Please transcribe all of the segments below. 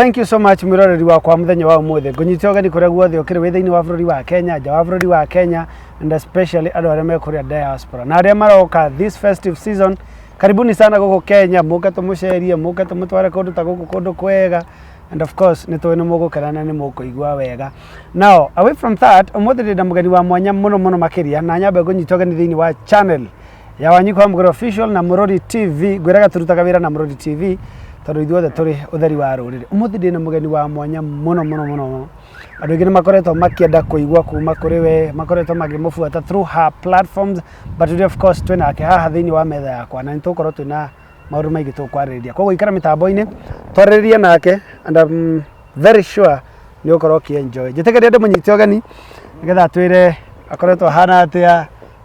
Thank you so much mwiroreri wakwa muthenya wa umuthi. Ngunyite ũgeni kũrĩa guothe ũkĩrĩ wĩ thĩinĩ wa bũrũri wa Kenya, nja wa bũrũri wa Kenya, and especially andũ arĩa me kũrĩa diaspora na arĩa maroka this festive season. Karibuni sana gũkũ Kenya, mũke tũmũcerie, mũke tũmũtware kũndũ ta gũkũ, kũndũ kwega, and of course nĩ tũĩ nĩ mũgũkena na nĩ mũkũigua wega. Now, away from that, ũmũthĩ ndĩ na mũgeni wa mwanya mũno mũno makĩria, na nyambe ngũnyita ũgeni thĩinĩ wa channel ya Wanyiko wa Mũgũrũ Official na Mũrori TV. Ngwĩraga tũrutaga wĩra na Mũrori TV tondũ ithuothe tũrĩ ũtheri wa rũrĩrĩ. Ũmũthĩ ndĩ na mũgeni wa mwanya mũno mũno mũno mũno. Andũ aingĩ nĩ makoretwo makĩenda kũigua kuma kũrĩ we, makoretwo makĩmũbuata through her platforms, but today of course twĩ nake haha thĩinĩ wa metha yakwa na nĩ tũgũkorwo twĩna maũndũ maingĩ tũkwarĩrĩria. Koguo ikara mĩtambo-inĩ twarĩrĩrie nake, and I'm very sure nĩ ũgũkorwo ũkĩ-enjoy. Njĩtĩkĩria ndĩmũnyite ũgeni nĩgetha atwĩre akoretwo ahana atĩa,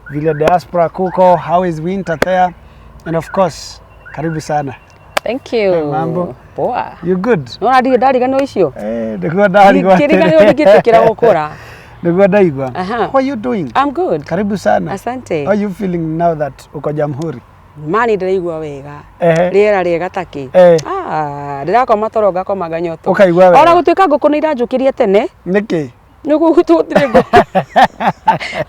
vile diaspora kuko, how is winter there, and of course karibu sana. Thank you. Hey, mambo. Poa. You good? Nona ndirĩ ndariganĩrwo icio. Eh, nĩguo ndarigwo. Kĩriganĩrwo ndingĩtĩkĩra gũkũra. Nĩguo ndaigua. Aha. How are you doing? I'm good. Karibu sana. Asante. How are you feeling now that uko Jamhuri? Mani ndĩraigua wega. Ehe. Rĩera rĩega takĩ. Eh. Ah, ndĩrakoma toro ngakoma nganyoto. Ũkaigua wega. Ona gũtuĩka ngũkũ nĩ iranjũkĩria tene. Nĩkĩ? Nĩguo gũtirĩ ngũkũ.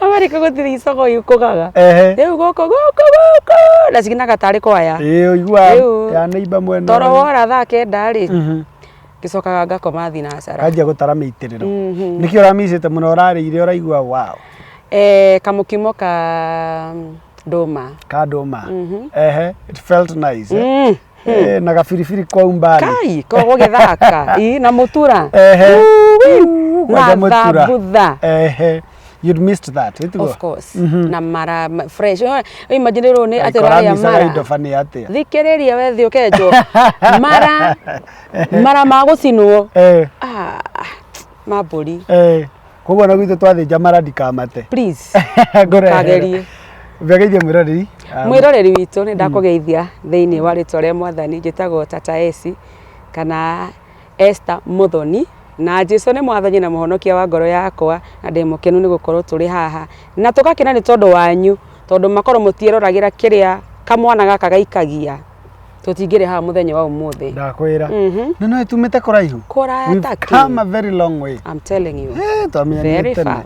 Amerika gũtirĩ icogo ikũgaga. Ehe. Rĩu gũkũ gũkũ gũkũ na ciginaga tarĩ kwaya. Ĩĩ ũigua Rĩu, ya neighbor mwena. Toro ũyũ. wora thaa 9 rĩ. Ngĩcokaga ngakoma thinacara. Kanjia gũtara mĩitĩrĩro. Nĩkĩ ũramicĩte mũno, ũrarĩire ũraigua wow? Eh, kamũkimo ka ndũma. Ka ndũma. Ehe, it felt nice. Eh? Eh, na gabiribiri kwa umbali. Kai, koguo gĩthaka. Ii, na mũtura. Ehe. Uwi, Kwanja na mũtura. thambutha. Ehe. You'd missed that, ĩtiguo? Of course. Na mara fresh. Imagine rĩu nĩ atĩ ũrarĩa Ũramicaga mara. indo bani atĩa? Thikĩrĩria we thiĩ ũkenjwo. Mara mara ma gũcinwo. Eh, Ah, ma mbũri. eh. Koguo na gwitũ twathĩnja mara ndikamate. Please. Ngũrehere. Ndũkagerie. Ngeithie mwĩroreri. Mwĩroreri witũ, nĩ ndakũgeithia thĩinĩ wa rĩtwa rĩa Mwathani. Njĩtagwo Tata Esi kana Esther Muthoni, na Jesu nĩ Mwathani na Mũhonokia wa ngoro yakwa, na ndĩ mũkenu nĩ gũkorwo tũrĩ haha na tũgakena nĩ tondũ wanyu, tondũ makorwo mũtieroragĩra kĩrĩa kamwana gaka gaikagia, tũtingĩrĩ haha mũthenya wa ũmũthĩ. Ndakwĩra. Na no tumĩte kũraihu. Kũraya We've takĩ. come a very long way. I'm telling you. Eh, twamenyanire Very tene. far.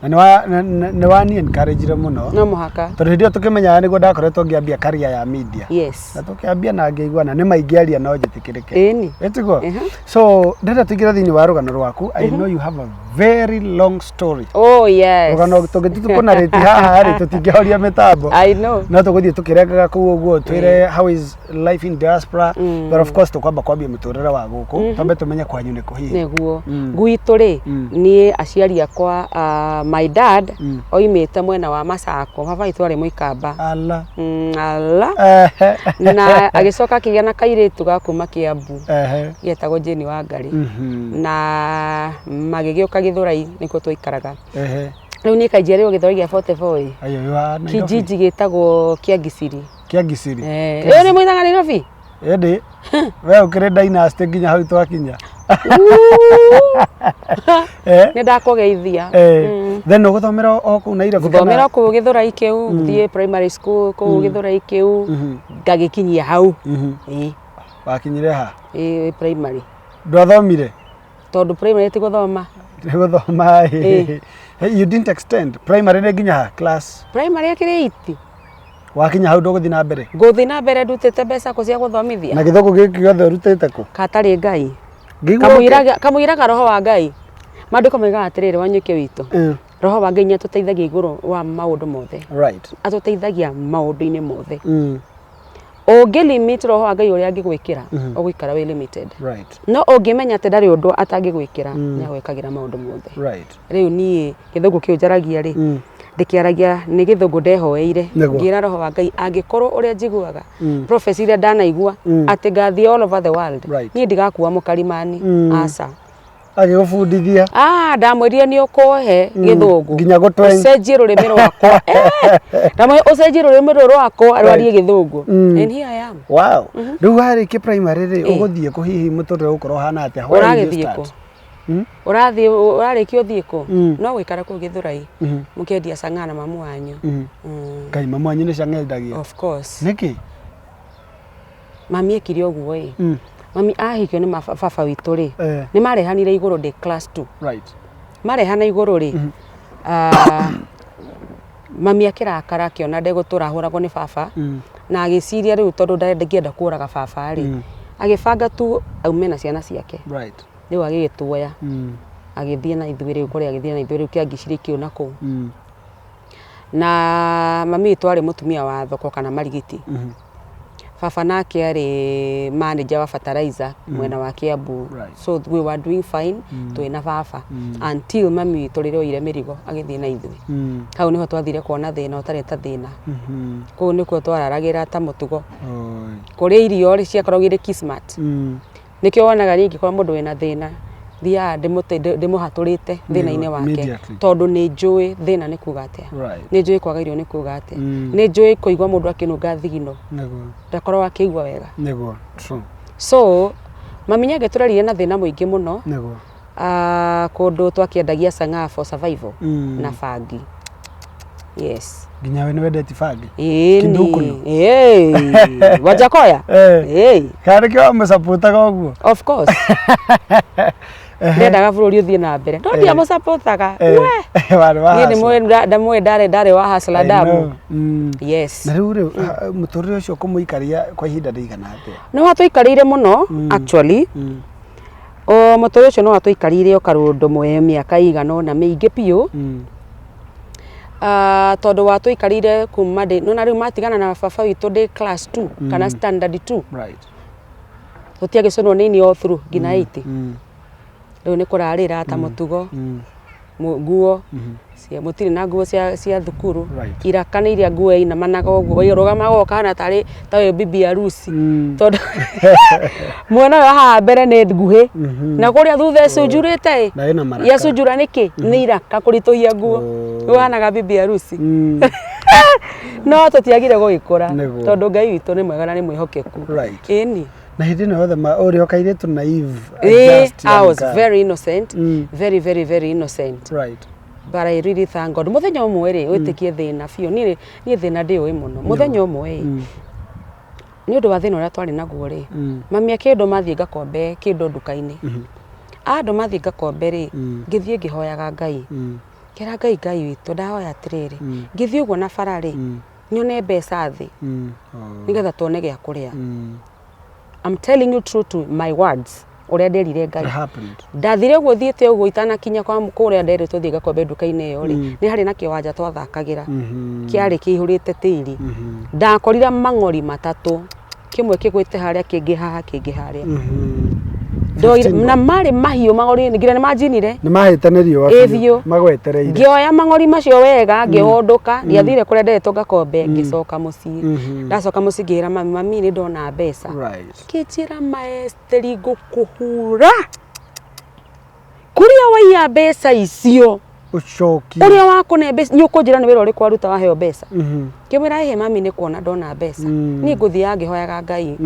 Na nĩ wa- nĩ wani encourage mũno. No mũhaka. Tondũ hĩndĩ ĩyo tũkĩmenyana nĩguo ndakoretwo ngĩambia career ya media. Yes. Na tũkĩambia na ngĩigua na nĩ maingĩaria no njĩtĩkĩrĩke. Ĩni. Ĩtiguo? Ehe. So, ndĩrenda tũingĩre thĩinĩ wa rũgano rwaku. I know you have a very long story. Oh yes. Rũgano tũngĩthiĩ tũkũnarĩti haha rĩ, tũtingĩhoria mĩtambo. I know. No tũgũthiĩ tũkĩrengaga kũu ũguo, twĩre how is life in diaspora, but of course tũkwamba kwambia mũtũrĩre wa gũkũ, twambe tũmenye kwanyu nĩ kũ hihi. Nĩguo gwitũ rĩ, niĩ aciari akwa, my dad oimĩte mwena wa Masako, baba witũ arĩ Mũikamba. Ala. Ala. Ehe. Na agĩcoka akĩgĩa na kairĩtu ga kuma Kĩambu Ehe. getagwo Jane Wangari, na magĩgĩũka Gĩthũrai, nĩkuo twaikaraga. Rĩu niĩ kainjiarĩrwo Gĩthũrai gĩa 44. Ayo, you are Nairobi. Kijiji gĩtagwo Kĩangisiri. Kĩangisiri. Eh, ĩyo nĩ mwĩtaga Nairobi? Ĩndĩ we ũkĩrĩ dynasty nginya hau twakinya. Eh? Nĩ ndakũgeithia. Eh. Then ũgũthomera o kũu Nairobi? Gũthomera kũu Gĩthũrai kĩu, thiĩ primary school kũu Gĩthũrai kĩu, ngagĩkinyia hau. Ĩĩ. Wakinyire ha? Ĩĩ, primary. Ndwathomire? Tondũ primary ti gũthoma. Nĩ gũthoma. Ĩĩ. Hey, you didn't extend primary nĩ nginya ha class? Primary akĩrĩ 8. Wakinya hau ndũgũthiĩ na mbere? Ngũthiĩ na mbere ndutĩte mbeca kũ cia gũthomithia? Na gĩthũngũ gĩkĩ gĩothe ũrutĩte kũ? Katarĩ Ngai. Ngĩigua Kamũiraga roho wa Ngai. Maandĩko moigaga atĩrĩrĩ, Wanyũke witũ. Roho wa Ngai nĩ atũteithagia igũrũ wa maũndũ mothe. Atũteithagia maũndũ-inĩ mothe. Ũngĩ limit roho wa Ngai ũrĩa angĩgwĩkĩra, ũgũikara wĩ limited. No ũngĩmenya atĩ ndarĩ ũndũ atangĩgwĩkĩra, nĩ agwĩkagĩra maũndũ mothe. Rĩu niĩ gĩthũngũ kĩu njaragia rĩ, ndĩkĩaragia nĩ gĩthũngũ ndehoeire. Ngĩra roho wa Ngai angĩkorwo ũrĩa njiguaga, prophecy iria ndanaigua atĩ ngathiĩ all over the world, niĩ ndigakua mũkarimani. Aca. Agĩgũbundithia. Ah, ndamwĩrire nĩ ũkũhe gĩthũngũ. Nginya gũtweng. Ũcenjie rũrĩmĩ rwakwa. Ndamwĩrire ũcenjie rũrĩmĩ rũrũ rwakwa rwarie gĩthũngũ. And here I am. Wow. Rĩu warĩkia primary rĩ, ũgũthiĩ kũ hihi, mũtũrĩre ũgũkorwo ũhana atĩa? Where will you Ũragĩthiĩ start? kũ? Ũrathiĩ ũrarĩkia ũthiĩ kũ? No gũikara kũu Gĩthũrai. Mũkĩendia cang'aa na mamu wanyu. Ngai, mamu wanyu nĩ cang'endagia? Of course. Nĩkĩ? Mami ekire ũguo ĩ. Mami ahikio nĩ baba witũ rĩ, nĩ marehanire igũrũ ndĩ class 2. Marehana igũrũ rĩ, mami akĩrakara akĩona ndegũtũra ahũragwo nĩ baba, na agĩciria rĩu tondũ ndangĩenda kũraga baba rĩ, agĩbanga tu aume na ciana ciake. Rĩu agĩgĩtuoya, agĩthiĩ na ithuĩ rĩu kũrĩa, agĩthiĩ na ithuĩ rĩu kĩangiciri kĩu na kũu. Na mami witũ arĩ mũtumia wa thoko kana marigiti. Baba nake arĩ manager wa fertilizer mwena wa Kiambu. So we were doing fine twĩ na baba until mami witũ rĩrĩa oire mĩrigo agĩthiĩ na ithuĩ. Hau nĩho twathire kuona thĩna ũtarĩ ta thĩna. Kũu nĩkuo twararagĩra ta mũtugo. Kũrĩa irio rĩ ciakoragwo irĩ kismat. Nĩkĩo wonaga niĩ ingĩkora mũndũ wĩna thĩna thiaga ndĩmũhatũrĩte thĩna-inĩ wake tondũ nĩ njũĩ thĩna nĩ kuga atĩa, nĩ njũĩ kwaga irio nĩ kuga atĩa, nĩ njũĩ kũigua mũndũ akĩnunga thigino ndakoragwo akĩigua wega. So mami nĩ angĩtũrerire na thĩna mũingĩ mũno, kũndũ twakĩendagia chang'aa for survival na bangi. Yes. Nginya we nĩ wendete bangi? Ĩĩ ni. Ĩĩ. Wajakoya? Ĩĩ. Kana nĩkĩo wamũcapotaga ũguo? Of course. Ndendaga bũrũri ũthiĩ na mbere. No ndiamũcapotaga. We. Warĩ wa Niĩ nĩmũĩ ndamũĩ ndarĩ ndarĩ wa hustler damu. Yes. Na rĩu rĩ, mũtũrĩre ũcio kũmũikaria kwa ihinda rĩigana atĩa? Nĩ watũikarĩire mũno actually. O mũtũrĩre ũcio no watũikarĩire o karũndũ mĩaka ĩigana ũna mĩingĩ biũ. Tondũ watũikarĩire kuma ndĩ, nĩwona rĩu matigana na baba witũ ndĩ class 2 kana standard 2. Tũtiagĩcũnwo nĩ ini all through nginya 8. Rĩu nĩ kũrarĩra ta mũtugo, nguo, mũtirĩ na nguo cia thukuru, iraka nĩ iria nguo yainamanaga ũguo, ĩrũgamaga ũkahana tarĩ ta wĩ bibi harusi, tondũ mwena ũyũ wa haha mbere nĩ nguhĩ, na kũrĩa thutha ĩcunjurĩte ĩ, yacunjura nĩkĩ? Nĩ iraka kũritũhia nguo, rĩu ũhanaga bibi harusi. No tũtiagire gũgĩkũra, tondũ Ngai witũ nĩ mwega na nĩ mwĩhokeku. Ĩni. Na hĩndĩ ĩno yothe ũrĩ o kairĩtu naive. Ĩĩ, I was very innocent, very very very innocent. But I really thank God. Mũthenya ũmwe rĩ, wĩtĩkie thĩna biũ. Niĩ niĩ thĩna ndĩũĩ mũno. Mũthenya ũmwe ĩ, nĩ ũndũ wa thĩna ũrĩa twarĩ naguo rĩ, mami akĩndũma thiĩ ngakombe kĩndũ nduka-inĩ. Andũma thiĩ ngakombe rĩ, ngĩthiĩ ngĩhoyaga Ngai. Ngĩra Ngai, Ngai witũ ndahoya atĩrĩrĩ, ngĩthiĩ ũguo na bara rĩ, nyone mbeca thĩ nĩgetha tuone gĩa kũrĩa. I'm telling you true to my words ũrĩa nderire Ngai. Ndathire ũguo thiĩte ũguo itanakinya kwa kũrĩa nderĩtwo thiĩ ngakombe nduka-inĩ ĩyo rĩ, nĩ harĩ na kĩwanja twathakagĩra kĩarĩ kĩihũrĩte tĩri. Ndakorire mang'ori matatũ, kĩmwe kĩgwĩte harĩa, kĩngĩ haha, kĩngĩ harĩa. Ndoire na marĩ mahiũ mang'ori nginya nĩ manjinire. Nĩ mahĩte nĩ riũa Ĩ biũ. Magwetereire. Ngĩoya mang'ori macio wega ngĩhũndũka, ndiathire kũrĩa nderĩtwo ngakombe, ngĩcoka mũciĩ. Ndacoka mũciĩ ngĩra mami, mami nĩ ndona mbeca. Akĩnjĩra maesteri ngũkũhũra. Kũrĩa waiya mbeca icio. Ũcokie. Ũrĩa wakũne mbeca, nĩ ũkũnjĩra nĩ wĩra ũrĩkũ waruta waheo mbeca. Ngĩmwĩra ĩhĩ mami nĩ kuona ndona mbeca. Niĩ ngũthiaga ngĩhoyaga Ngai.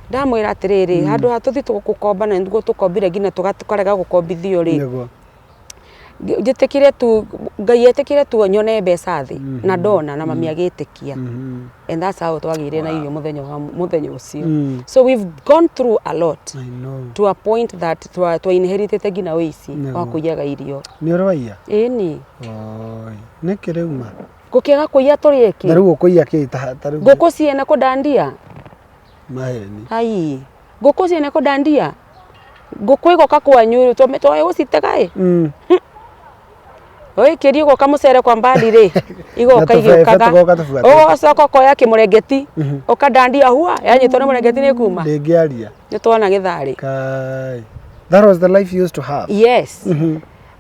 Ndamwĩra atĩrĩrĩ, handũ ha tũthiĩ gũkomba na nĩguo tũkombire nginya tũkarega gũkombithio rĩ, njĩtĩkĩre tu, Ngai etĩkĩre tu nyone mbeca thĩ, na ndona na mami agĩtĩkia. And that's how twagĩire na irio mũthenya wa mũthenya ũcio. So we've gone through a lot. I know. To a point that twa inheritĩte nginya ũici wa kũiyaga irio. Nĩ ũrĩ waiya? Ĩni. Oi, nĩkĩ rĩu ma? Ngũkĩaga kũiya tũrĩe kĩ? Na rĩu ũkũiya kĩ ta rĩu? Ngũkũ ciene kũndandia? Maheni. Ai, ngũkũ ciene kũndandia? Ngũkũ ĩgoka kwanyu twoĩ gũcitega ĩ? Ũĩkĩrie ũguo kamũcere kwa mbali rĩ, igoka igĩũkaga. Ũgacoka ũkoya kĩmũrengeti, ũkadandia hua, yanyitwo nĩ mũrengeti nĩ ĩkuma. Ndĩngĩaria. Nĩ tuona gĩtharĩ. Kai. That was the life you used to have. Yes.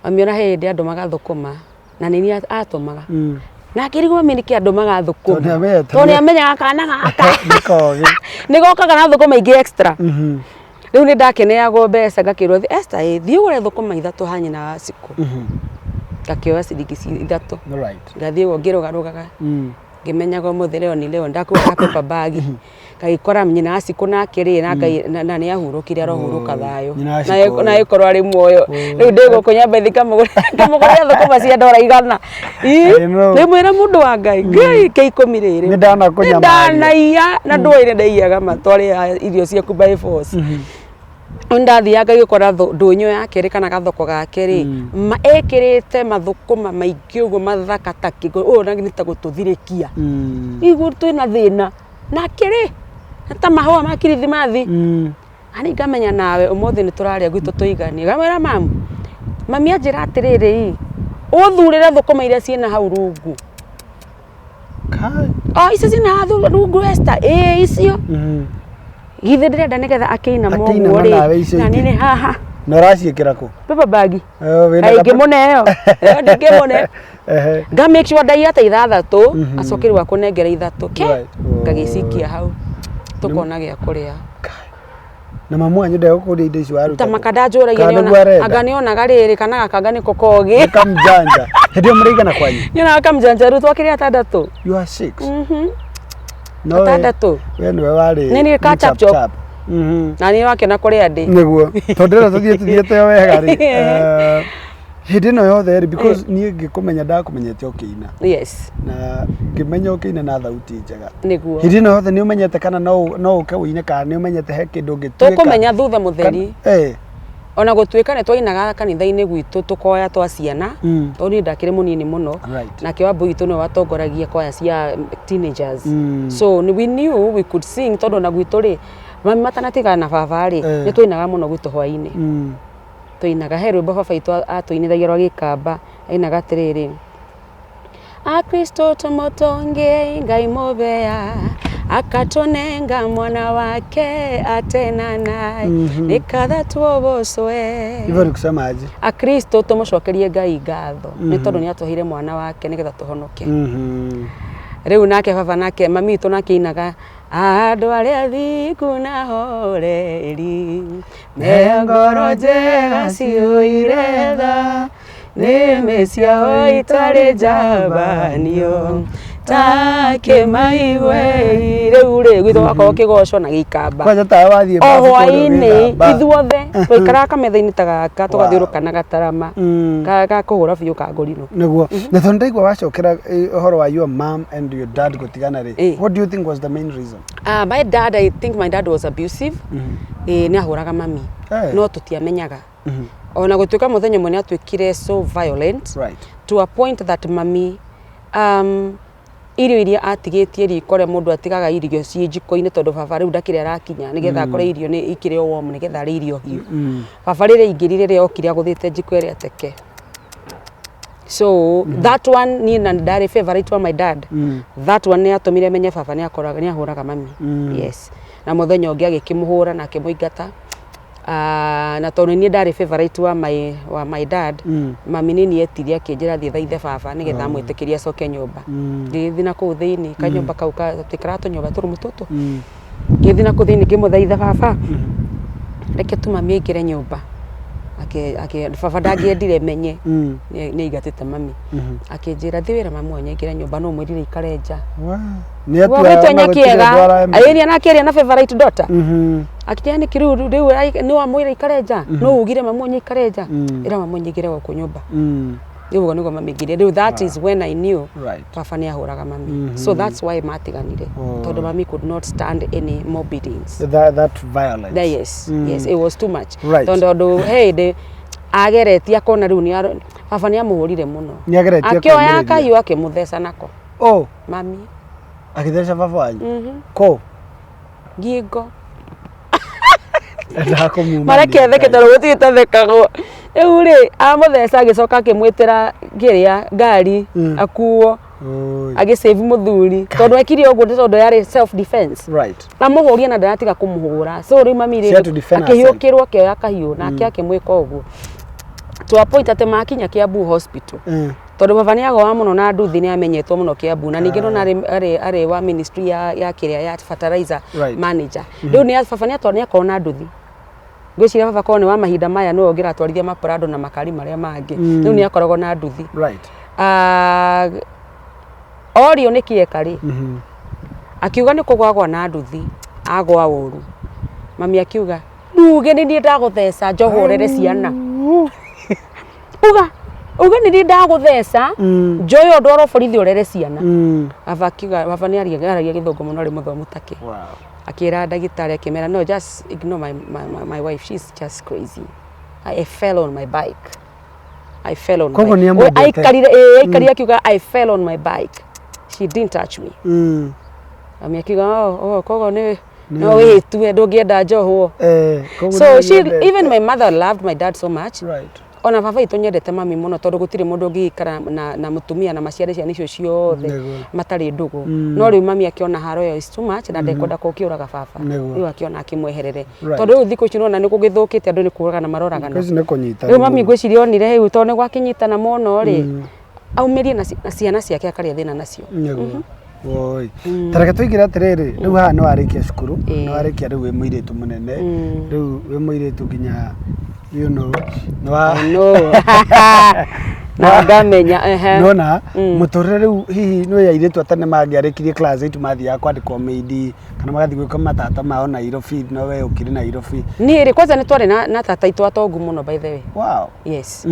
Mami ona he hĩndĩ andũmaga thũkũma na nĩ niĩ atũmaga. Na akĩrigwo mami nĩkĩ andũmaga thũkũma. Tondũ nĩ amenyaga kana gaka. Nĩ kogĩ. Nĩ gokaga na thũkũma ingĩ extra. Rĩu nĩ ndakeneagwo mbeca ngakĩrwo Esther ĩ thiĩ ũgũre thũkũma ithatũ ha nyina wa Cikũ. Ngakĩoya ciringi ithatũ. Ngathiĩ ũguo ngĩrũgarũgaga. Ngĩmenyaga ũmũthĩ leo ni leo ndakua ka paper bag. Ngagĩkora nyina wa Cikũ nake rĩ na Ngai na nĩ ahurũkire arohurũka thayũ. Na agĩkorwo arĩ muoyo. Rĩu ndĩ gũkũ nyambe thiĩ ngamũgũrĩre thũkũma cia ndora 100. Ndĩmwĩre mũndũ wa Ngai, Ngai ke ikũmi rĩrĩ. Nĩ ndanakũnyamaria. Nĩ ndanaiya na ndũĩ nĩ ndaiyaga ma twarĩa irio ciaku by force. Ndathiaga ngĩkora ndũnyũ yake rĩ kana gathoko gake rĩ, ekĩrĩte mathũkũma maingĩ ũguo mathaka ta kĩ ũyũ na nĩ ta gũtũthirĩkia. Igũ twĩna thĩna nake rĩ nĩ ta mahũa ma kirithimathi. Ani ngamenya nawe ũmũthĩ nĩ tũrarĩa gwitũ tũiganie. Ngamwĩra mamu, mami anjĩra atĩrĩrĩ ĩ, ũthurĩre thũkũma iria ciĩna hau rungu. Kai. O icio ciĩna haha rungu Esther, ĩĩ icio. Githĩ ndĩrenda nĩgetha akĩinama Akĩinama ũguo rĩ, nawe icio na niĩ ingĩ. nĩ haha Na ũraciĩkĩra kũ? Paper bag. Eh, wĩna Kaĩ ka- ngĩmũneo ĩyo ndingĩmũne. Ehe. Nga make sure ndaiya ta ithathatũ, acoke rĩu akũnengere ithatũ ke Right. ngagĩcikia hau tũkona gĩa kũrĩa. Na mamu wanyu ndegũkũria indo icio waruta Ta kũ? makanda njũragia Kana nĩguo arenda? anga nĩonaga rĩrĩ kana gakanga nĩko kogĩ. Nĩ kamjanja. Hĩndĩ ĩyo mũrĩigana kwanyu? Nĩonaga kamjanja rĩu twakĩrĩ atandatũ. You are six. No we- Atandatũ. we nĩwe warĩ Nĩ niĩ ka chap chap chop. chap. Na niĩ wakĩona kũrĩa ndĩ. Nĩguo. Tondũ ĩno tũthiĩ tũthiĩte o wega rĩ. Hĩndĩ ĩno yothe rĩ, because niĩ ngĩkũmenya ndakũmenyete ũkĩina. Yes. Na ngĩmenya ũkĩina na thauti njega. Nĩguo. Hĩndĩ ĩno yothe nĩ ũmenyete kana no ũke ũine kana nĩ ũmenyete he kĩndũ ũngĩtuĩka? Tũkũmenya thutha mũtheri. Eh. Ona gũtuĩka nĩ twainaga kanitha-inĩ gwitũ tũkoya twa ciana, tondũ niĩ ndakĩrĩ mũnini mũno, nake Wambũi witũ nĩwe watongoragia kwaya cia teenagers. So we knew we could sing tondũ ona gwitũ rĩ, mami matanatigana na baba rĩ, nĩ twainaga mũno gwitũ hwainĩ. Twainaga, he rwĩmbo baba witũ atũinithagia rwa gĩkamba, ainaga atĩrĩrĩ, Akristo tũmũtũngĩei Ngai mũbea, akatũnenga mwana wake atenanae, nĩkatha tuobocwe. Hivyo ni kusema aje? Akristo tũmũcokerie Ngai ngatho nĩ tondũ nĩ atũheire mwana wake nĩgetha tũhonoke. Rĩu nake baba nake mami witũ nake ainaga andũ arĩa athingu na horeri me ngoro njega ciyũire tha nĩmĩ ciao itarĩ njambanio ta kĩmaigue. Rĩu rĩ gwitũ gwakorwo kĩgoco na gĩikamba Kwanja tawe wathiĩ o bafu kũrĩa hwainĩ ũgĩthamba. ithuothe twaikaraga kametha-inĩ ta gaka tũgathiũrũka na gatarama ga kũhũra biũ ka ngũrinũ. Nĩguo. Na tondũ ndaigua wacokera ũhoro wa your mom and your dad gũtigana rĩ, what do you think was the main reason? My dad, I think my dad was abusive. Nĩ ahũraga mami. No tũtiamenyaga. Ona gũtuĩka mũthenya ũmwe nĩ atuĩkire so violent to a point that mami irio iria atigĩtie riko rĩa mũndũ atigaga irio ciĩ njiko-inĩ tondũ baba rĩu ndakĩrĩ arakinya nĩgetha akore irio nĩ ikĩrĩ o warm nĩgetha arĩe irio hiũ. Baba rĩrĩa aingĩrire rĩrĩa okire agũthĩte njiko ĩrĩa teke. So that one niĩ na ndarĩ favorite wa my dad. That one nĩ yatũmire menye baba nĩ akoraga nĩ ahũraga mami. Yes. Na mũthenya ũngĩ agĩkĩmũhũra na akĩmũingata. Na tondũ niĩ ndarĩ favorite wa my dad, mami nĩ niĩ etirie akĩnjĩra thiĩ thaithe baba nĩgetha amwĩtĩkĩrie acoke nyũmba. Ngĩgĩthiĩ na kũu thĩinĩ kanyũmba kau twaikaraga tũnyũmba tũrumu tũtũ. Ngĩthiĩ na kũu thĩinĩ ngĩmũthaitha baba reke tu mami aingĩre nyũmba. Baba ndangĩendire menye nĩ aingatĩte mami. Akĩnjĩra thiĩ wĩre mami wanyu aingĩre nyũmba no ũmwĩrire aikare nja. Nĩ atua Gwĩtwo ona gũtirĩ Nyakĩega. ũndũ aramenya. Ĩĩ na akĩaria na favorite daughter. Akĩnjĩra nĩkĩ rĩu rĩu nĩ wamwĩra aikare nja? No ugire mami wanyu aikare nja? Ĩra mami wanyu aingĩre gũkũ nyũmba. Rĩu ũguo nĩguo mami aingĩrire. Rĩu that is when I knew baba nĩ ahũraga mami. So that's why matiganire. Tondũ mami could not stand any more beatings. That violence. That, yes, yes, it was too much. Tondũ he hĩndĩ ageretie akona rĩu nĩ baba nĩ amũhũrire mũno. Nĩ ageretie Akĩoya kũmĩrĩria. kahiũ akĩmũtheca nako. Oh. Mami. Agĩtheca baba wanyu? Kũ? Ngingo. Endaga kũmumania. Mareke theke tondũ gũtirĩ tathekagwo. Rĩu rĩ amũtheca agĩcoka akĩmwĩtĩra kĩrĩa ngari akuo. Agĩsave mũthuri. Tondũ ekire ũguo nĩ tondũ yarĩ self defense. Amũhũria na ndaratiga kũmũhũra. So rĩu mami She had to defend herself. akĩhiũkĩrwo akĩoya kahiũ nake akĩmwĩka ũguo. To a point atĩ makinya Kiambu hospital. Tondũ baba nĩ agoa mũno na nduthi nĩ amenyetwo mũno Kiambu na ningĩ nona arĩ wa ministry ya kĩrĩa ya fertilizer manager. Rĩu nĩ baba nĩ atwa nĩ akorwo na nduthi. Ngwĩciria baba korwo nĩ wa mahinda maya nĩwe ũngĩratwarithia maprado na makari marĩa mangĩ. Rĩu nĩ akoragwo na nduthi. Orio nĩ kĩeka rĩ, akiuga nĩ kũgwagwa na nduthi, agwa ũru. Mami akiuga, nduge nĩ niĩ ndagũtheca njohorere ciana. Uga, uga nĩ niĩ ndagũtheca, njoe ũndwaro borithi ũrere ciana. Baba akiuga, baba nĩ aragia gĩthũngũ mũno arĩ mũthomu take. Akĩra ndagĩtarĩ akĩmera, "No, just ignore my wife, she's just crazy. I fell on my bike, I fell on Koguo my." nĩ amwendete. We aikarire, ĩĩ, aikarire akiuga, "I fell on my bike, she didn't touch me." Mami akiuga, Oh, koguo nĩ no wĩtue ndũngĩenda njohwo." Koguo So nĩ she amwendete. Even my mother loved my dad so much. Ona baba itũ nyendete mami mũno, tondũ gũtirĩ mũndũ ũngĩikara na mũtumia na maciare ciana icio ciothe matarĩ ndũgũ. No rĩu mami akĩona haro ĩyo is too much na ndekwenda kũkĩũraga baba. Rĩu akĩona akĩmweherere, tondũ rĩu thikũ ici nĩwona nĩ gũgĩthũkĩte, andũ nĩ kũragana maroragana. Thikũ ici nĩ kũnyitana. Rĩu mami ngwĩciria onire rĩu tondũ nĩ gwakĩnyitana mũno rĩ, aumĩrie na ciana ciake akarĩa thĩna nacio. Nĩguo. Woi. Ta reke tũingĩre atĩrĩrĩ, rĩu haha nĩ warĩkia cukuru, nĩ warĩkia, rĩu wĩ mũirĩtu mũnene, rĩu wĩ mũirĩtu nginya nĩ wa No na ngamenya, ehe. Nona mũtũrĩre rĩu hihi nĩ airĩtu a tene mangĩarĩkirie class 8 mathiaga kwandĩkwo maid kana magathiĩ gwĩka matata mao Nairobi, no we ũkĩrĩ Nairobi. Niĩ rĩ, kwanza nĩ twarĩ na tata itũ atongu mũno, by the way. Yes.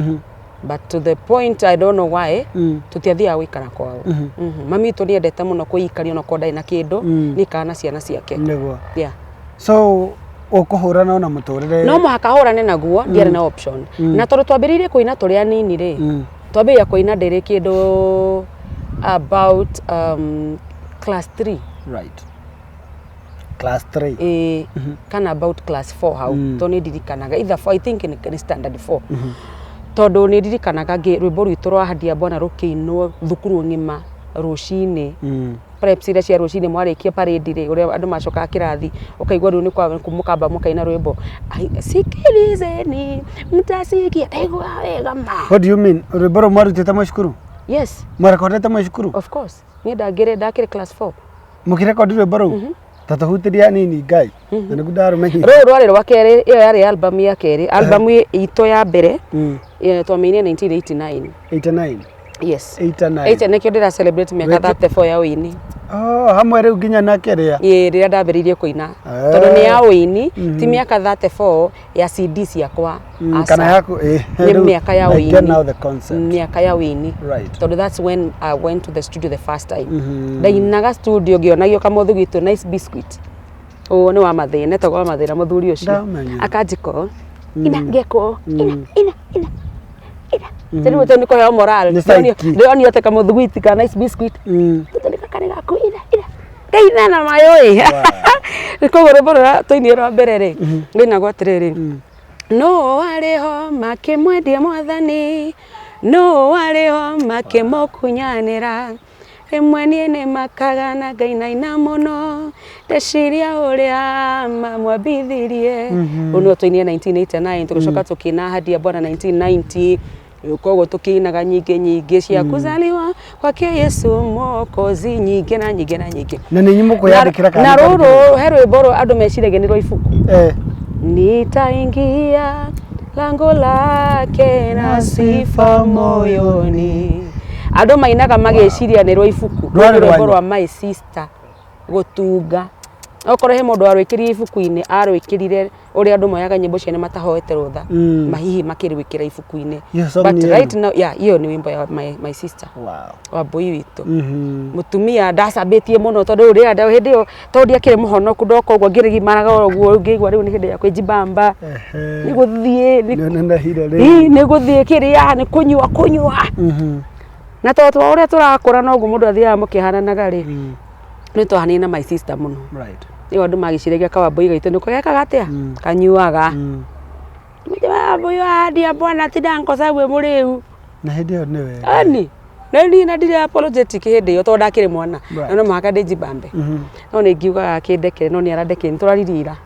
But to the point, I don't know why, tũtiathiaga gũikara kwao. Mami witũ nĩ endete mũno kwĩikaria, ona korwo ndarĩ na kĩndũ, nĩ ikara na ciana ciake. Yeah. So ũkũhũrana na mũtũrĩre. No mũhaka hũrane naguo, ndiarĩ na option. Na tondũ twambĩrĩirie kũina tũrĩ anini rĩ, twambĩrĩria kũina ndĩrĩ kĩndũ about class 3. Right, class 3. Ĩĩ, kana about class 4 hau, tondũ nĩ ndirikanaga either 4, I think nĩ standard 4, tondũ nĩ ndirikanaga rwĩmbo rwitũ rwa Ahadi ya Bwana rũkĩinwo thukuru ng'ima rũcinĩ, preps iria cia rũcinĩ, mwarĩkia parade rĩ, ũrĩa andũ macokaga kĩrathi, ũkaigua rĩu nĩ kwa mũkamba mũkaina rwĩmbo, "Ai, sikilizeni mtasikia," ndaigua wega ma. What do you mean, rwĩmbo rũu mwarutĩte mwĩ cukuru? Yes. Mwarekondete mwĩ cukuru? Of course, niĩ ndangĩrĩ ndakĩrĩ class 4. Mũkĩrekondi rwĩmbo rũu? Ta tũhutĩrie hanini, Ngai na nĩguo ndarũmenyire. Rũrũ rwarĩ rwa kerĩ, ĩyo yarĩ album ya kerĩ. Album itũ ya mbere twamĩinire 1989. 89? Yes. 89. 8 nĩkĩo ndĩra celebrate mĩaka 34 ya ũini. Oh, hamwe rĩu nginya na kĩrĩa. Ĩĩ, rĩrĩa ndambĩrĩirie kũina, tondũ nĩ ya ũini, ti mĩaka 34 ya CD ciakwa. Aca. Kana yaku Nĩ rĩu mĩaka ya I get ũini. now the concept. Mĩaka ya ũini, tondũ that's when I went to the studio the first time. Ndainaga studio ngĩonagio kamũthu gitũ Nice Biscuit, ũũ nĩ wa mathĩna, etagwo wa mathĩna mũthuri ũcio. Ndamenya. Akanjiko ina ngeko ina ina ina ina. Rĩu tondũ nĩ kũheo moral. Nĩ psyche. Ndĩronio atĩ kamũthugwiti ka Nice Biscuit tũtũ nĩ gaka nĩ gaku, ina ina ngaina na mayo ĩ. Koguo rwĩmbo rũrĩa twainire rwa mbere rĩ, rũinagwo atĩrĩrĩ: "No warĩ ho makĩmwendia mwathani, no warĩ ho makĩmũkunyanĩra, rĩmwe niĩ nĩ makaga na ngainaina mũno ndeciria ũrĩa mamwambithirie." Ũũ nĩguo twainire 1989. Tũgĩcoka tũkĩina Ahadi ya Bwana 1990. Koguo tũkĩinaga nyingĩ nyingĩ cia kuzaliwa kwake Yesu Mwokozi, nyingĩ na nyingĩ na nyingĩ. Na nĩ inyuĩ mũkwĩyandĩkĩra kana Na nĩ rũrũ he rwĩmbo rũ andũ meciragia nĩ rwa ibuku: "Nitaingia lango lake na sifa moyoni." Andũ mainaga magĩciria nĩ rwa ibuku. Rwarĩ Rũu nĩ rwĩmbo rwanyu? rwa my sister gũtunga. Okorwo he mũndũ warwĩkĩrire ibuku-inĩ, arwĩkĩrire ũrĩa andũ moyaga nyĩmbo ciene matahoete rũtha, mahihi makĩrwĩkĩra ibuku-inĩ. Hiyo song But ni yenu? right now, yeah, hiyo ni wimbo ya my sister Wambui witũ. Mũtumia ndacambĩtie mũno, tondũ rĩu rĩrĩa hĩndĩ ĩyo tondũ ndiakĩrĩ mũhonoku, ndoka ũguo ngĩrĩgimaraga oro ũguo, rĩu ngĩigua rĩu nĩ hĩndĩ ya kwĩjibamba, nĩ gũthiĩ Nĩ ũnenehire rĩu. Ĩ, nĩ gũthiĩ kĩrĩa nĩ kũnyua kũnyua. Na tondũ twa ũrĩa tũrakũra noguo mũndũ athiaga mũkĩhananaga rĩ, nĩ twahanire na my sister mũno. Rĩu andũ magĩciragia kawambui gaitũ nĩko gekaga atĩa, kanyuaga. Wambui wa Ahadi ya Bwana tindankosa gwĩ mũrĩu. Na hĩndĩ ĩyo nĩwe. Ani na niĩ na ndirĩ apologetic hĩndĩ ĩyo, tondũ ndakĩrĩ mwana. Na no mũhaka ndĩnjibambe. No nĩ ngiugaga kĩndekere, no nĩ arandekere, nĩ tũraririe ira.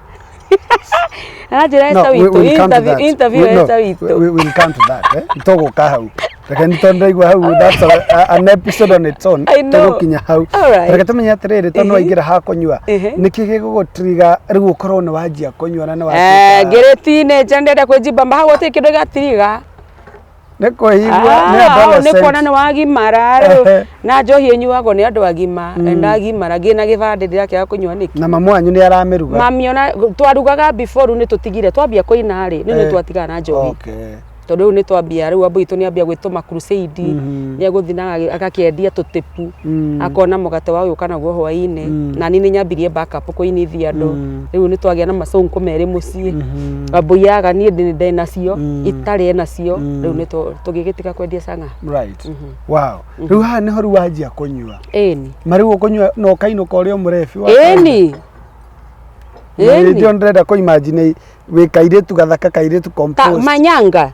Aranjĩra, No, Esther we witũ, will come to interview that. interview No, Esther witũ. we will come to that, eh? Tũgũka hau. Reke nĩ tondũ ndaigua hau that's an episode on its own. I know. Tũgũkinya hau. All right. Reke tũmenye atĩrĩrĩ, tondũ waingĩra ha kũnyua. Nĩkĩ gĩgũgũtrigger rĩu ũkorwo nĩ wanjia kũnyua na nĩ watuĩka Ngĩrĩ teenager, ndenda kwĩjibamba, hau gũtirĩ kĩndũ gĩatiriga. Nĩ kwĩigua nĩ Ah, hau nĩ adolescent. kuona nĩ wagimara rĩu, na njohi ĩnyuagwo nĩ andũ agima. Ndagimara ngĩna gĩbandĩ, ndĩrakĩaga kũnyua nĩkĩ? Na mamu wanyu nĩ aramĩruga. Mami ona twarugaga before, rĩu nĩ tũtigire, twambia kũina rĩ, rĩu nĩ twatigana na njohi. Tondũ rĩu nĩ twambia, rĩu Wambũi witũ nĩ ambia gwĩtũma crusade, nĩ egũthiĩ na agakĩendia tũtĩpu, akona mũgate wa gũka naguo hwaĩ-inĩ. Na niĩ nĩ nyambirie backup kũinithia andũ. Rĩu nĩ twagĩa na masonko merĩ mũciĩ. Wambũi aga niĩ ndĩ nacio, itarĩ nacio, rĩu nĩ tũgĩgĩtiga kwendia cang'aa. Right. Wow. Rĩu haha nĩho rĩu wanjia kũnyua. Ĩni. Ma rĩu ũkũnyua na ũkainũka ũrĩ o mũrebi wa Ĩni. Ĩni. Ndio ndĩrenda kũ imagine wĩ kairĩtu gathaka, kairĩtu Ka, composed. Manyanga.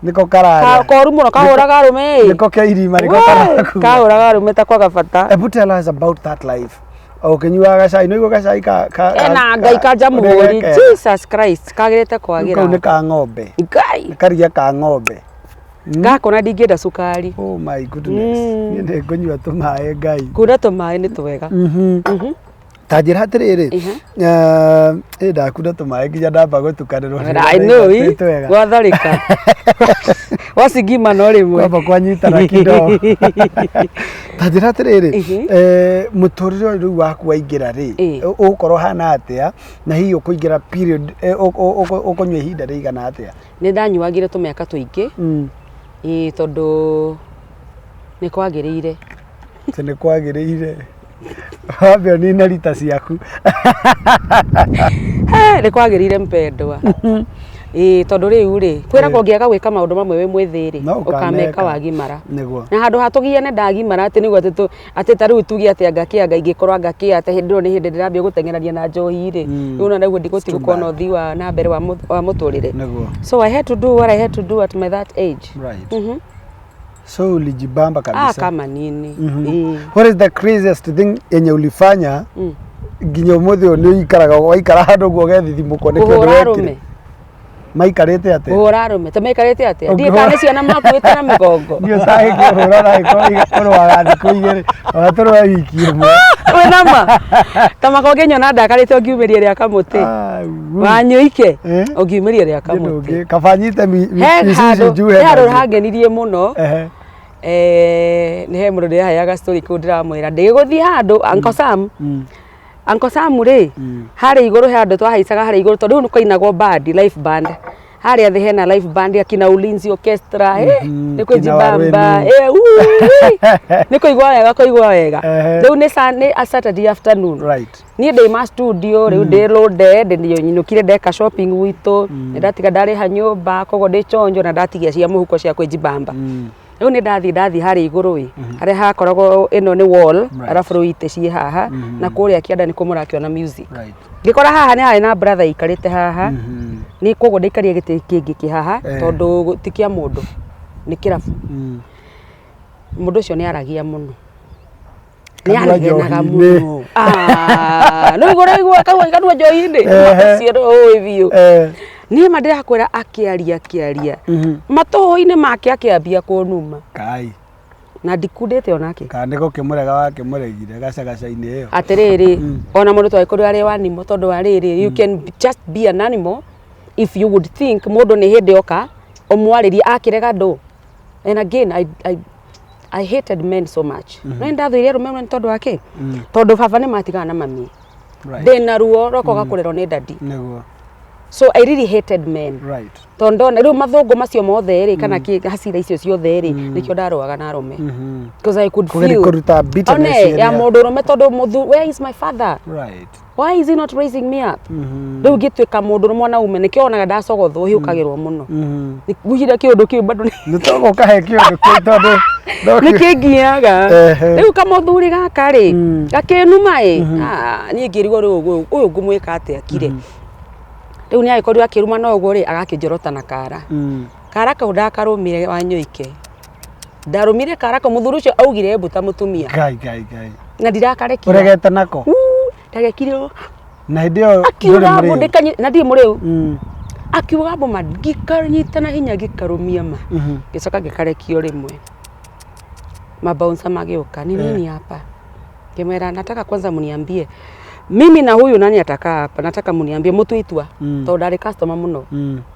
Nĩko kararĩa. Koru mũno kahũraga arũme ĩ. Nĩko ke irima nĩko karakua. Kahũraga arũme ta kwaga bata. Ebu tell us about that life. Ũkĩnyuaga gacai, nĩguo gacai ka Ena Ngai kanja mũhũri. Jesus Christ, kagĩrĩte kwagĩra. Kau nĩ ka ng'ombe. Ngai. Nĩ karia ka ng'ombe. Gakona ndingĩenda cukari. Oh my goodness. Niĩ nĩ ngũnyua tũmaĩ Ngai. Kuna tũmaĩ nĩ twega. Ta njĩra atĩrĩrĩ, ĩ ndakunda tũmaĩ nginya ndamba gũtukanĩrwo nĩ I know nĩ twega. Gwatharĩka. Wacigima no rĩmwe. Kwamba kwanyitana kidogo. Ta njĩra atĩrĩrĩ, mũtũrĩre ũyũ rĩu waku waingĩra rĩ, ũgũkorwo hana atĩa, na hihi ũkũingĩra period, ũkũnyua ihinda rĩigana atĩa? Nĩ ndanyuagire tũmĩaka tũingĩ. Ĩĩ, tondũ nĩ kwagĩrĩire. Atĩ nĩ kwagĩrĩire. Wambe ũnine rita ciaku. He, nĩ kwagĩrĩire mpendwa. Ĩĩ, tondũ rĩu rĩ, kwĩragwo ũngĩaga gwĩka maũndũ mamwe wĩ mwĩthĩ rĩ, No ũkameka ũkameka. wagimara. Nĩguo. Na handũ ha tũgiane ndagimara atĩ nĩguo atĩ atĩ ta rĩu tuge atĩ anga kĩ anga ingĩkorwo anga kĩ atĩ hĩndĩ ĩyo nĩ hĩndĩ ndĩrambia gũteng'erania na njohi rĩ, rĩu ona naguo ndigũtigwo na ũthii wa na mbere wa mũtũrĩre. Nĩguo. So I had to do what I had to do at my that age. Right. So ulijibamba kabisa. Ah, kama nini. What is the craziest thing yenye ulifanya nginya ũmũthĩ ũyũ nĩ ũikaraga waikara handũ ũguo ũgethithimũkwo nĩ kĩndũ Kũhũra wekire? arũme. Maikarĩte atĩa? Kũhũra arũme. Ta maikarĩte atĩa? Ndiĩ Ũngĩhũra- kana nĩ ciana makuĩte na mĩgongo. Niĩ ũtangĩkĩhũra na ĩkorwo tũrũaga thikũ igĩrĩ, ona tũrũe wiki ĩmwe. Wĩna ma? Ta maka ũngĩnyona ndakarĩte ũngiumĩria rĩa kamũtĩ. Ah, wu. Wanyũike Eh? ũngiumĩria rĩa Kĩndũ kamũtĩ. ũngĩ. Kaba nyite He micici handũ njuhe he handũ nacio. hangenirie mũno. Ehe. Nĩ he mũndũ ndĩraheaga story kũu ndĩramwĩra ndĩgũthiĩ handũ Uncle Sam. Uncle Sam rĩ, harĩa igũrũ he handũ twahaicaga harĩa igũrũ tondũ rĩu nĩ kwainagwo band, live band. Harĩa thĩ hena live band akina Ulinzi Orchestra, nĩ Kina kwĩjibamba, Waruenu. ui, nĩ kũigua wega kũigua wega. Rĩu nĩ a Saturday afternoon. Right. Niĩ ndĩ ma studio rĩu ndĩ loaded, nyinũkire ndeka shopping gwitũ, nĩ ndatiga ndarĩha nyũmba, koguo ndĩ chonjo na ndatigia cia mũhuko cia kwĩjibamba. Rĩu nĩ ndathiĩ harĩa igũrũ ĩ, harĩa hakoragwo ĩno nĩ wall, arabu rĩu itĩ ciĩ haha, na kũrĩa kĩanda nĩkuo mũrakĩona music. Right. Ngĩkora haha nĩ harĩ na brother aikarĩte haha, nĩ koguo ndaikarire gĩtĩ kĩngĩ kĩ haha, tondũ ti kĩa mũndũ, nĩ kĩrabu. Mũndũ ũcio nĩ aragia mũno. Nĩ Kanua anegenaga njohi-inĩ. mũno. Ah, nĩ ũiguo ũraigua kau kanua njohi-inĩ? Ũcio nĩ ũĩ biũ. Niĩ ma ndĩrakwĩra akĩaria akĩaria. Matũhũ-inĩ make akĩambia kũnuma. Kai. Na ndikundĩte onake. Kana nĩ gũkĩmũrega wakĩmũregire gacagaca-inĩ ĩyo. Atĩrĩrĩ, ona mũndũ twagĩkorirwo arĩ wa animal tondũ wa rĩrĩ, you can just be an animal if you would think mũndũ nĩ hĩndĩ oka ũmwarĩrie akĩrega ndũ. And again, I hated men so much. No ndathũire arũme mũno nĩ tondũ wa kĩ? Tondũ baba nĩ matigana na mami. Right. Ndĩna ruo rwa kwaga kũrerwo nĩ daddy. Nĩguo. So I really hated men. Right. Tondũ ndona rĩu mathũngũ macio mothe rĩ, kana kĩ hasira icio ciothe rĩ, nĩkĩo ndarũaga na arũme. Because I could Kũgeria feel kũruta bitterness One, ya ĩrĩa- mũndũ ũrũme tondũ mũthu, where is my father? Right. Why is he not raising me up? Rĩu ngĩtuĩka mũndũ mwanaume nĩkĩo wonaga ndacogothwo hiũkagĩrwo mũno. Ngwĩciria kĩũndũ kĩu bado Nĩ tũgũka he kĩũndũ kĩu tondũ no nĩ kĩngiaga. Ehe. Rĩu kamũthuri gaka rĩ, gakĩnuma ĩ, ah, niĩ ngĩrigwo rĩu ũyũ ngũmwĩka atĩa akire. Rĩu nĩ agĩkorirwo akĩruma na ũguo rĩ, agakĩnjorota na kara. Kara kau ndakarũmire Wanyũike. Ndarũmire kara kau mũthuri ũcio augire mbu ta mũtumia. Ngai ngai ngai. Na ndirakarekia. Ũregete nako? Ndagekire ũũ. Na hĩndĩ ĩyo Akiuga ndũrĩ mbu mũrĩu? na ndirĩ mũrĩu. Akiuga mbu ma ngĩkanyita na hinya ngĩkarũmia ma. Ngĩcoka ngĩkarekio rĩmwe. Mabouncer magĩũka, ni nini hapa? Ngĩmwĩra nataka kwanza mniambie mimi na huyu nani atakaa hapa, nataka mniambie mũtue itua. Tondũ ndarĩ customer mũno.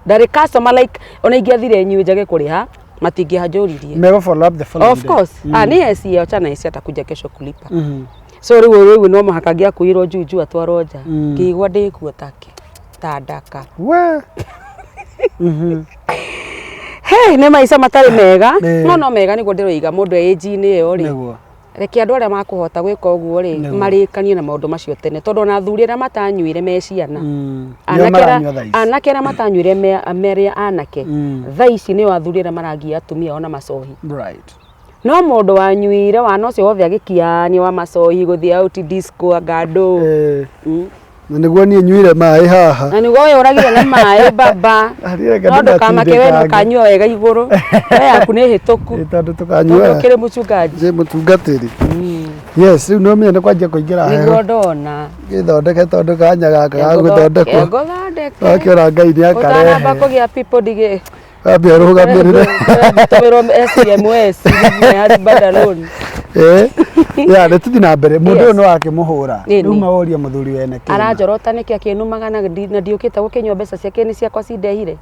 Ndarĩ customer like ona ingĩathire nyue njage kũrĩha matingĩhanjũririe. Mego follow up the following Of day. course. Ah, ni esi achana esi atakuja kesho kulipa. So rĩu no mũhaka ngĩakuirwo juju atwarwo nja. Ngĩigua ndĩkuo take ta ndaka. We. Hey, nĩ maica matarĩ mega. Ĩĩ. No no mega nĩguo ndĩroiga mũndũ e age-inĩ ĩyo rĩ, Nĩguo. Reke andũ arĩa makũhota gwĩka ũguo rĩ, marĩkanie na maũndũ macio tene, tondũ ona athuri arĩa matanyuire me ciana, Nĩo anake arĩa maranyua thaa ici. Anake arĩa matanyuire merĩ anake, thaa ici nĩo athuri arĩa maragia atumia ona macohi. No mũndũ wanyuire wana ũcio wothe agĩkianio wa macohi, gũthiĩ out disco anga ndũ. Na nĩguo niĩ nyuire maĩ haha. Na nĩguo ũyũ ũragire na maĩ baba. Niĩ reke No ndũkamake we, ndĩmatindĩkange. ndũkanyua wega igũrũ, we yaku nĩ hĩtũku. Ĩ, tondũ Tondũ tũkanyua ũkĩrĩ mũchungaji. Njĩ mũtungatĩri. Yes, rĩu nĩ ũmenye nĩ kwanjia kũingĩra heho. Nĩguo ndona. Gĩthondeke tondũ kanya gaka ga gũthondekwo. Ngũthondeke. Wakĩona Ngai nĩ Ũtanamba akarehe. kũgĩa people ndigĩ. Wambe ũrũgamĩrĩre. Tũmĩrwo SMS, my husband alone. Eh, ya nĩ tũthiĩ na mbere. Mũndũ ũyũ Yes. nĩ wakĩmũhũra. Ĩni. Rĩu maũria mũthuri wene kĩna. Aranjorota nĩkĩ akĩnumaga na ndiũkĩte gũkĩnyua mbeca ciake, nĩ ciakwa cindehire.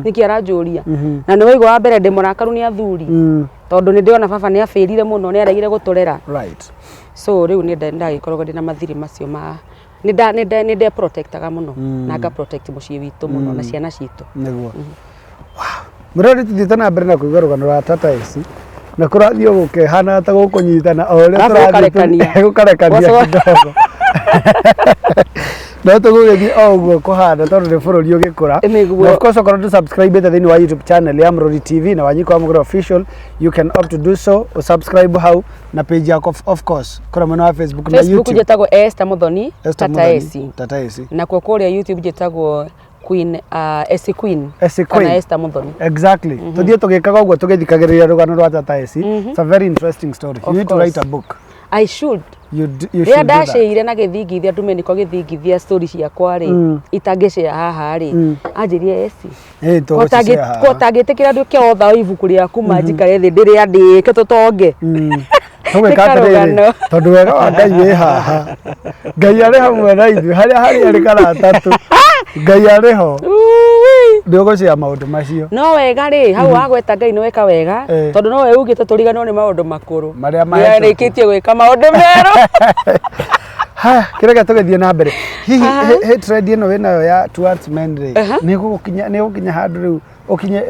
Nĩkĩ aranjũria? Na nĩ waigua wa mbere ndĩ mũrakaru nĩ athuri. Tondũ nĩ ndĩrona baba nĩ abĩrire mũno, nĩ aregire gũtũrera. So rĩu nĩ ndagĩkoragwo ndĩna mathirĩ macio ma nĩ nde protectaga mũno na nga protect mũciĩ witũ mũno na ciana citũ. Nĩguo. Mũrori, tũthiĩte na mbere na kũigua rũgano rwa Tata Esi, na kũrathiĩ o gũkĩhana ta gũkũnyitana o ũrĩa Arabu tũrathiĩ gũkarekania. Gũkarekania Gwacoka- kidogo, no tũgũgĩthiĩ o ũguo kũhana tondũ nĩ bũrũri ũgĩkũra. Nĩguo. Na of course okorwo ndũ subscribe thĩinĩ wa YouTube channel ya Mũrori TV na Wanyiko wa Mũgũra Official, you can opt to do so, subscribe hau na page yako, of course kũrĩa mwena wa Facebook na Facebook YouTube. Njĩtagwo Esther Muthoni. Esther Tata Muthoni, Esi. Tata Esi. Nakuo kũrĩa YouTube njĩtagwo Queen, Esi Queen. Esi Queen. Kana Esther Muthoni. Exactly. Tuthiĩ tũgĩkaga ũguo tũgĩthikagĩrĩria rũgano rwa Tata Esi. It's a very interesting story. You Of need to course. write a book. I should. You Rĩrĩa should do that. ndaceire na gĩthingithia Ndumeniko gĩthingithia story ciakwa rĩ, itangĩcea haha rĩ, anjĩrie, "Esi, Ĩ, tũgũcicare haha. ko tangĩtĩkĩra nduĩke otha wa ibuku rĩaku ma njikare thĩ ndĩrĩandĩke tũtonge." Tũgwĩka Nĩ atĩrĩrĩ, karũgano. tondũ wega wa Ngai wĩ haha, Ngai arĩ hamwe na ithuĩ harĩa harĩ erĩ kana atatũ, Ngai arĩ ho. Ui. Nĩ ũgũcea maũndũ macio. No wega rĩ, hau wagweta Ngai nĩ weka wega, tondũ nowe ugĩte tũriganĩrwo nĩ maũndũ makũrũ. Marĩa mahĩtũku. Nĩarĩkĩtie gwĩka maũndũ merũ. Haya, kĩreke tũgĩthiĩ na mbere. Hihi hatred ĩno wĩnayo ya towards men rĩ, nĩ gũkinya handũ rĩu ũkinye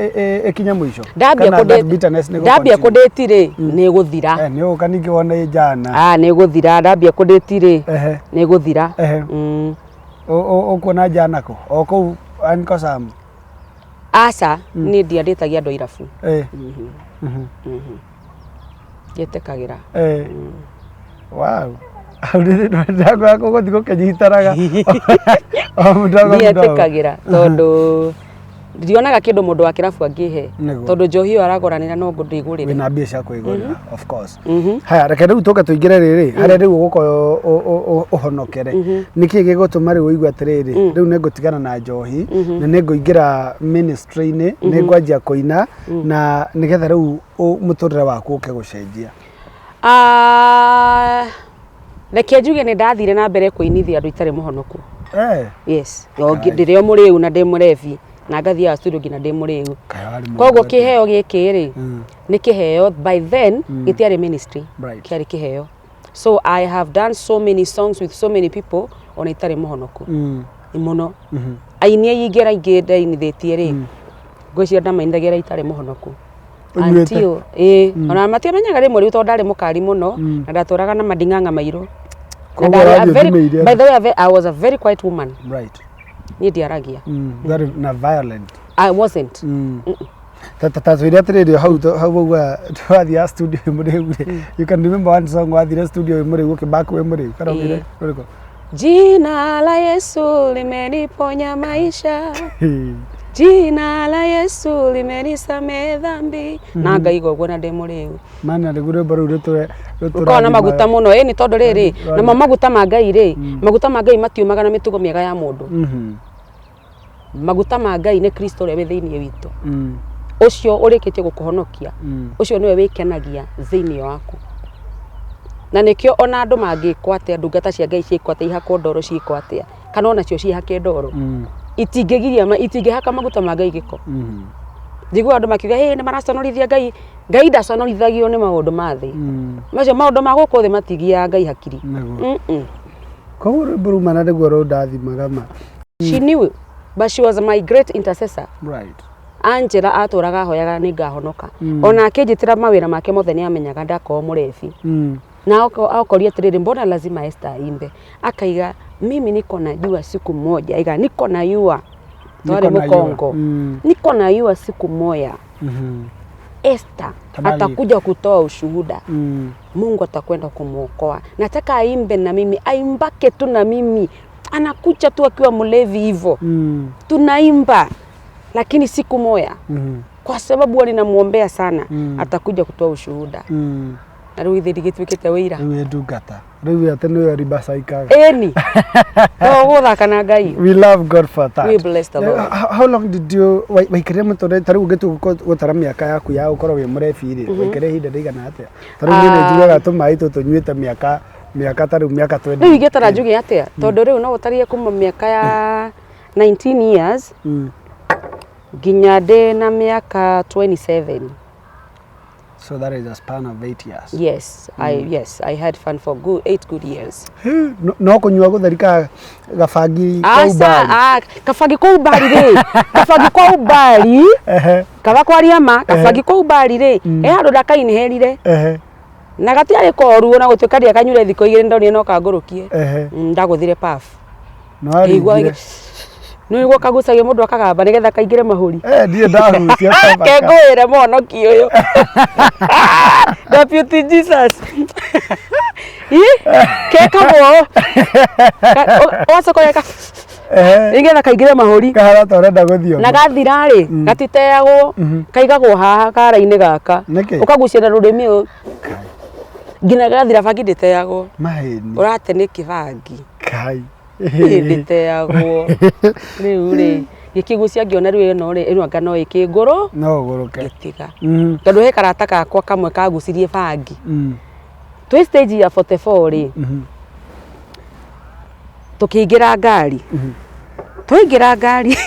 ĩkinye mũico? Ndambia Kana that bitterness nĩ ndambia gũ-continue? kũdate rĩ, nĩ gũthira. Eh, nĩ ũgũka ningĩ wone ĩ njana. Ah, nĩ gũthira. Ndambia kũdate rĩ, nĩ gũthira. Ũkuona njana kũ? O kũu Uncle Sam? Aca, niĩ ndiandĩtagia andũ a irabu. Njĩtĩkagĩra. Wow. Ndakora gũgũthiĩ gũkĩnyitanaga o mũdogo mũdogo. Ndietĩkagĩra tondũ ndionaga kĩndũ mũndũ wa kĩrabu angĩhe. Nĩguo. Tondũ njohi ĩyo aragũranĩra no ndĩgũrĩre. Wĩna mbia cia kwĩgũrĩra, of course. Haya, reke rĩu tũke tũingĩre rĩrĩ harĩa rĩu ũgũkorwo ũhonokere. Nĩkĩ gĩgũtũma rĩu ũigue atĩrĩrĩ, rĩu nĩ ngũtigana na njohi na nĩ ngũingĩra ministry-inĩ, nĩ ngwanjia kũina na nĩgetha rĩu mũtũrĩre waku ũke gũcenjia? Ah, reke njuge nĩ ndathire na mbere kũinithia andũ itarĩ mũhonoku. Yes. Ndĩrĩ o mũrĩu na ndĩ mũrebi na ngathiaga studio nginya ndĩ mũrĩu. Kaĩ warĩ mũndũ Koguo atĩa? Kĩheo gĩkĩ rĩ, nĩ kĩheo, by then gĩtiarĩ ministry, kĩarĩ kĩheo. So I have done so many songs with so many people ona itarĩ mũhonoku. Mũno. Aini aingĩ arĩa aingĩ ndainithĩtie rĩ, ngwĩciria ndamainithagia itarĩ mũhonoku. Ũnyuĩte? Until, ĩĩ, ona matiamenyaga rĩmwe rĩu tondũ ndarĩ mũkari mũno na ndatũraga na manding'ang'a mairũ. Na Koguo ndarĩ a ũrathiĩ ũthimĩire by the way, I was a very quiet woman. Niĩ ndiaragia. Very na violent. I wasn't. Ta twĩre atĩrĩrĩ, hau hau ũguo twathiaga studio wĩ mũrĩu rĩ, you can remember one song wathire studio wĩ mũrĩu, ũkĩback wĩ mũrĩu, kana ũkĩre rũrĩkũ? Jina la Yesu limeniponya maisha. Jina la Yesu limenisamehe dhambi. Na ngaigua ũguo na ndĩ mũrĩu. Mana nĩguo rwĩmbo rũu rũtũre. Rũkoragwo na maguta mũno, ĩni tondũ rĩrĩ, namo maguta ma Ngai rĩ, maguta ma Ngai matiumaga na mĩtugo mĩega ya mũndũ. Maguta ma Ngai nĩ Kristo ũrĩa wĩ thĩinĩ witũ. Ũcio ũrĩkĩtie gũkũhonokia, ũcio nĩwe wĩkenagia thĩinĩ waku. Na nĩkĩo ona andũ mangĩkwo atĩa, ndungata cia Ngai ciĩkwo atĩa, ihakwo ndoro ciĩkwo atĩa, kana onacio cihake ndoro, itingĩgiria itingĩhaka maguta ma Ngai gĩko. Njiguaga andũ makiuga, "Hĩ, nĩ maraconorithia Ngai." Ngai ndaconorithagio nĩ maũndũ ma thĩ. Macio maũndũ ma gũkũ thĩ matigiaga Ngai hakiri. Nĩguo. Koguo rwĩmbo ruma na nĩguo rũndathimaga ma. She knew, but she was my great intercessor. Angela atũraga ahoyaga nĩ ngahonoka. Ona akĩnjĩtĩra mawĩra make mothe nĩ amenyaga ndakorwo mũrebi. Na akoria atĩrĩrĩ, mbona lazima Esther aimbe? Akaiga mimi niko najua siku moja, aiga niko najua twarĩ Niko najua. Mũkongo. Niko najua siku moya Esther Tamali. atakuja kutoa ushuhuda. Mungu atakwenda kumwokoa. Nataka aimbe na mimi, aimbake tu na mimi. Anakuja tu akiwa mlevi hivyo. Tunaimba lakini siku moya kwa sababu huwa ninamwombea sana atakuja kutoa ushuhuda. Na rĩu ithe ndigĩtuĩkĩte wĩira. Rĩu ĩ ndungata rĩu atĩ nĩwe ribacaikaga. Ĩni no gũthaka na Ngai. We love God for that. We bless the Lord. How long did you waikarire mũtũrĩre ta rĩu ũngĩtua gũtara mĩaka yaku ya gũkorwo wĩ mũrebi rĩ, waikarire ihinda rĩigana atĩa? Ta rĩu niĩ nĩ njugaga tũmaĩ tũtũ nyuĩte mĩaka ta rĩu mĩaka 20. Rĩu ingĩtara njuge atĩa? Tondũ rĩu no ũtarire kuma mĩaka ya 19 years nginya ndĩ na mĩaka 27. So that is a span of 8 years. Yes, I had fun for good 8 good years. No kũnyua gũtheri ka gabangi kau Aca, mbari. ah, kabangi kau mbari rĩ, kabangi kau mbari, kaba kwaria ma, kabangi kau mbari rĩ, he handũ ndakainherire. Na gatiarĩ koru ona gũtuĩka ndiakanyuire thikũ igĩrĩ ndonire no kangũrũkie. Ndagũthire puff. No aringire. Nĩ ũguo kagucagia mũndũ akagamba nĩgetha kaingĩre mahũri. Ndirĩ ndahutia tabaka. Kengũĩre mũhonoki ũyũ. Deputy Jesus. Ĩ, kekagwo. Ũgacoka ũgeka nĩgetha kaingĩre mahũri. Kahana ta ũrenda gũthioma. Na gathira rĩ, gatiteagwo, kaigagwo haha kara-inĩ gaka. Nĩkĩ? Ũkagucia na rũrĩmĩ ũũ. Nginya gathira bangi ndĩteagwo. Maheni. Ũrate nĩkĩ bangi? Kai. Ndĩteagwo. Rĩu rĩ, gĩkĩgucia ngĩona rĩu ĩno rĩ, ĩno anga no ĩkĩngũrũ, No ũgũrũke. ngĩtiga. Tondũ he karata gakwa kamwe kagucirie bangi. Twĩ stage ya 44 rĩ, tũkĩingĩra ngari. Twaingĩra ngari,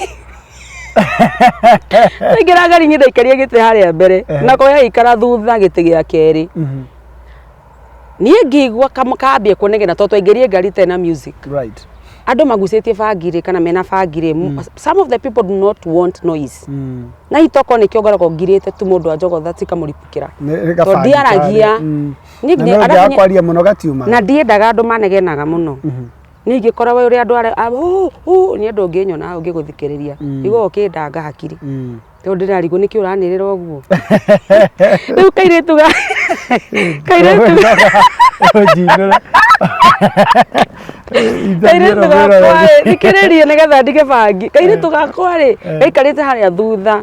twaingĩra ngari niĩ ndaikarire gĩtĩ harĩa mbere, nako gagĩikara thutha gĩtĩ gĩa kerĩ. Niĩ ngĩigua kambia kũnegena tondũ twaingĩrire ngari ĩtarĩ na music. Right. Andũ magucĩtie bangi rĩ kana mena bangi rĩ, some of the people do not want noise. Na itoko nĩkĩo ngoragwo ngirĩte tu mũndũ anjogotha tikamũripũkĩra. Nĩ Tondũ gabangi ndiaragia. karĩa. Niĩ Na nginya- no arabu ũngĩaga nĩ- kwaria mũno gatiuma. na ndiendaga andũ manegenaga mũno. Niĩ ingĩkora we ũrĩa andũ arĩa niĩ andũ ũngĩnyona hau ngĩgũthikĩrĩria igua ũkĩndanga hakiri. Tondũ ndĩrarigwo nĩkĩ ũranĩrĩra ũguo. Rĩu kairĩtu ga kairĩtu Ũnjinũre. kairĩtu gakwa rĩ, thikĩrĩria nĩgetha ndige bangi. Kairĩtu gakwa rĩ, gaikarĩte harĩa thutha.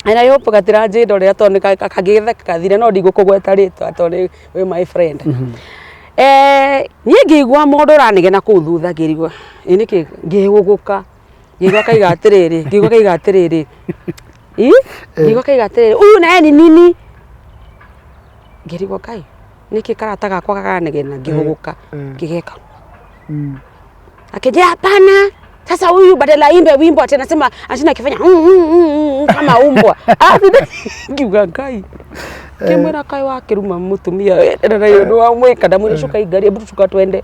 And I hope gatiranjĩndorera tondũ kangĩgĩtheka gathire no ndigũkũgweta rĩtwa tondũ wĩ my friend. Niĩ ngĩigua mũndũ ũranegena kũu thutha ngĩrigwo ĩ nĩkĩ ngĩhũgũka ngĩigua kaiga atĩrĩrĩ ngĩigua kaiga atĩrĩrĩ ĩ ngĩigua kaiga atĩrĩrĩ huyu naye ni nini ngĩrigwo Ngai nĩkĩ karata gakwa karanegena ngĩhũgũka ngĩgeka akĩnjĩra hapana sasa huyu badala aimbe wimbo ati anasema anashinda akifanya kama umbwa. Ngiuga Ngai ngĩmwĩra kaĩ wakĩruma mũtumia na nĩ wamwĩka ndamwĩra shuka hii gari hebu shuka twende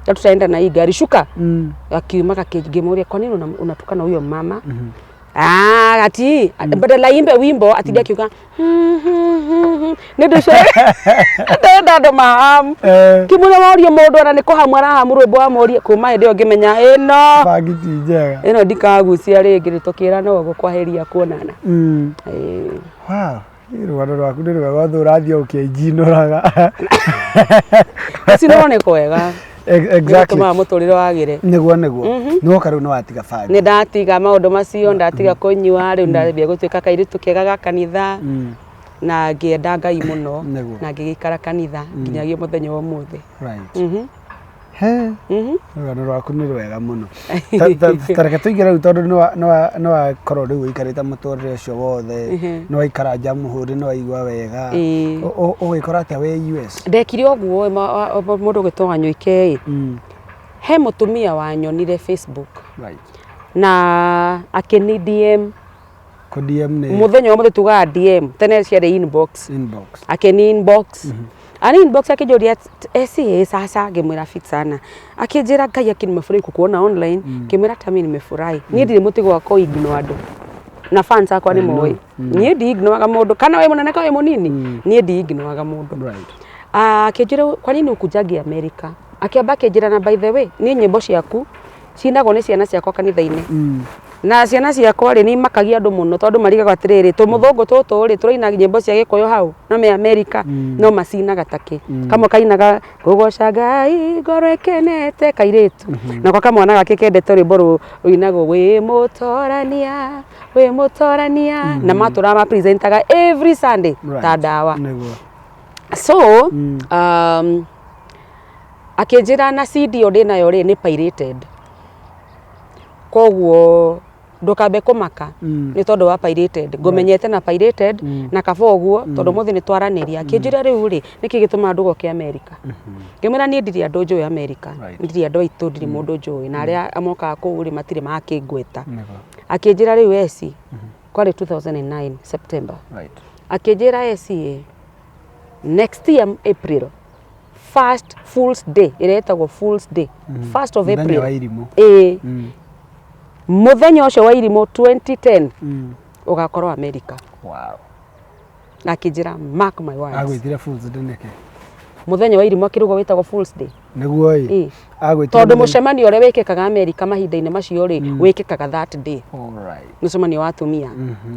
na tutaenda na hii gari shuka. Akiuma ngĩmũria kwa nini unatukana huyo mama? Ah, ati badala aimbe wimbo ati akiuga nĩ ũndũ ũcio ndenda andũ mahamu kĩmwĩra worie mũndũ ona nĩ kũhamu arahamu rwĩmbo wamũrie kuma hĩndĩ ĩyo ngĩmenya ĩno Bangi ti njega. ĩno ndikagucia rĩngĩ nĩ tũkĩrana ũguo kwaheria kuonana. Wow. Rũgano rwaku nĩ rwega ũthũ ũrathiĩ ũkĩnjinũraga. Gũcinũrwo nĩ kwega. Exactly. Nĩgũtũmaga mũtũrĩre wagĩre. Nĩguo nĩguo. Nĩwoka rĩu nĩwatiga bangi. Nĩ ndatiga maũndũ macio ndatiga kũnyua rĩu ndambia gũtuĩka kairĩtu kega ga kanitha na ngĩenda Ngai mũno na ngĩgĩikara kanitha nginyagia mũthenya wa ũmũthĩ. Right. He. Rũgano rwaku nĩ rwega mũno. Ta reke tũingĩre rĩu tondũ nĩwakorwo rĩu ũikarĩte mũtũrĩre ũcio wothe, nĩwaikara Jamhuri, nĩwaigua wega. Ũgĩkora atĩa wĩ US? Ndekire ũguo mũndũ ũgĩtwo Wanyoike ĩ. He mũtumia wanyonire Facebook. Right. Na akĩni DM. Kũ DM nĩ? Mũthenya wa mũthĩ tugaga DM, tene ciarĩ inbox. Inbox. Akĩni inbox. Ani inbox akĩnjũria esi sasa ngĩmwĩra fit sana. Akĩnjĩra Ngai akĩ nimefurahi kukuona online. Ngĩmwĩra hata mimi nimefurahi. Niĩ ndirĩ mũtego wa kũ ignore andũ. Na fans akwa nĩ I know. moĩ niĩ ndi-ignoraga mũndũ, kana wĩ mũnene kana wĩ mũnini, niĩ ndi-ignoraga mũndũ. Ah, akĩnjĩra, "Kwa nini ukujangi America?" Akĩamba akĩnjĩra, "Na by the way, niĩ nyĩmbo ciaku cinagwo nĩ ciana ciakwa kanitha-inĩ, na ciana ciakwa rĩ, nĩ imakagia andũ mũno tondũ marigaga atĩrĩrĩ, tũmũthũngũ tũtũ rĩ, tũraina nyĩmbo cia Gĩkũyũ hau na me America, no macinaga takĩ." Kamwe kainaga "Kũgoca Ngai ngoro ĩkenete", kairĩtu, nako kamwana gake kendete rwĩmbo rũinagwo "Wĩ mũtorania, wĩ mũtorania", na matũraga mapresentaga every Sunday ta ndawa. So akĩnjĩra na CD ĩyo ndĩnayo rĩ, nĩ pirated, koguo ndũkambe kũmaka nĩ tondũ wa pirated, ngũmenyete na pirated na kaba ũguo tondũ mũthĩ nĩ twaranĩria. Akĩnjĩra, "Rĩu rĩ, nĩkĩ gĩtũmaga ndũgoke America?" Ngĩmwĩra, "Niĩ ndirĩ andũ njũĩ America, ndirĩ andũ aitũ, ndirĩ mũndũ njũĩ, na arĩa mokaga kũu rĩ, matirĩ makĩngwĩta." Akĩnjĩra, "Rĩu eci," kwarĩ 2009 September, akĩnjĩra, "Eci, next year April, first Fools Day, ĩrĩa ĩtagwo Fools Day, first of Mũthenya April." wa irimũ. Ĩĩ, "Mũthenya ũcio wa irimũ 2010 ũgakorwo America." Na akĩnjĩra, "Mark my words." Agwĩtire Fools Day nĩkĩ? Mũthenya wa irimũ akĩrugwo wĩtagwo Fools Day. Nĩguo ĩ. Ĩĩ. Agwĩtire Tondũ mũcemanio ũrĩa wĩkĩkaga America mahinda-inĩ macio rĩ, wĩkĩkaga that day. Mũcemanio wa atumia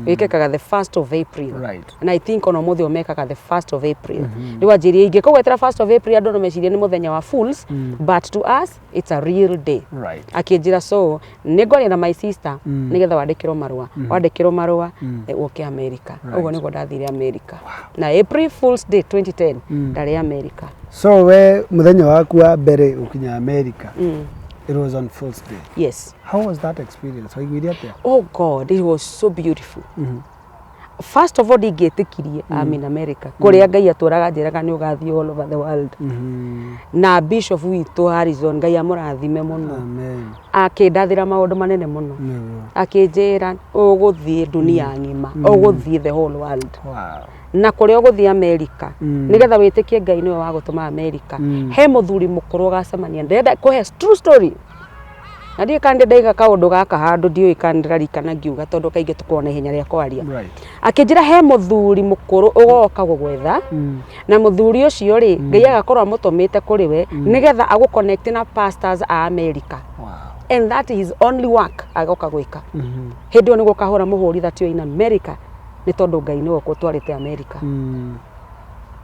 wĩkĩkaga the first of April. And I think ona ũmũthĩ ũyũ mekaga the first of April. Rĩu anjĩrie, ingĩkũgwetera first of April, andũ no mecirie nĩ mũthenya wa fools, but to us it's a real day. Akĩnjĩra, "So nĩ ngwaria na my sister nĩgetha wandĩkĩrwo marũa, wandĩkĩrwo marũa ũke America." Ũguo nĩguo ndathire America, na April Fools Day 2010 ndarĩ America. So we mũthenya waku wa mbere gũkinya America, it was on Fools Day? Yes. How was that experience? Waiguire atĩa? Oh God, it was so beautiful. First of all, ndingĩtĩkirie I'm in America, kũrĩa Ngai atũraga njĩraga nĩ ũgathiĩ all over the world. Na bishop witũ Harrison, Ngai amũrathime mũno, Amen. Akĩndathĩra maũndũ manene mũno. Akĩnjĩra, "Ũgũthiĩ dunia ng'ima, ũgũthiĩ the whole world." Na kũrĩa ũgũthiĩ America, nĩgetha wĩtĩkie Ngai nĩwe wagũtũma America, he mũthuri mũkũrũ ũgacemania. Ndĩrenda kũhe true story na ndiũĩ kana ndaiga kaũndũ gaka handũ, ndiũĩ kana ndĩrarikana ngiuga, tondũ kaingĩ tũkoragwo na ihenya rĩa kwaria. Akĩnjĩra he mũthuri mũkũrũ ũgoka gũgwetha, na mũthuri ũcio rĩ, Ngai agakorwo amũtũmĩte kũrĩ we nĩgetha agũ na pastors a America, and that is his only work agoka gwĩka. Hĩndĩ ĩyo nĩguo ũkahũra mũhũri that you're in America, nĩ tondũ Ngai nĩwe ũgũtwarĩte America.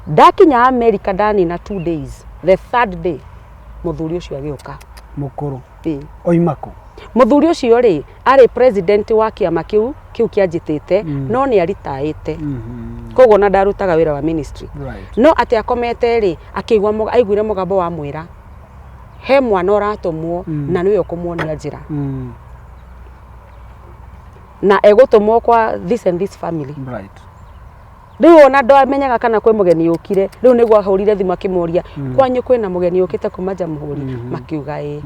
Ndakinya America, ndanina 2 days, the third day mũthuri ũcio agĩũka. Mũkũrũ? Ĩĩ. Oima kũ? Mũthuri ũcio rĩ, arĩ president wa kĩama kĩu kĩanjĩtĩte, no nĩ aritaĩte, koguo na ndarutaga wĩra wa ministry. No atĩ akomete rĩ, akĩigua aiguire mũgambo wa mwĩra he mwana ũratũmwo na nĩwe ũkũmuonia njĩra, na egũtũmwo kwa this and this family. Rĩu ona ndamenyaga kana kwĩ mũgeni ũkire. Rĩu nĩguo ahũrire thimũ akĩmũria, "Kwanyu kwĩna mũgeni ũkĩte kuma Jamhuri?" Makiuga ĩĩ.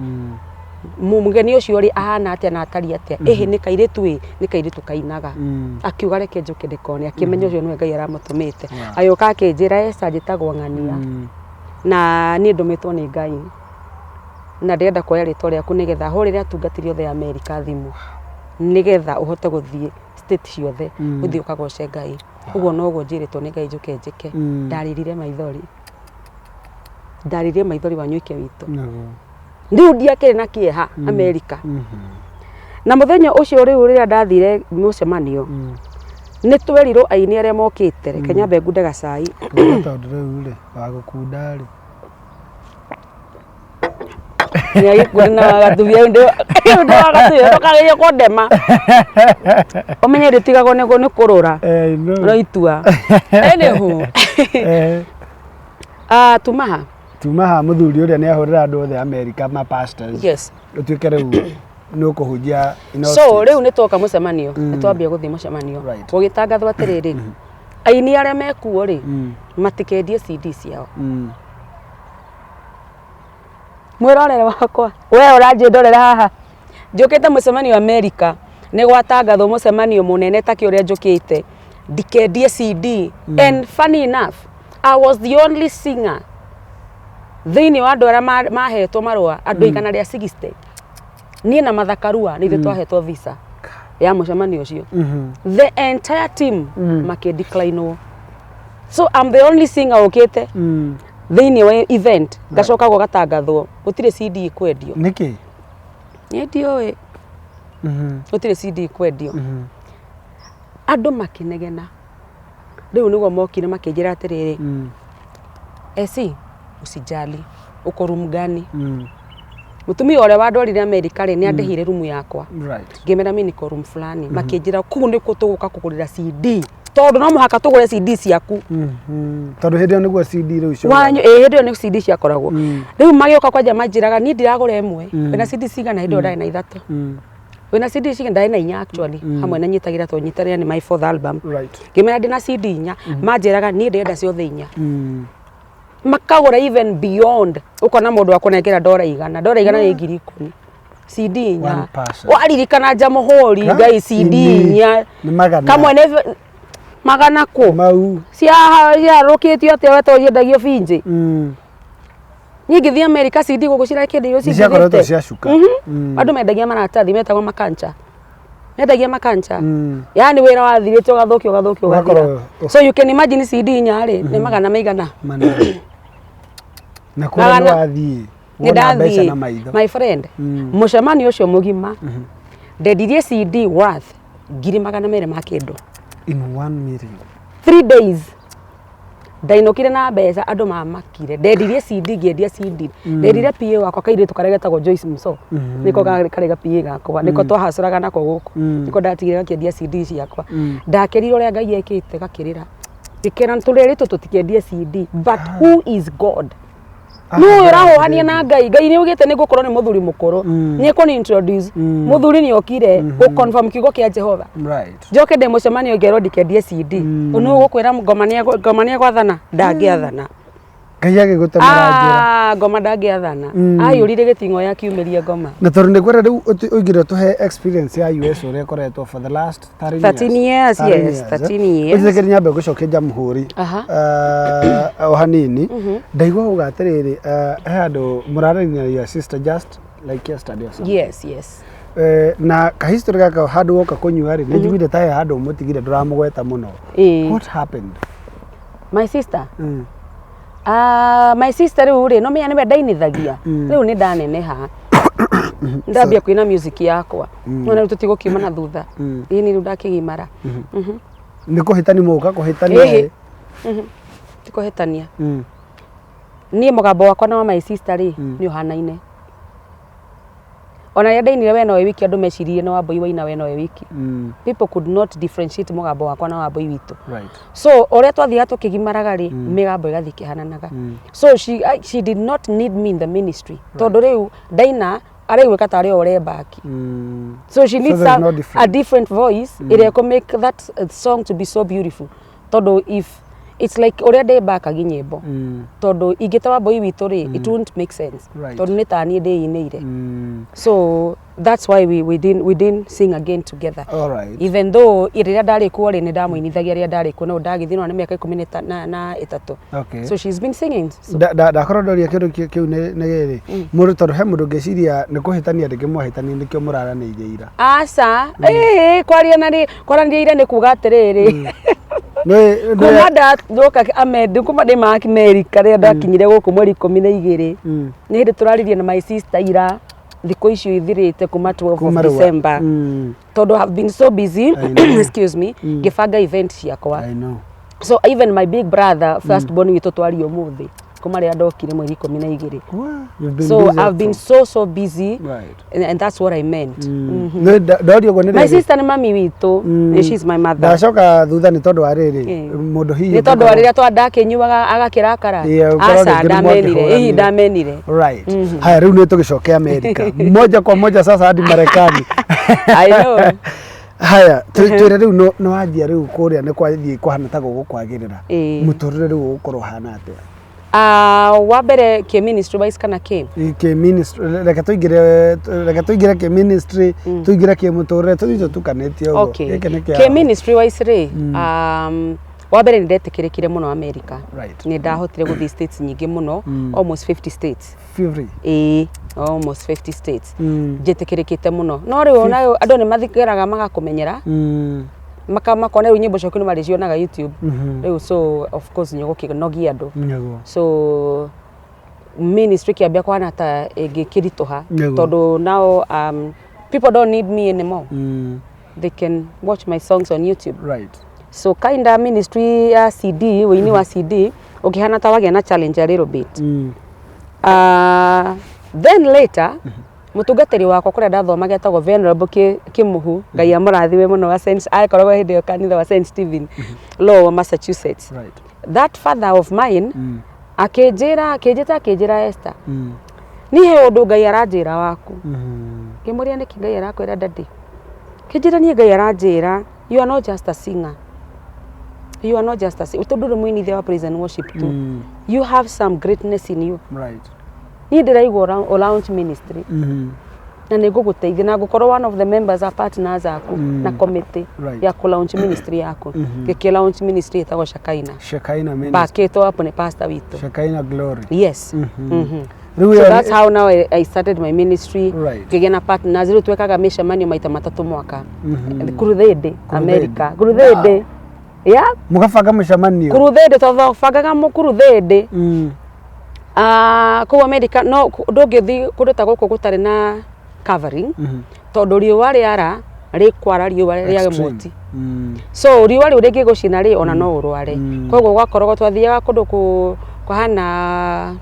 "Mũgeni ũcio rĩ, ahana atĩa na atariĩ atĩa?" "Ĩhĩ, nĩ kairĩtu, ĩ nĩ kairĩtu kainaga." Akiuga, "Reke njũke ndĩkone." Akĩmenya ũcio nĩwe Ngai aramũtũmĩte. Agĩũka akĩnjĩra, "Esa, njĩtagwo Ng'ania, na niĩ ndũmĩtwo nĩ Ngai na ndĩrenda kuoya rĩtwa rĩaku nĩgetha hũrĩre atungatĩri othe a Amerika thimũ nĩgetha ũhote gũthiĩ state ciothe, ũthiĩ ũkagoce Ngai. Ũguo noguo njĩrĩtwo nĩ Ngai njũke njĩke." Ndarĩrire maithori, ndarĩrire maithori, Wanyuike witũ. Rĩu ndiakĩrĩ na kĩeha Amerika. Na mũthenya ũcio rĩu rĩrĩa ndathire mũcemanio, nĩ twerirwo aini arĩa mokĩte, reke nyambe ngunde gacai. Kunda, tondũ rĩu rĩ wagũkunda rĩ. Nĩagĩkunda na wagatumia ũndũ wagatumia, ndũkagerie kũndema, ũmenye ndĩtigagwo nĩ kũrũra. Eh, no. No itua. Anywho, ah, tuma ha? Tuma ha mũthuri ũrĩa nĩ ahũrĩra andũ othe America, ma pastors. Yes. Ũtuĩke rĩu nĩ ũkũhunjia in all So states. rĩu nĩ twoka mũcemanio, nĩ twambia gũthiĩ mũcemanio, gũgĩtangathwo atĩrĩrĩ, aini arĩa mekuo rĩ, matikendie CD ciao. Mwĩrorere wakwa, we ũranjĩndorera haha, njũkĩte mũcemanio America, nĩ gwatangathwo mũcemanio mũnene ta kĩ ũrĩa njũkĩte, ndikendie CD. And funny enough, I was the only singer thĩinĩ wa andũ arĩa mahetwo marũa, andũ 160. Niĩ na Mathakarua nĩ ithuĩ twahetwo visa. Ya mũcemanio ũcio, the entire team makĩ-decline-wo, so I'm the only singer ũkĩte thĩinĩ wa event. Ngacoka gũgatangathwo gũtirĩ CD ikwendio. Nĩkĩ? Niĩ ndiũĩ. Gũtirĩ CD ikwendio. Andũ makĩnegena. Rĩu nĩguo mokire makĩnjĩra atĩrĩrĩ, "Esi, usijali, uko room gani?" Mũtumia ũrĩa wandwarire Amerika rĩ, nĩ andĩhire rumu yakwa. Ngĩmera mi niko room fulani. Makĩnjĩra kũu nĩkuo tũgũka kũgũrĩra CD, tondũ no mũhaka tũgũre CD ciaku. Tondũ hĩndĩ ĩyo nĩguo CD rĩu cio. Wanyu, ĩ, hĩndĩ ĩyo nĩ CD ciakoragwo. Rĩu magĩũka kwanja manjĩraga niĩ ndiragũra ĩmwe. Wĩna CD cigana? Hĩndĩ ĩyo ndarĩ na ithatũ. Wĩna CD cigana? Ndarĩ na inya actually, hamwe na nyitagĩra tondũ nyitanĩra nĩ my fourth album. Ngĩmera ndĩna CD inya. Manjĩraga niĩ ndĩrenda ciothe inya. Makagũra even beyond, ũkona mũndũ akũnengera $100, $100 nĩ 10,000, CD inya. One person. Waririkana Jamhuri? Ka? Ngai, CD inya. Nĩ magana. Kamwe nĩ magana kũ? Mau. Ciarũkĩtio atĩa we, to ciendagio binjĩ? Niĩ ngĩthiĩ America, CD gũkũ cirakĩendio Nĩ ciakoretwo ciacuka. Andũ mendagia maratathi metagwo makancha, mendagia makancha. Yani wĩra wathirĩte ũgathũkio, ũgathũkio, ũgathira. So you can imagine, CD inya rĩ, nĩ magana maigana? Mana. Na kũrĩa nĩ Magana. wathiĩ. Nĩ Wona mbeca ndathiĩ na maitho. My friend, mũcemanio ũcio mũgima ndendirie CD worth 200,000 ma kĩndũ. In one meeting. 3 days ndainũkire na mbeca, andũ mamakire. Ndendirie CD, ngĩendia CD, nderire PA wakwa, kairĩtu karĩa getagwo Joyce Muso, nĩko karĩ ga PA gakwa, nĩko twahacũraga nako gũkũ, nĩko ndatigire gakĩendia CD ciakwa. Ndakerire ũrĩa Ngai ekĩte, gakĩrĩra, gĩkĩra tũrĩrĩtwo tũtikendie CD, but who is God? Nũ ũrahũhania na Ngai? Ngai nĩ augĩte nĩ ngũkorwo nĩ mũthuri mũkũrũ, nĩ ekũni introduce mũthuri, nĩ okire gũ confirm kiugo kĩa Jehova. Njoke ndĩ mũcemanio ngerwo ndikendie CD? Nũ ũgũkwĩra ngoma nĩ egwathana? Ndangĩathana. Ngai agĩgũtemera njĩra. Ah, ngoma ndangĩathana. Aiyũrire gĩting'o ya kiumĩrie ngoma. Na tondũ nĩ kwenda rĩu ũingĩre ũtũhe experience ya US ũrĩa ĩkoretwo for the last 13 13 years, yes, 13 years. Ũnjĩtĩkĩrie nyambe ngũcokie Jamhuri o hanini. Ndaigua uga atĩrĩrĩ, he handũ mũraragia na your sister just like yesterday or something. Yes. Na kahistory gaka, handũ woka kũnyua rĩ, nĩ njiguire ta he handũ mũtigire ndũramũgweta mũno. What happened? My sister? Ah, my sister rĩu rĩ, no menya nĩwe ndainithagia. Rĩu nĩ ndaneneha, ndambia kuina music yakwa, no rĩu tũtigũkiuma na thutha. Ĩĩ, nĩ rĩu ndakĩgimara. Nĩ kũhĩtani mũka kũhĩtania? Ĩhĩ. Tikũhĩtania. Niĩ mũgambo wakwa na wa my sister rĩ, nĩ ũhanaine. Ona rĩrĩa ndainire We Nowe Wiki, andũ meciririe nĩ Wambui waina We Nowe Wiki. People could not differentiate mũgambo wakwa na Wambui witũ. So ũrĩa twathiaga tũkĩgimaraga rĩ, mĩgambo ĩgathiĩ ĩkĩhananaga. So she did not need me in the ministry, tondũ rĩu ndaina araiguĩka tarĩ o ũrembaki. So she needs There's no a difference. Different voice ĩrĩa ĩkũ make that song to be so beautiful, tondũ if it's like ũrĩa ndĩmbakagi nyĩmbo, tondũ ingĩta Wambui witũ rĩ, it won't make sense, tondũ nĩ ta niĩ ndĩinĩire. So that's why we didn't sing again together. Even though rĩrĩa ndarĩ kuo rĩ, nĩ ndamũinithagia rĩrĩa ndarĩ kuo, no ndagĩthiĩ no nĩ mĩaka ikũmi na ĩtatũ. So she's been singing, so. Ndakorwo ndoria kĩndũ kĩu nĩ rĩrĩ, mũndũ, tondũ he mũndũ ngĩciria nĩ kũhĩtania rĩngĩ mwahĩtania, nĩkĩo mũraranĩirie ira. Aca, ĩĩ, kwaria na rĩ, kwaranĩria ira nĩ kuga atĩrĩrĩ, kuma ndoka Amed, kuma ndĩ ma Amerika, rĩrĩa ndakinyire gũkũ mweri 12, nĩ hĩndĩ tũraririe na my sister ira, thikũ icio ithirĩte kuma 12 of Kuma rĩu- December, tondũ have been so busy, I know. excuse me, ngĩbanga event ciakwa. I know. So even my big brother, first born witũ, twaria ũmũthĩ kuma rĩrĩa ndokire mweri 12. Wow, you've been So busy. I've been so so busy, and that's what I meant. Nĩ ndoria ũguo nĩ My rĩrĩ, sister nĩ mami witũ. She's my mother. Ndacoka thutha nĩ tondũ wa rĩrĩ, mũndũ hihi Nĩ tondũ wa rĩrĩa twa ndakĩnyuaga agakĩrakara. Yeah, ũkorwo Aca, rĩngĩ nĩ ndamenire, ĩhi, mwakĩhũranire. ndamenire. Right. Haya, rĩu nĩ tũgĩcoke Amerika moja kwa moja sasa hadi Marekani. I know. Haya, twĩre rĩu, nĩ wanjia rĩu kũrĩa, nĩ kwathiĩ kũhana ta gũgũkwagĩrĩra? Mũtũrĩre rĩu ũgũkorwo ũhana atĩa? Ah, wa mbere kĩ ministry wise kana kĩ? Kĩ ministry, reke tũingĩre kĩ ministry, tũingĩre kĩ mũtũrĩre, tũthiĩ tũtukanĩtie ũguo. Okay. Gĩkĩ nĩ kĩa Kĩ ministry wise rĩ, Wa mbere nĩ ndetĩkĩrĩkire mũno America. Right. Nĩ ndahotire gũthiĩ states nyingĩ mũno, almost 50 states. 50. Ĩĩ, almost 50 states. Njĩtĩkĩrĩkĩte mũno, no rĩu ona andũ nĩ mathikĩraga magakũmenyera, makona rĩu nyĩmbo ciaku nĩ marĩcionaga YouTube rĩu, so of course nĩ ũgũkĩnogia andũ. So ministry kĩambia kũhana ta ĩngĩkĩritũha, tondũ now people don't need me anymore. They can watch my songs on YouTube. So kinda ministry ya CD, wĩini wa CD ũkĩhana ta wagĩa na challenge a little bit. Then later mũtungatĩri wakwa kũrĩa ndathomaga etagwo Venerable Kĩmũhu, Ngai amũrathime mũno, wa Saint, akoragwo hĩndĩ ĩyo kanitha wa Saint Stephen, Lowell, Massachusetts. That father of mine akĩnjĩra, akĩnjĩta, akĩnjĩra, "Esther, niĩ he ũndũ Ngai aranjĩra waku." Ngĩmũria, "Nĩkĩ Ngai arakwĩra, daddy?" Kĩnjĩra, "Niĩ Ngai aranjĩra you are not just a singer, you are not just a singer, tondũ ndũrĩ mũinithia wa praise and worship tu. You have some greatness in you. Niĩ ndĩraigua launch ministry na nĩ ngũgũteithia na ngũkorwo one of the members a partners aku na committee ya kũ launch ministry yaku." Gĩkĩ launch ministry ĩtagwo Shakaina. Shekinah Ministry. Bakĩtwo hapo nĩ pastor witũ. Shekinah Glory. Yes. Rĩu So ĩyo that's how now I started my ministry. Ngĩgĩa na partners, rĩu twekaga mĩcemanio maita matatũ mwaka. Crusade, America crusade, yeah. Mũgabanga mũcemanio. Crusade, twabangaga mũ crusade. Ah, kũu America no ndũngĩthiĩ kũndũ ta gũkũ gũtarĩ na covering, tondũ riũa rĩara rĩkwara, riũa rĩa Extreme. mũti. So riũa rĩu rĩngĩgũcina rĩ, ona no ũrware. Koguo gwakoragwo twathiaga kũndũ kũhana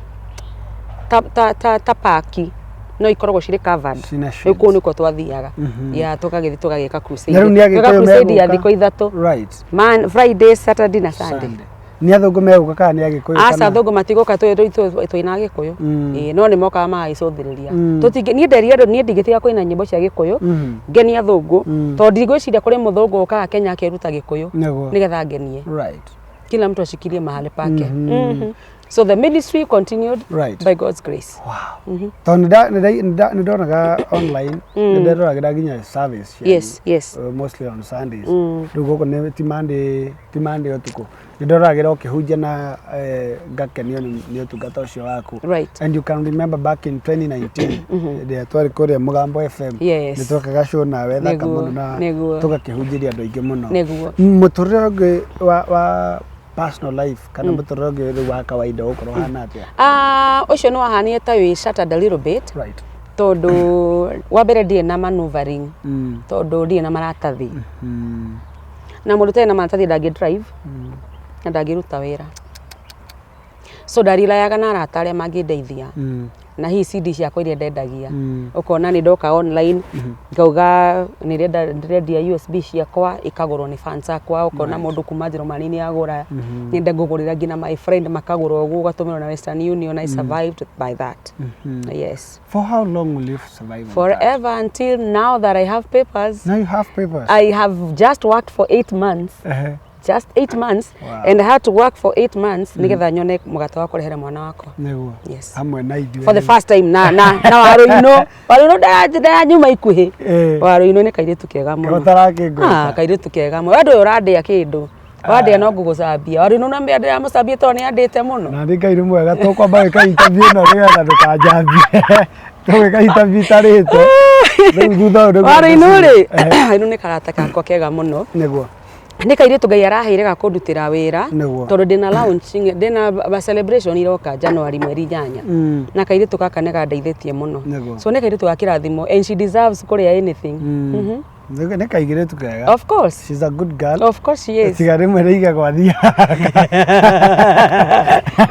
ta paki, no ikoragwo cirĩ covered. Cina Rĩu shades. kũu nĩkuo twathiaga ya tũkagĩthiĩ tũgagĩka crusade. Na rĩu nĩ Tweka Agĩkũyũ crusade ya megũka? thikũ 3. Man, Friday, Saturday na Sunday. Sunday. Nĩ athũngũ megũka kana nĩ Agĩkũyũ? Aca, Kana? athũngũ matigũka, twĩna Agĩkũyũ. Ĩĩ, no nĩ mokaga magagĩcũthĩrĩria. Tũtingĩ, niĩ nderia andũ, niĩ ndingĩtiga kũina nyĩmbo cia Gĩkũyũ ngenie athũngũ, tondũ ndigwĩciria kũrĩ mũthũngũ ũkaga Kenya akeruta Gĩkũyũ nĩgetha ngenie. Kila mtu ashikilie mahali pake. So the ministry continued by God's grace. Wow. Tondũ nĩ ndonaga online, nĩ nderoragĩra nginya service cianyu, mostly on Sundays. Rĩu gũkũ nĩ ti Monday, ti Monday ũtukũ. Nĩ ndoragĩra ũkĩhunjia na ngakenio nĩ ũtungata ũcio waku. And you can remember back in 2019 hĩndĩ ĩrĩa twarĩ kũrĩa Mũgambo FM, nĩ twekaga show nawe thaka mũno na tũgakĩhunjĩria andũ aingĩ mũno. Mũtũrĩre ũngĩ wa personal life kana mũtũrĩre ũngĩ rĩu wa kawaida ũgũkorwo ũhana atĩa? Ah, ũcio nĩ wahanire ta wĩ shattered a little bit, tondũ wa mbere ndirĩ na maneuvering, tondũ ndirĩ na maratathi, na mũndũ ũtarĩ na maratathi ndangĩ drive na ndangĩruta wĩra, so ndarirayaga na arata arĩa mangĩndeithia na hihi CD ciakwa iria ndendagia. Ũkona nĩ ndoka online ngauga nĩ ndĩrendia USB ciakwa, ikagũrwo nĩ fans akwa. Ũkona mũndũ kuma Njĩrĩmani nĩ agũra, nĩ ngũgũrĩra nginya my friend makagũra ũguo, ũgatũmĩrwo na Western Union. I survived by that, yes. For how long will you survive on that? Forever, until now that I have papers. Now you have papers. I have just worked for 8 months, just 8 months. And I had to work for 8 months nigetha nyone mũgate wa kũrehera mwana wakwa. Yes. Hamwe na ithuĩ. For the first time na Warũinũ, Warũinũ ndayanyuma ikuhĩ. Warũinũ nĩ kairĩtu kega mũno. Ũtarakĩngũĩta. Ah, kairĩtu kega mũno. We ndũĩ ũrandĩa kĩndũ, wandĩa no ngũgũcambia. Warũinũ na ndĩramũcambia tondũ nĩ andĩte mũno. Na nĩ Ngai nĩ mwega, tũkwamba gwĩka interview ĩno nĩgetha ndũkanjambie. Tũgwĩka interview itarĩte. Rĩu thutha ũyũ nĩguo. Warũinũ rĩ, Warũinũ nĩ karata gakwa kega mũno. Nĩ kairĩtu Ngai araheire ga kũndutĩra wĩra, tondũ ndĩna launching, ndĩna celebration iroka January mweri 8, na kairĩtu gaka nĩ gandeithĩtie mũno. So nĩ kairĩtu ga kĩrathimo and she deserves kũrĩa anything. Nĩ kaigĩrĩtu kega. Of course. She's a good girl. Of course she is. Tiga rĩmwe rĩige gwathiaga.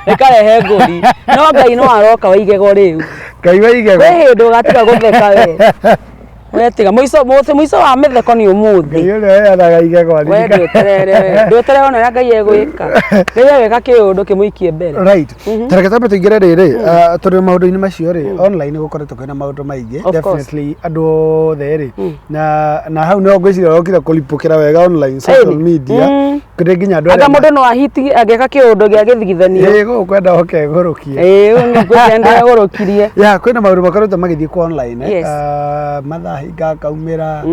Rĩkarehe ngũri, no Ngai no aroka wa igego rĩu. Ngai wa igego. Kwĩ hĩndĩ ũgatiga gũtheka we. We tiga mũico, mũico wa mĩtheko nĩ ũmũthĩ. Ngai ũrĩa ũheanaga igego We ndweterere, we ndweterere ona ũrĩa Ngai egwĩka. Ngai egwĩka kĩũndũ kĩmũikie mbere. Right, tareke twambe tũingĩre rĩrĩ, tũrĩ maũndũ-inĩ macio rĩ, online gũkoretwo kwĩna maũndũ maingĩ. Of course. Definitely andũ othe rĩ, na hau nĩho ngwĩciria ũrokire kũripũkĩra wega online social Ĩni. media. Kũrĩ nginya andũ Anga arĩa mũndũ no ahiti angĩka kĩũndũ gĩa gĩthigithanio. Ĩĩ, gũkũ kwenda oke gũrũkie. Ĩĩ, ũyũ nĩ ngwĩciria ndĩragũrũkirie. Ya, kwĩna maũndũ makoretwo magĩthiĩ kwa online eh? Yes. Ah, mathahinga akaumĩra.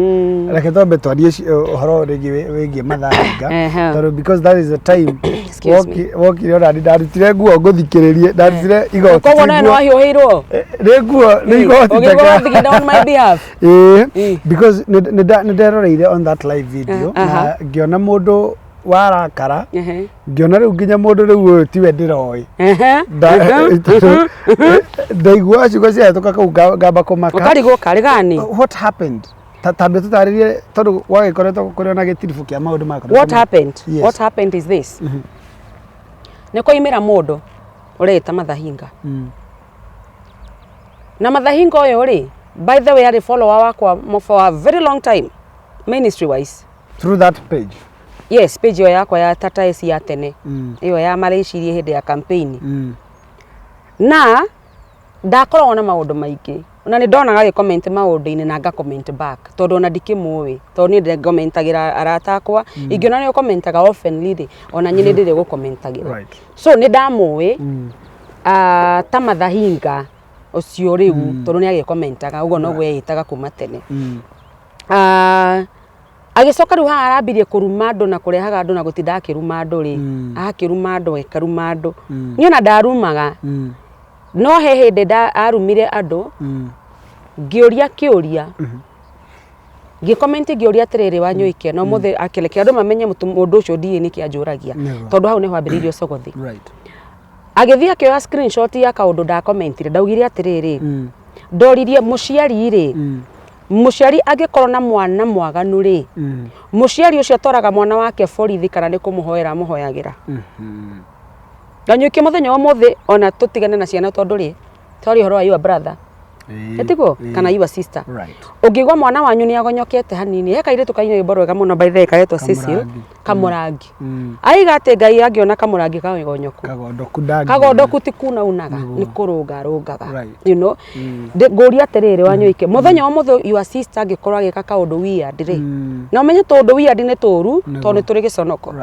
Reke twambe twarie ũhoro rĩngĩ wĩgiĩ mathahinga, tondũ because that is the time Excuse me. Wokire ona ndarutire nguo ngũthikĩrĩrie, ndarutire igoti Koguo ti nawe nĩ nguo. wahiũhĩirwo? Eh, nĩ nguo, nĩ igoti. Ũngĩigua wathigina on my behalf. Ĩĩ, Ĩĩ. because nĩ nderoreire on that live video na ngĩona mũndũ warakara, ngĩona rĩu nginya mũndũ rĩu ũyũ tiwe ndĩroĩ. Ndaigua ciugo ciahĩtũka kau ngamba kũmaka. Ũkarigwo karĩ gani? What happened? Tambe tũtarĩrie, tondũ gwagĩkoretwo kũrĩ ona gĩtiribũ kĩa maũndũ makoretwo What happened? Yes. What happened is this. Nĩ kwaimĩra mũndũ ũreĩta Mathahinga. Na Mathahinga ũyũ rĩ, by the way, arĩ follower wakwa for a very long time, ministry wise. Through that page? Yes, page ĩyo yakwa ya Tata S ya tene. Ĩyo ya marecirie hĩndĩ ya campaign. Na ndakoragwo na maũndũ maingĩ na nĩ ndonaga agĩ comment maũndũ-inĩ na nga comment back, tondũ ona ndikĩmũĩ, tondũ niĩ ndĩngomentagira arata akwa. Ingĩona nĩ ũkomentaga oftenly rĩ, ona niĩ nĩ ndĩrĩ gũkomentagĩra. So nĩ ndamũĩ ta Mathahinga ũcio rĩu, tondũ nĩ agĩkomentaga ũguo noguo eĩtaga kuma tene. Agĩcoka rĩu haha arambirie kũruma andũ na kũrehaga andũ na gũtinda akĩruma andũ rĩ, akĩruma andũ, agĩkaruma andũ. Niĩ ona ndarumaga, no he hĩndĩ arumire andũ, ngĩũria kĩũria, ngĩcomment, ngĩũria atĩrĩrĩ, Wanyoike, na ũmũthĩ akĩreke andũ mamenye mũndũ ũcio ndiĩ nĩkĩ anjũragia, tondũ hau nĩho ambĩrĩirie ũcogothi. Agĩthiĩ akĩoya screenshot ya kaũndũ ndakomentire. Ndaugire atĩrĩrĩ, ndoririe mũciari rĩ, mũciari angĩkorwo na mwana mwaganu rĩ, mũciari ũcio atwaraga mwana wake borithi kana nĩ kũmũhoera amũhoyagĩra? Nganyuĩke mũthenya wa ũmũthĩ ona tũtigane na ciana, tondũ rĩ, twaria ũhoro wa your brother, ĩtiguo, kana your sister. Ũngĩigua mwana wanyu nĩ agonyokete hanini, he kairĩtu kaina rwĩmbo rwega mũno, by the way, karetwo Cecil. Kamũrangi. Kamũrangi. Aiga atĩ Ngai angĩona kamũrangi kagonyoku, Kagondoku ndangĩona. Kagondoku ti kuna unaga, nĩ kũrũnga arũngaga. Ngũria atĩrĩrĩ, Wanyoike, mũthenya wa ũmũthĩ your sister angĩkorwo agĩka kaũndũ weird rĩ, na ũmenye tũũndũ weird nĩ tũũru, tondũ nĩ tũrĩ gĩconoko,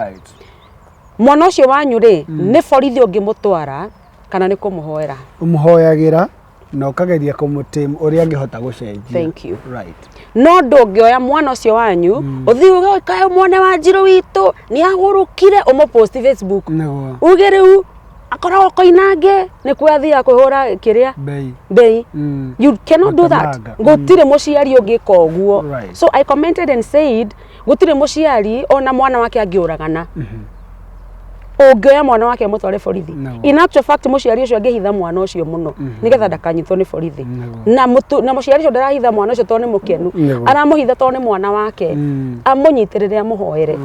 mwana ũcio wanyu rĩ, nĩ borithi ũngĩmũtwara kana nĩ kũmũhoera? Ũmũhoyagĩra na ũkageria kũmũtame ũrĩa angĩhota gũcenjia. Thank you. No ndũngĩoya mwana ũcio wanyu ũthiĩ uge, "Kaĩ mwana wa Njirũ witũ nĩ agũrũkire," ũmũpost Facebook, uge rĩu akoragwo koinange nĩkuo athiaga kwĩhũra kĩrĩa Bei. Bei. You cannot do that. Gũtemanga. Gũtirĩ mũciari ũngĩka ũguo. So I commented and said gũtirĩ mũciari ona mwana wake angĩũragana ũngĩoya mwana wake mũtware borithi. In actual fact, mũciari ũcio angĩhitha mwana ũcio mũno nĩgetha ndakanyitwo nĩ borithi. Na mũciari ũcio ndarahitha mwana ũcio tondũ nĩ mũkenu, aramũhitha tondũ nĩ mwana wake, amũnyitĩrĩre, amũhoere,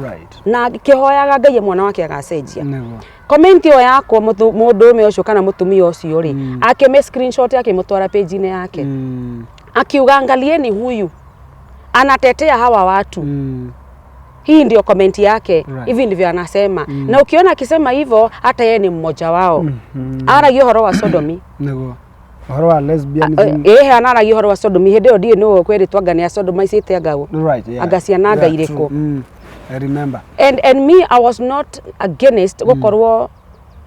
na kĩhoyaga Ngai mwana wake agacenjia. Comment ĩyo yakwa, mũndũrũme ũcio kana mũtumia ũcio rĩ, akĩmĩ screenshot, akĩmũtwara page-inĩ yake, akiuga, "Angalieni huyu anatetea hawa watu." Hii ndio comment yake. Hivi ndivyo anasema, na ukiona akisema hivyo, hata yeye ni mmoja wao. Aragia ũhoro wa sodomy. Nĩguo. Ũhoro wa lesbianism. Ĩhĩ, anaragia ũhoro wa sodomy. Hĩndĩ ĩyo ndiĩ nĩwe kwĩrĩtwo anga nĩ a sodomicĩte anga anga ciana anga irĩkũ. True. I remember. And me, I was not against gũkorwo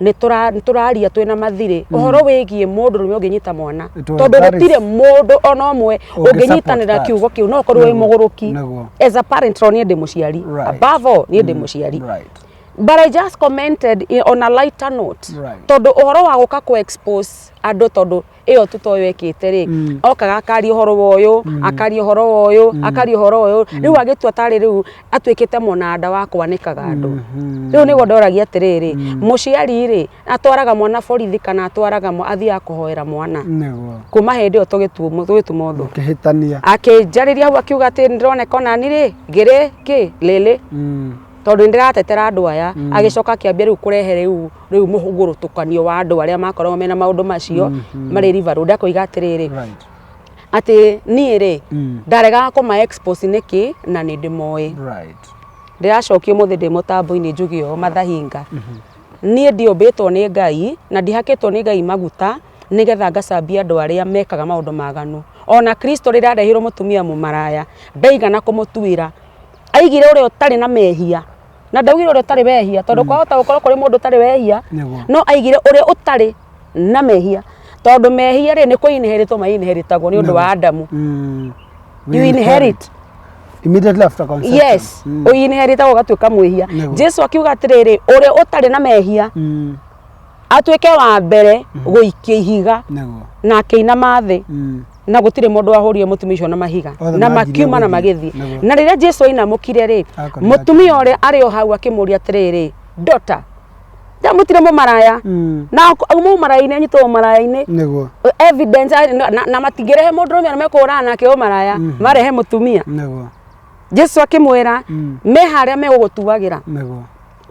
nĩ tũraria twĩna mathirĩ ũhoro wĩgiĩ mũndũrũme ũngĩnyita mwana, tondũ gũtirĩ mũndũ ona ũmwe Ũngĩ ũngĩnyitanĩra support that. Kiugo kĩu no ũkorwo wĩ mũgũrũki. As a parent, tondũ niĩ ndĩ mũciari, above all niĩ ndĩ mũciari, but I just commented on a lighter note, tondũ ũhoro wa gũka kũ expose andũ, tondũ ĩyo tu toyo ĩkĩte rĩ, okaga akaria ũhoro wa ũyũ, akaria ũhoro wa ũyũ, akaria ũhoro wa ũyũ, rĩu agĩtua tarĩ rĩu atuĩkĩte mũnanda wa kwanĩkaga andũ. Rĩu nĩguo ndoragia atĩrĩrĩ, mũciari rĩ, atwaraga mwana borithi kana atwaraga athiaga kũhoera mwana? Kuma hĩndĩ ĩyo tũgĩtuma ũthũ. Kĩhĩtania. Akĩnjarĩria hau akiuga atĩ ndĩroneka onani rĩ ngĩrĩ kĩ lĩlĩ, tondũ nĩ ndĩratetera andũ aya. Agĩcoka akĩambia rĩu kũrehe rĩu mũhũgũrũtũkanio wa andũ arĩa makoragwo mena maũndũ macio marĩ River Road, akoiga atĩrĩrĩ, atĩ niĩ rĩ, ndaregaga kũma expose nĩkĩ na nĩ ndĩmoĩ. Ndĩracokia ũmũthĩ ndĩ mũtambo-inĩ njuge ũũ, Mathahinga, niĩ ndiũmbĩtwo nĩ Ngai na ndihakĩtwo nĩ Ngai maguta nĩgetha ngacambia andũ arĩa mekaga maũndũ maganu. Ona Kristo rĩrĩa arehirwo mũtumia mũmaraya, ndaigana kũmũtuĩra, aigire ũrĩa ũtarĩ na mehia. Na ndaugire ũrĩa ũtarĩ wehia, tondũ kwahota gũkorwo kũrĩ mũndũ ũtarĩ wehia, Nĩguo. no aigire ũrĩa ũtarĩ na mehia, tondũ mehia rĩ, nĩ kũ-inheritwo ma-inheritagwo nĩ ũndũ wa Adamu. We You inherit. Immediately after conception. Yes, ũinheritagwo ũgatuĩka mwĩhia. Nĩguo. Jesu akiuga atĩrĩrĩ, ũrĩa ũtarĩ na mehia atuĩke wa mbere gũikia ihiga. Nĩguo. Na akĩinama thĩ, na gũtirĩ mũndũ wahũrire mũtumia ũcio na mahiga. Othe Na manjirie makiuma na gũthiĩ. magĩthiĩ. Nĩguo. Na rĩrĩa Jesu ainamũkire rĩ, Akorire mũtumia ũrĩa arĩ o hau akĩmũria atĩrĩrĩ, "Daughter, ndamũtire mũmaraya?" Na auma ũmaraya-inĩ, anyitwo ũmaraya-inĩ. Nĩguo. Evidence na matingĩrehe mũndũrũme arĩa mekũhũrana nake ũmaraya, marehe mũtumia. Nĩguo. Jesu akĩmwĩra, "Me harĩa megũgũtuagĩra?" Nĩguo.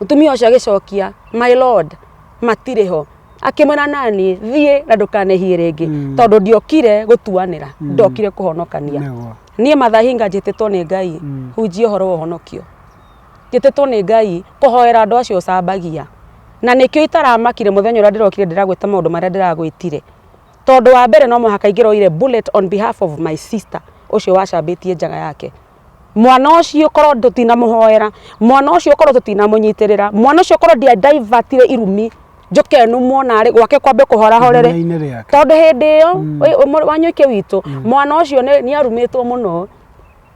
Mũtumia ũcio agĩcokia, "My Lord, matirĩ ho." Akĩmwĩra, "Nani thiĩ na ndũkanehie rĩngĩ, tondũ ndiokire gũtuanĩra, ndokire kũhonokania." Nĩguo. Niĩ Mathahinga njĩtĩtwo nĩ Ngai hunjie ũhoro wa ũhonokio, njĩtĩtwo nĩ Ngai kũhoera andũ acio ũcambagia, na nĩkĩo itaramakire mũthenya ũrĩa ndĩrokire ndĩragwĩta maũndũ marĩa ndĩragwĩtire, tondũ wa mbere no mũhaka ingĩroire bullet on behalf of my sister ũcio wacambĩtie njaga yake. Mwana ũcio korwo tũtinamũhoera, mwana ũcio korwo tũtinamũnyitĩrĩra, mwana ũcio korwo ndiadivertire irumi njoke numwo narĩ gwake kwambe kũhorahorere, Ithenya-inĩ rĩake. Tondũ hĩndĩ ĩyo Wanyũike witũ, mwana ũcio nĩ arumĩtwo mũno,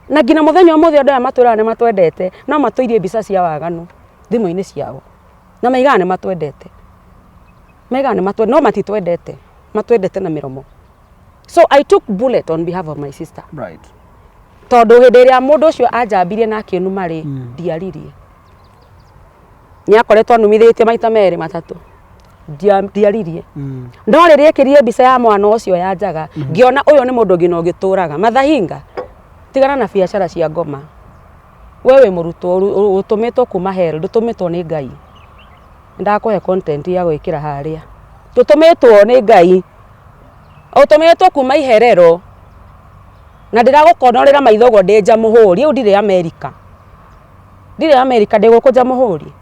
na nginya mũthenya ũmũthĩ andũ aya matwĩraga nĩ matwendete, no matũirie mbica cia waganu thimũ-inĩ ciao, na maigaga nĩ matwendete, maigaga nĩ matwendete, no matitwendete, matwendete na mĩromo. So I took bullet on behalf of my sister. Tondũ hĩndĩ ĩrĩa mũndũ ũcio anjambirie na akĩnuma rĩ, ndiaririe. Nĩ akoretwo anumithĩtie maita merĩ matatũ, ndiaririe. No rĩrĩa ekĩrire mbica ya mwana ũcio ya njaga, ngĩona ũyũ nĩ mũndũ nginya ũngĩtũraga. Mathahinga, tigana na biacara cia ngoma. We wĩ mũrutwo ũtũmĩtwo kuma hell, ndũtũmĩtwo nĩ Ngai. Ndakũhe content ya gwĩkĩra harĩa. Ndũtũmĩtwo nĩ Ngai, ũtũmĩtwo kuma iherero, na ndĩragũkonorera maitho ũguo ndĩ Jamhuri. Rĩu ndirĩ Amerika, ndirĩ Amerika, ndĩ gũkũ Jamhuri.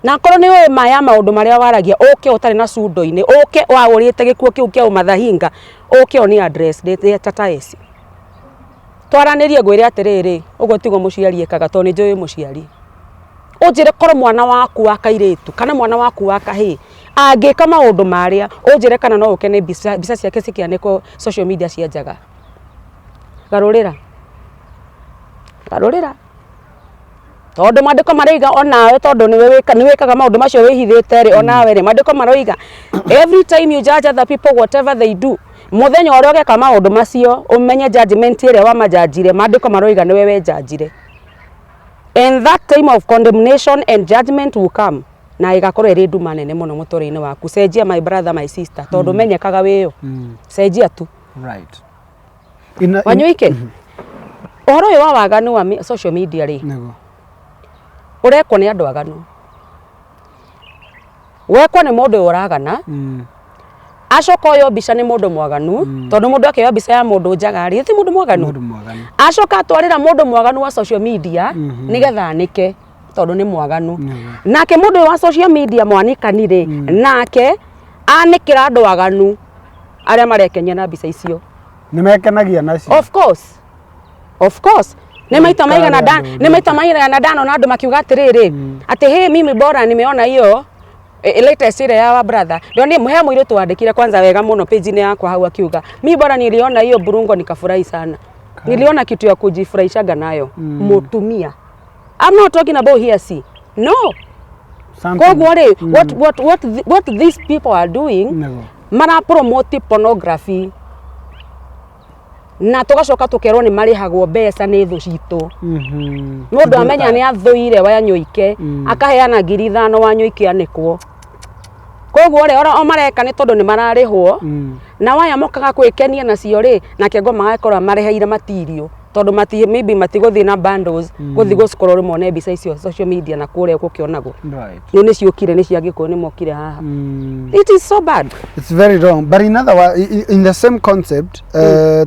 Na akorwo nĩ ũĩ ma ya maũndũ marĩa waragia, ũke ũtarĩ na cundo-inĩ, ũke waũrĩte gĩkuo kĩu kĩa ũmathahinga, ũke ũni address ndĩ tata eci. Twaranĩrie ngwĩre atĩrĩrĩ, ũguo tiguo mũciari ekaga, tondũ nĩ njũĩ wĩ mũciari. Ũnjĩre korwo mwana waku wa kairĩtu kana mwana waku wa kahĩĩ angĩka maũndũ marĩa, ũnjĩre kana no ũkene mbica ciake cikĩanĩkwo social media cia njaga. Garũrĩra, garũrĩra, tondũ maandĩko maroiga onawe, tondũ nĩ wĩkaga maũndũ macio wĩhithĩte rĩ, onawe rĩ, maandĩko maroiga every time you judge other people, whatever they do, mũthenya ũrĩa ũgeka maũndũ macio, ũmenye judgment ĩrĩa wamajudgire, maandĩko maroiga nĩwe wejudgire, and that time of condemnation and judgment will come, na ĩgakorwo ĩrĩ nduma nene mũno mũtũrĩre-inĩ waku. Cenjia, my brother, my sister, tondũ menyekaga wĩyo. Cenjia tu. Right. Wanyũike, ũhoro ũyũ wa waganu wa social media rĩ, Nĩguo. Ũrekwo nĩ andũ aganu, wekwo nĩ mũndũ ũyũ ũragana, acoka oyo mbica nĩ mũndũ mwaganu, tondũ mũndũ akĩoya mbica ya mũndũ njaga rĩ, ti mũndũ mwaganu? Mũndũ mwaganu. Acoka atwarĩra mũndũ mwaganu wa social media nĩgetha anĩke, tondũ nĩ mwaganu. Nake mũndũ ũyũ wa social media mwanĩkani rĩ, nake anĩkĩra andũ aganu arĩa marekenia na mbica icio. Nĩ mekenagia nacio. Of course, of course, nĩ maita maigana Kare andũ nĩ maita maigana ndanona andũ makiuga atĩrĩrĩ, atĩ hey, mimi bora nimeona hiyo latest ile ya wa brother. Ndio ni he mũirĩtu wandĩkire kwanza wega mũno page-inĩ yakwa hau, akiuga, "Mi bora niliona hiyo burungo nikafurahi sana, niliona kitu ya kujifurahishaga nayo." Mũtumia, I'm not talking about here, see, no. Something. Koguo rĩ, what these people are doing, Nĩguo. Mara promote pornography, na tugacoka tukerwo nĩ marĩhagwo mbeca nĩ thũ citũ. Mũndũ amenya nĩ athũire Wanyũike, akaheana 5,000 Wanyũike anĩkwo. Koguo rĩ, ora o mareka nĩ tondũ nĩ mararĩhwo, na waya mokaga gwĩkenia nacio rĩ, nake ngoma agakorwo amareheire material, tondũ mati maybe matigũthiĩ na bundles gũthiĩ gũ scroll mone mbica icio social media na kũrĩa gũkĩonagwo. Nĩ ciũkire, nĩ cia Gĩkũyũ, nĩ mokire haha. It is so bad. It's very wrong. But in other words, in the same concept,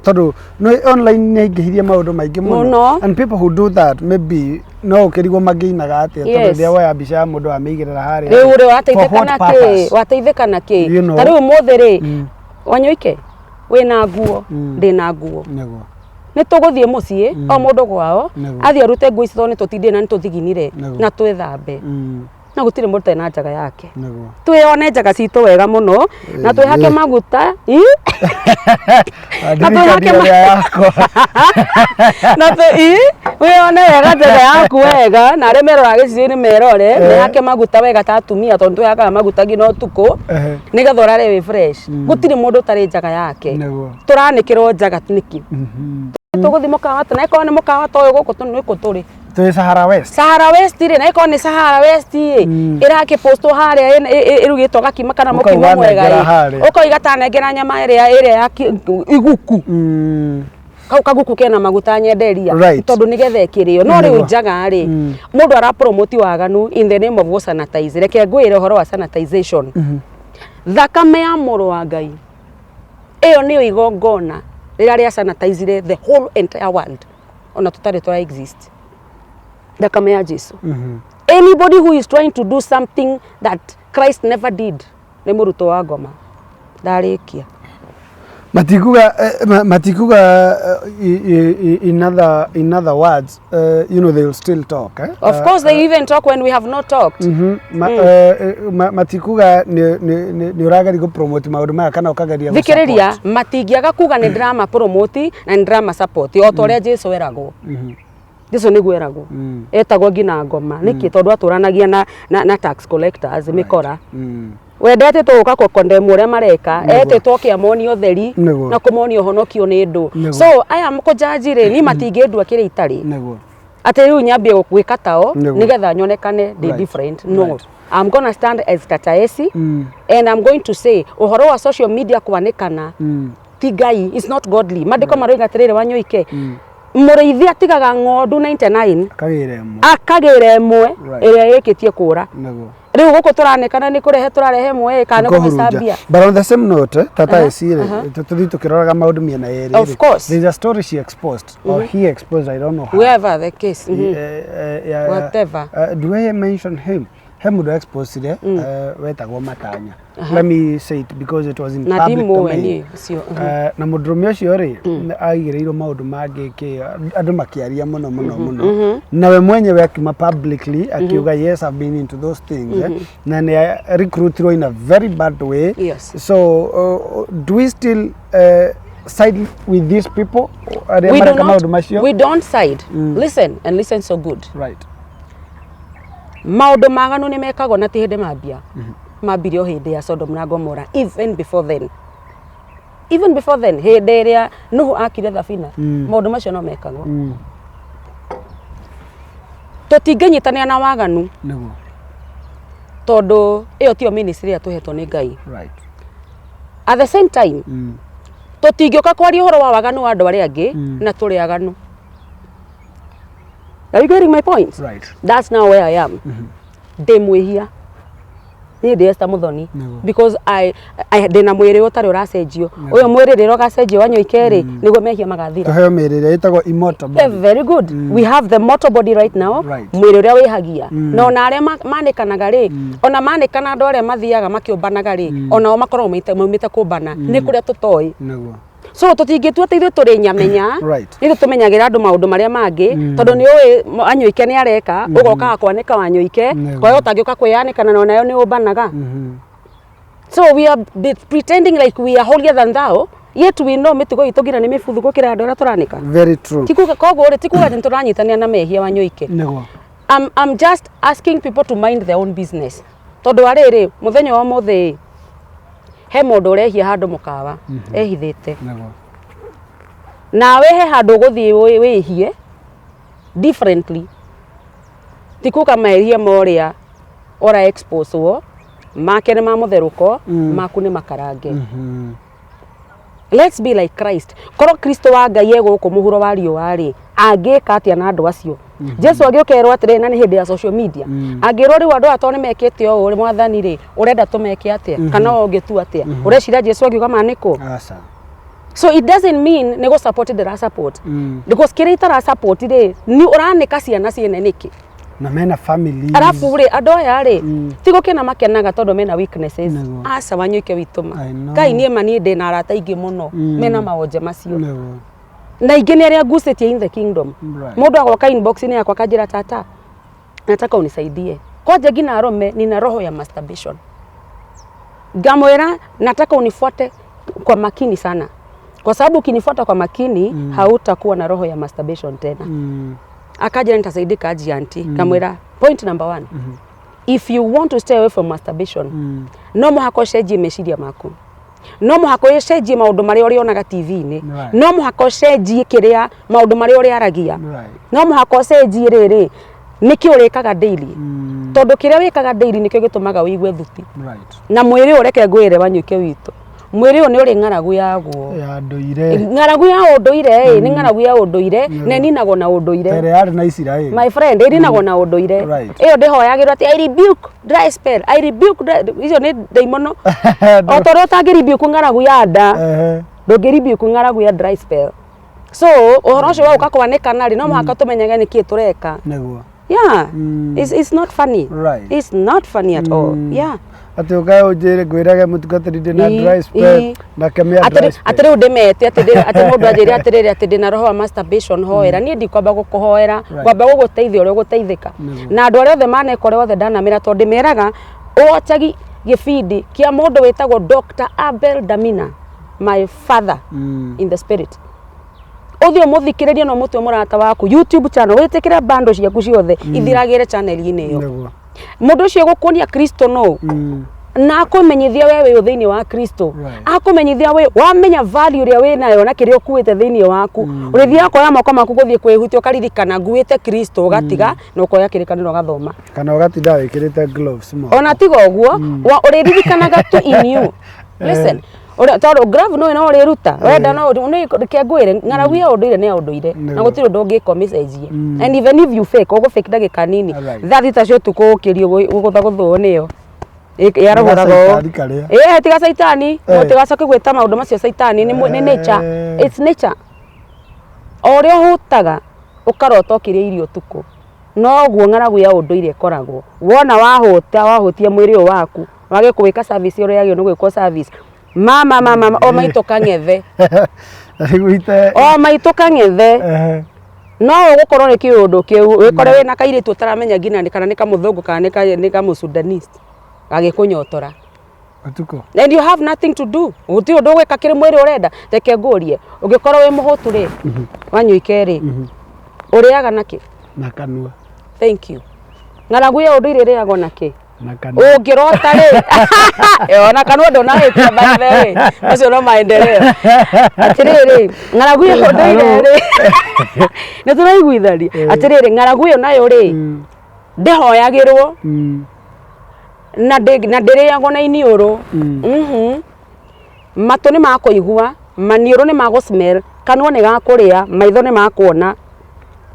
tondũ no online nĩ aingĩhirie maũndũ maingĩ mũno. Mũno. And people who do that, maybe no ũkĩrigwo mangĩinaga atĩa, tondũ rĩrĩa woya mbica ya mũndũ wamĩigĩrĩra harĩa. Rĩu rĩ, For wateithĩka what na kĩ? purpose? Wateithĩka na kĩ? You know. Ta rĩu ũmũthĩ rĩ, Wanyũike, wĩna nguo, ndĩna nguo. Nĩguo. Nĩ tũgũthiĩ mũciĩ o mũndũ kwao, athiĩ arute nguo ici tondũ nĩ tũtindire na nĩ tũthiginire, na twĩthambe. Na gũtirĩ mũndũ ũtarĩ na njaga yake. Twĩyone njaga citũ wega mũno na twĩhake maguta ĩ? Na twĩhake Ndirikania ũrĩa yakwa. Na ĩ? Wĩyone wega njaga yaku wega, na arĩa meroraga gĩcicio-inĩ merore, mehake maguta wega ta atumia tondũ twĩhakaga maguta nginya ũtukũ, nĩgetha ũrare wĩ fresh. Gũtirĩ mũndũ ũtarĩ njaga yake. Tũranĩkĩrwo njaga nĩkĩ? Tũgũthiĩ mũkawa ta, na ĩkorwo nĩ mũkawa ta ũyũ gũkũ nĩkũ tũrĩ? Twĩ Sahara West. Sahara West rĩ, na ĩkorwo nĩ Sahara West ĩ, ĩrakĩpostwo harĩa ĩrugĩtwo gakima kana mũkimo Ũkauga mwega nengera ĩ. harĩa. Ũkoiga ta nengera nyama ĩrĩa ya iguku. Kau kaguku kena maguta nyenderia. Tondũ nĩgetha ĩkĩrĩo. No rĩu njaga rĩ, mũndũ ara promote waganu in the name of gũ sanitize. Reke ngwĩre ũhoro wa sanitization. Thakame ya mũrũ wa Ngai ĩyo nĩyo igongona rĩrĩa rĩa sanitizire the whole entire world, ona tũtarĩ twa exist. Thakame ya Jesu. Anybody who is trying to do something that Christ never did nĩ mũrutwo wa ngoma. Ndarĩkia. Matikuga, matikuga, in other words, they will still talk, eh? Of course they even talk when we have not talked. Matikuga nĩ ũrageria gũ promote maũndũ maya kana ũkageria gũ Thikĩrĩria, matingĩaga kuga nĩ drama promote na nĩ drama support o ta ũrĩa Jesu eragwo. Jesu nĩguo eragwo. Etagwo nginya ngoma. Nĩkĩ? Tondũ atũranagia na tax collectors, mĩkora. We ndetĩtwo gũka kũ condemn ũrĩa mareka, etĩtwo oke amonie ũtheri na kũmonia ũhonokio nĩ ndũ. So aya kũnjanji rĩ, niĩ matingĩndua kĩrĩa itarĩ. Atĩ rĩu nyambie gwĩka tao nĩgetha nyonekane ndĩ different. No. I'm gonna stand as Tata Esi and I'm going to say ũhoro wa social media kwanĩkana ti Ngai, it's not godly. Maandĩko maroiga atĩrĩrĩ, Wanyoike, mũrĩithi atigaga ng'ondu 99 Akagĩra ĩmwe. Akagĩra ĩmwe ĩrĩa ĩrĩkĩtie kũra. Rĩu gũkũ tũranĩkana nĩ kũrehe tũrarehe ĩmwe kana nĩ Kũhurunja. kũmĩcambia. But on the same note, Tata Esi rĩ, tũthiĩ tũkĩroraga maũndũ mĩena yerĩ Of rĩ. course. There's a story she exposed or he exposed, I don't know how. Whoever the case. Yeah, Whatever. Do I mention him? He mũndũ exposed wetagwo Matanya. Let me say it because it was in Na public ndimũĩ domain. niĩ ũcio. Na mũndũrũme ũcio rĩ, aigĩrĩirwo maũndũ mangĩ kĩ andũ makĩaria mũno mũno mũno, na we mwenyewe akiuma publicly akiuga, "Yes, I've been into those things," eh? Na nĩ recruitirwo in a very bad way. So do we still side with these people arĩa We do mareka not, maũndũ macio? We don't side. Listen and listen so good. Maũndũ maganu nĩ mekagwo na ti hĩndĩ mambia, mambirie o hĩndĩ ya Sodom na Gomora, even before then, even before then, hĩndĩ ĩrĩa Nuhu akire thabina, maũndũ macio no mekagwo. Tũtingĩnyitanĩra na waganu tondũ ĩyo tiyo ministry ĩrĩa tũhetwo nĩ Ngai. At the same time, tũtingĩũka kwaria ũhoro wa waganu wa andũ arĩa angĩ na tũrĩ aganu. Are you getting my point? Right. That's now where I am. Ndĩ mwĩhia niĩ, ndĩ Esther Muthoni, because I ndĩna mwĩrĩ ũtarĩ ũracenjio. Ũyũ mwĩrĩ rĩrĩa ũgacenjio, Wanyoike rĩ, nĩguo mehia magathira. Tũheo mĩĩrĩ ĩrĩa ĩtagwo immortal body. Very good. We have the mortal body right now. Mwĩrĩ ũrĩa wĩhagia, na ona arĩa manĩkanaga rĩ, ona manĩkana, andũ arĩa mathiaga makĩũmbanaga rĩ, onao makoragwo maumĩte kũmbana nĩ kũrĩa tũtoĩ. So tũtingĩtua atĩ ithuĩ tũrĩ nyamenya. Ithuĩ tũmenyagĩra andũ maũndũ marĩa mangĩ, tondũ nĩ ũĩ Anyũike nĩ areka, ũgokaga kwanĩka Wanyũike. Kwa hiyo ũtangĩũka kwĩyanĩkana na onayo nĩ ũmbanaga. So we are pretending like we are holier than thou, yet we know mĩtugo itũ nginya nĩ mĩbuthu gũkĩra andũ arĩa tũranĩka. Very true. Tikuga koguo rĩ, tikuga atĩ nĩtũranyitanĩra na mehia, Wanyũike. I'm just asking people to mind their own business, tondũ wa rĩrĩ, mũthenya wa ũmũthĩ he mũndũ ũrehia handũ mũkawa ehithĩte. Nawe he handũ ũgũthiĩ wĩhie differently, ti kuga mehia ma ũrĩa ũra expose wo make nĩ ma mũtherũko, maku nĩ makarange. Let's be like Christ. Korwo Kristo wa Ngai e gũkũ mũhuro wa riũa rĩ, angĩka atĩa na andũ acio? Jesu agĩũka erwo atĩrĩrĩ, na nĩ hĩndĩ ya social media, angĩrwo rĩu andũ aya tondũ nĩ mekĩte ũũ rĩ, Mwathani rĩ, ũrenda tũmeke atĩa kana we ũngĩtua atĩa? Ũreciria Jesu angiuga manĩkwo? Aca. So it doesn't mean nĩ gũ support ndĩra support, because kĩrĩa itara support rĩ, nĩ ũranĩka ciana ciene nĩkĩ? Na mena families. Arabu rĩ, andũ aya rĩ, ti gũkena makenaga tondũ mena weaknesses. Aca, Wanyũike witũ ma. I know. Ngai niĩ ma, niĩ ndĩna arata aingĩ mũno mena mawonje macio. Na ingĩ nĩ arĩa ngucĩtie in the kingdom. Mũndũ agoka inbox-inĩ yakwa akanjĩra, "Tata, nataka unisaidie kwanja nginya arũme, nina roho ya masturbation." Ngamwĩra, "Nataka unifuate kwa makini sana, kwa sababu ukinifuata kwa makini hautakuwa na roho ya masturbation tena." Akanjĩra, "Nitasaidika aje, auntie?" Ngamwĩra, "Point number one, if you want to stay away from masturbation, no mũhaka ũcenjie meciria maku, no mũhaka ũcenjie maũndũ marĩa ũrĩonaga TV-inĩ, no mũhaka ũcenjie kĩrĩa maũndũ marĩa ũrĩaragia, no mũhaka ũcenjie rĩrĩ nĩkĩ ũrĩkaga daily, tondũ kĩrĩa wĩkaga daily nĩkĩo gĩtũmaga ũigue thuti." Na mwĩrĩ ũyũ, reke ngwĩre, Wanyuike witũ, mwĩrĩ ũyũ nĩ ũrĩ ng'aragu yaguo. Ya ndũire. Ng'aragu ya ũndũire ĩ, nĩ ng'aragu ya ũndũire na ĩninagwo na ũndũire. Ta ĩrĩa yarĩ na Isiraeli. My friend, ĩninagwo na ũndũire. Ĩyo ndĩhoyagĩrwo atĩ "I rebuke dry spell, I rebuke dry." Icio nĩ ndaimono. O ta ũrĩa ũtangĩ rebuke ng'aragu ya nda, ndũngĩ rebuke ng'aragu ya dry spell. So ũhoro ũcio wa ũka kwanĩkana rĩ, no mũhaka tũmenyage nĩkĩ tũreka. Yeah. It's not funny. It's not funny at all, yeah. Atĩ ũkae ũnjĩre ngwĩrage mũtungatĩri ndĩ na dry spell na kemea dry spell. Atĩ rĩu ndĩmete atĩ mũndũ anjĩre atĩrĩrĩ atĩ ndĩna roho wa masturbation, hoera, niĩ ndikwamba gũkũhoera. Ngwamba gũgũteithia ũrĩa ũgũteithĩka. Na andũ arĩa othe maneka ũrĩa othe ndanamĩra, tondũ ndĩmeraga ũwatchagi gĩbindi kĩa mũndũ wĩtagwo Dr. Abel Damina, my father in the spirit, ũthiĩ ũmũthikĩrĩrie na ũmũtue mũrata waku. YouTube channel, wĩtĩkĩre bando ciaku ciothe ithiragĩre channel-inĩ ĩyo. Mũndũ ũcio gũkuonia Kristo no na akũmenyithia we wĩ thĩinĩ wa Kristo. Akũmenyithia we wamenya value ĩrĩa wĩ nayo na kĩrĩa ũkuĩte thĩinĩ waku. Ũrĩthiaga kuoya moko maku gũthiĩ kwĩhutia, ũkaririkana nguĩte Kristo, ũgatiga na ũkoya kĩrĩkanĩro ũgathoma. Kana ũgatinda wĩkĩrĩte gloves moko. Ona tiga ũguo, ũrĩririkanaga tu in you. Listen, ũrĩa tondũ glove no no ũrĩruta wenda, no nĩ reke ngwĩre, ng'aragu ya ũndũire nĩ ya ũndũire na gũtirĩ ũndũ ũngĩka ũmĩcenjie. And even if you fake, ũgũ fake ndagĩka nini. 6:00 cia ũtukũ ũkĩrio gũgũthagũthwo nĩyo yarũgũraga ũũ. Gacaitani karĩa. Ĩĩ, tiga caitani. Mũtigacoke gwĩta maũndũ macio caitani, nĩ nature. It's nature. O ũrĩa ũhũtaga ũkarota ũkĩrĩa irio ũtukũ, noguo ng'aragu ya ũndũire ĩkoragwo. Wona wahũta, wahũtia mwĩrĩ ũyũ waku, wage kũwĩka service ũrĩa yagĩrĩirwo nĩ gwĩkwo service, mama mama, o maitũ kang'ethe. Rĩu ite O maitũ kang'ethe. No ũgũkorwo nĩ kĩũndũ kĩu wĩkore wĩna kairĩtu ũtaramenya nginya nĩ kana nĩ kamũthũngũ kana nĩ kamũsudanese gagĩkũnyotora Ũtukũ. And you have nothing to do, gũtirĩ ũndũ ũgwĩka kĩrĩ mwĩrĩ ũrenda. Reke ngũrie, ũngĩkorwo wĩ mũhũtu rĩ, Wanyuike rĩ, ũrĩaga nakĩ? Na kanua. Thank you. Ng'aragu ya ũndũire ĩrĩagwo nakĩ? Na kanua. Ũngĩrota rĩ, ona kanua ndũnahĩtia, by the way, macio no maendeleo. Atĩrĩrĩ, ng'aragu ya ũndũire rĩ, nĩ tũraiguithania? Atĩrĩrĩ, ng'aragu ĩyo nayo rĩ, ndĩhoyagĩrwo na ndĩrĩagwo na iniũrũ. Matũ nĩ makũigua, maniũrũ nĩ magũ smell, kanua nĩ gakũrĩa, maitho nĩ makuona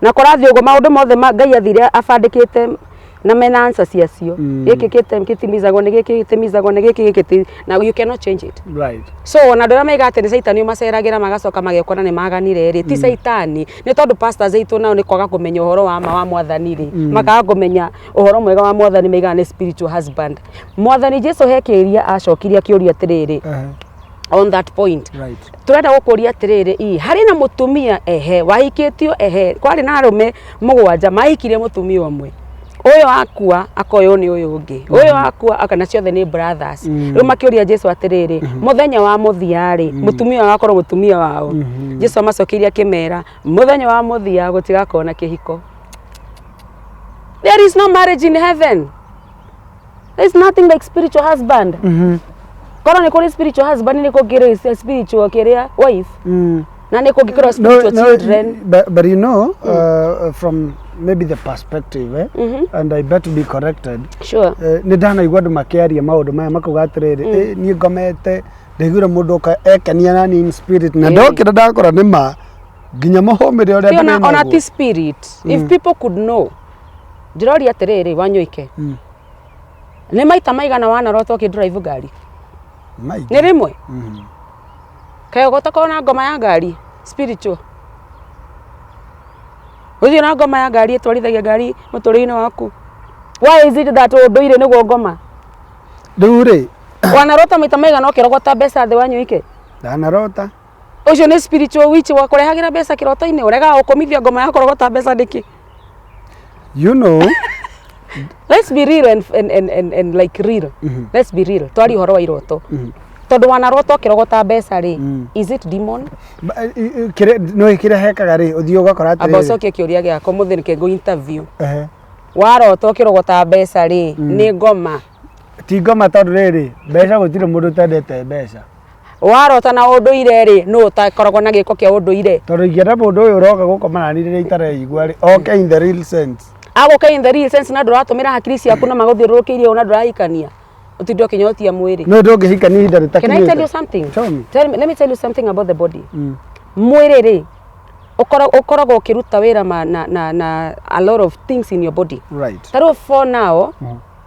na kũrathiĩ ũguo. Maũndũ mothe Ngai athire abandĩkĩte na mena answer ciacio. Gĩkĩ gĩtimizagwo nĩ gĩkĩ, gĩtimizagwo nĩ gĩkĩ, gĩkĩ na you cannot change it. So ona andũ arĩa maiga atĩ nĩ caitani ũmaceragĩra magacoka magekora nĩ maganire rĩ, ti caitani. Nĩ tondũ pastors aitũ nao nĩ kwaga kũmenya ũhoro wa ma wa Mwathani rĩ, makaga kũmenya ũhoro mwega wa Mwathani, maigaga nĩ spiritual husband. Mwathani Jesu he kĩũria acokirie, akĩũria atĩrĩrĩ, on that point, "Tũrenda gũkũria atĩrĩrĩ, ĩ harĩ na mũtumia ehe wahikĩtio, ehe kwarĩ na arũme mũgwanja mahikirie mũtumia ũmwe, ũyũ akua akoywo nĩ ũyũ ũngĩ, ũyũ akua aka, na ciothe nĩ brothers." Rĩu makĩũria Jesu atĩrĩrĩ, "Mũthenya wa mũthia rĩ, mũtumia ũyũ agakorwo mũtumia wao?" Jesu amacokeirie akĩmera, "Mũthenya wa mũthia gũtigakorwo na kĩhiko. There is no marriage in heaven. There is nothing like spiritual husband. Korwo nĩ kũrĩ spiritual husband, nĩ kũngĩrĩ spiritual kĩrĩa wife, na nĩ kũngĩkorwo spiritual children." But you know, from maybe the perspective, eh, and I better be corrected, nĩ ndanaigua andũ makĩaria maũndũ maya makauga atĩrĩrĩ, "Niĩ ngomete ndaiguire mũndũ oka ekenia nani in spirit na ndokĩra ndakora nĩ ma nginya mũhũmĩre ũrĩa Ti ona, ndĩrĩ ona naguo." ti spirit. If people could know, ndĩroria atĩrĩrĩ, Wanyũike, nĩ maita maigana wanarota ũkĩ drive ngari? Maingĩ. Nĩ rĩmwe? Kaĩ ũgũtakorwo na ngoma ya ngari spiritual, ũthiĩ na ngoma ya ngari ĩtwarithagia ngari mũtũrĩre-inĩ waku? Why is it that ũndũire nĩguo ngoma? Rĩu rĩ, Wanarota maita maigana ũkĩrogota mbeca thĩ, Wanyũike? Ndanarota. Ũcio nĩ spiritual witch wa kũrehagĩra mbeca kĩroto-inĩ, ũregaga gũkũmithia ngoma ya kũrogota mbeca nĩkĩ? You know. Let's be real and like real. Let's be real. Twarie ũhoro wa iroto. Tondũ wanarota ũkĩrogota mbeca rĩ, is it demon? No kĩrĩa hekaga rĩ, ũthiĩ ũgakora Amba atĩrĩrĩ. ũcokie kĩũria gĩakwa mũthĩ nĩkĩ ngũ interview. Ehe. Warota ũkĩrogota mbeca rĩ, nĩ ngoma? Ti ngoma tondũ rĩrĩ, mbeca gũtirĩ mũndũ ũtendete mbeca. Warota na ũndũire rĩ, nũ ũtakoragwo na gĩko kĩa ũndũire? Tondũ ingĩenda mũndũ ũyũ ũroka gũkoma nani rĩrĩa itareigua rĩ, oke in the real sense. Agũka in the real sense na ndũratũmĩra hakiri ciaku na magũthiũrũrũkĩirie ũũ na ndũrahikania. Ũtinde ũkĩnyotia mwĩrĩ. No ndũngĩhikania ihinda Can I tell you rĩtakinyĩte. something? Tell me. Let me tell you something about the body. Mwĩrĩ rĩ, ũkoragwo ũkĩruta wĩra ma, na, na, na a lot of things in your body. Ta rĩu for now,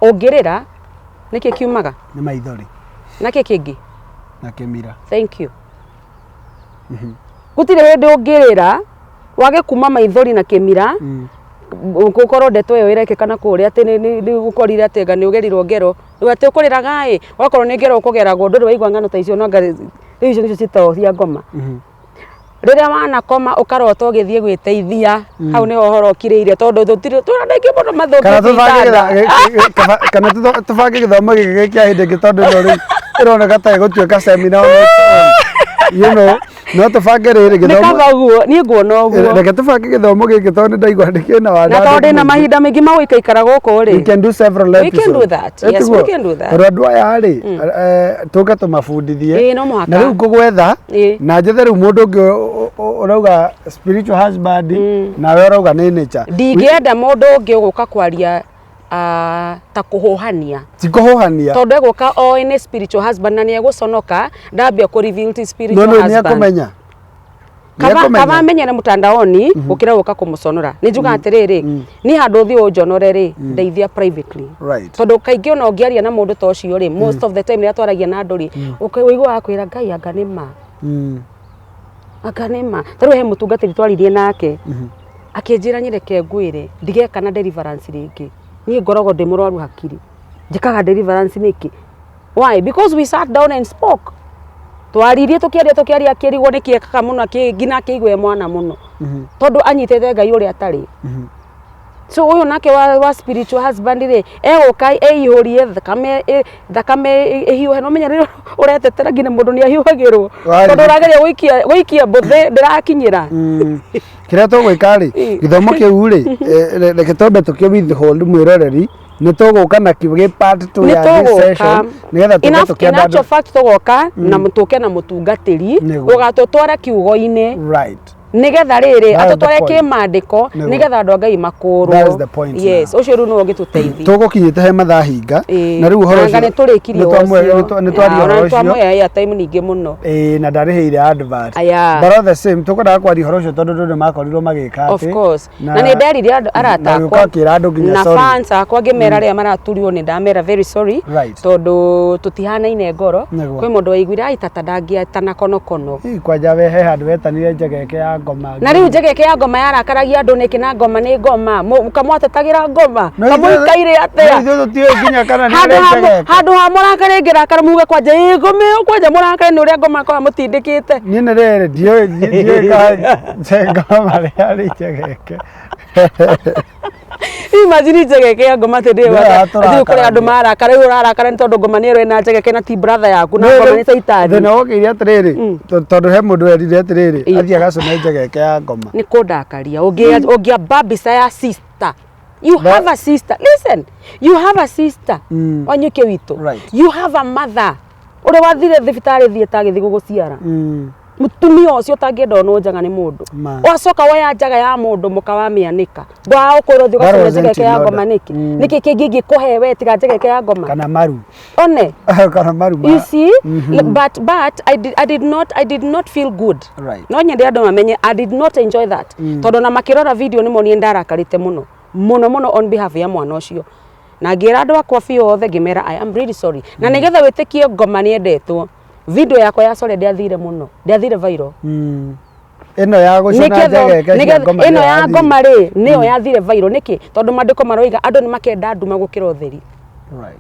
ũngĩrĩra, nĩkĩ kiumaga? Nĩ maithori. Na kĩ kĩngĩ? Na kĩmira. Thank you. Gũtirĩ hĩndĩ ũngĩrĩra wage kuma maithori na kĩmira, gũkorwo ndeto ĩyo ĩrekĩka na kũrĩa atĩ nĩ ũkorire atĩ anga nĩ ũgerirwo ngero, rĩu atĩ ũkũrĩraga ĩ, wakorwo nĩ ngero ũkũgeragwo, ndũrĩ waigua ng'ano ta icio no anga rĩu icio nĩcio ciĩtagwo cia ngoma. Rĩrĩa wanakoma ũkarota ũgĩthiĩ gwĩteithia, hau nĩho ũhoro ũkirĩire tondũ tũtirĩ twĩ andũ aingĩ mũno Kana mathũkĩtie tũbange itanda. kana tũbange gĩthomo gĩkĩ kĩa hĩndĩ ĩngĩ tondũ ĩno rĩu ĩroneka ta ĩgũtuĩka seminar on its own. You know, no tũbange rĩrĩ Nĩ gĩthomo. kaba ũguo, niĩ nguona ũguo. Reke tũbange gĩthomo gĩkĩ tondũ nĩ ndaigua nĩ kĩna Na tondũ wandandũku ndĩna mũingĩ. mahinda maingĩ ma gũikaikara gũkũ rĩ. We can do several We can episodes. do that. Yes, we Ĩtiguo? can do that. Tondũ andũ aya rĩ, tũke tũmabundithie. Ĩĩ, no mũhaka. Na rĩu ngũgwetha Ĩĩ. na njethe rĩu mũndũ ũngĩ ũrauga spiritual husband nawe ũrauga nĩ nature. Ndingĩenda mũndũ ũngĩ ũgũka kwaria ta kũhũhania. Ti kũhũhania. Tondũ egũka oĩ nĩ spiritual husband na nĩ egũconoka ndambia kũ reveal ti spiritual No, no, nĩ husband. ekũmenya. Kaba amenyere mtandaoni gũkĩra gũka kũmũconora. Nĩ njugaga atĩrĩrĩ, niĩ handũ ũthiĩ ũnjonore rĩ, ndeithia privately. Tondũ kaingĩ ona ũngĩaria na mũndũ ta ũcio rĩ, most of the time rĩrĩa twaragia na andũ rĩ, ũiguaga kwĩra Ngai anga nĩ ma. Anga nĩ ma. Ta rĩu he mũtungatĩri twaririe nake, akĩnjĩra nyereke ngwĩre, ndigeka na deliverance rĩngĩ. Niĩ ngoragwo ndĩ mũrwaru hakiri. Njĩkaga deliverance nĩkĩ? Why? Because we sat down and spoke. Twaririe tũkĩaria tũkĩaria akĩrigwo nĩkĩ ekaga mũno nginya akĩigua e mwana mũno. Tondũ anyitĩte Ngai ũrĩa atarĩ. So ũyũ nake wa spiritual husband rĩ, egũka eihũrie thakame, thakame ĩhiũhe. No menya rĩrĩa ũretetera nginya mũndũ nĩ ahiũhagĩrwo. Tondũ ũrageria gũikia mbũthĩ ndĩrakinyĩra. Kĩrĩa tũgwĩka rĩ, gĩthomo kĩu rĩ, reke twambe tũkĩ withhold mwĩroreri, nĩ tũgũka nakĩo gĩ part 2 ya this session, nĩgetha tũke tũkĩamba In actual fact tũgoka na tũke na mũtungatĩri ũgatũtwara kiugo-inĩ. Nĩgetha rĩrĩ atũtware kĩmandĩko nĩgetha andũ a Ngai makũrwo. That is the point. Yes, ũcio rĩu nĩwe ũngĩtũteithia. Tũgũkinyĩte he mathaa hinga na rĩu ũhoro ũcio nĩtũrĩkirie ũcio. Nĩtwaria ũhoro ũcio. Twamũhe airtime nyingĩ mũno. Ĩĩ na ndarĩhĩire advert. But all the same tũkwendaga kwaria ũhoro ũcio tondũ andũ nĩmakorirwo magĩka atĩ. Of course. Na nĩ nderire andũ arata akwa na fans akwa ngĩmera arĩa maraturirwo nĩ ndamera very sorry tondũ tũtihanaine ngoro. Kwĩ mũndũ waiguire ai tata ndangĩetana konokono. Kwanja we he handũ wetanire njegeke ya ngoma. Na rĩu njegeke ya ngoma yarakaragia andũ nĩkĩ na ngoma nĩ ngoma. Kamwatetagĩra ngoma. Kamũikaire atĩa. Ithuĩ tũtiũĩ nginya kana nĩ ũrĩa njegeke. Handũ ha mũrakare ngĩrakara muge kwanja ĩ ngoma ĩyo kwanja mũrakare nĩ ũrĩa ngoma kwa mũtindĩkĩte. Niĩ nĩ rĩrĩ ndiũĩ kana ngoma rĩarĩ njegeke. Imagine njegeke ya ngoma atĩ ndĩĩ atĩ kũrĩ andũ marakara rĩu ũrarakara nĩ tondũ ngoma nĩ ĩrĩa ĩna njegeke na ti brother yaku na ngoma nĩ caitani. Thĩna wokĩire atĩrĩrĩ tondũ he mũndũ werire atĩrĩrĩ athiĩ agacũne njegeke ya ngoma. Nĩ kũndakaria ũngĩamba mbica ya sister. You have a sister. Listen, you have a sister. Wanyuke witũ. You have a mother. Ũrĩa wathire thibitarĩ thieta agĩthiĩ gũgũciara. Mũtumia ũcio ũtangĩenda onwo njaga nĩ mũndũ. Wacoka woya njaga ya mũndũ mũka wamĩanĩka. Ngwaga gũkwĩra ũthiĩ ũgacũne njegeke ya ngoma nĩkĩ? Nĩkĩ kĩngĩ ingĩkũhe we tiga njegeke ya ngoma? Kana maru. One. Kana maru. You see? But I did not feel good. No nyende andũ mamenye I did not enjoy that. Tondũ na makĩrora video nĩ monire ndarakarĩte mũno. Mũno mũno on behalf ya mwana ũcio. Na ngĩra andũ akwa biũ othe ngĩmera I am really sorry. Na nĩgetha wĩtĩkie ngoma nĩ endetwo. Video yakwa ya sorry ndĩathire mũno. Ndĩathire viral. Ĩno ya gũcũna njegeke cia ngoma ĩno ya ngoma rĩ nĩyo yathire viral nĩkĩ? Tondũ maandĩko maroiga andũ nĩ makenda nduma gũkĩra ũtheri.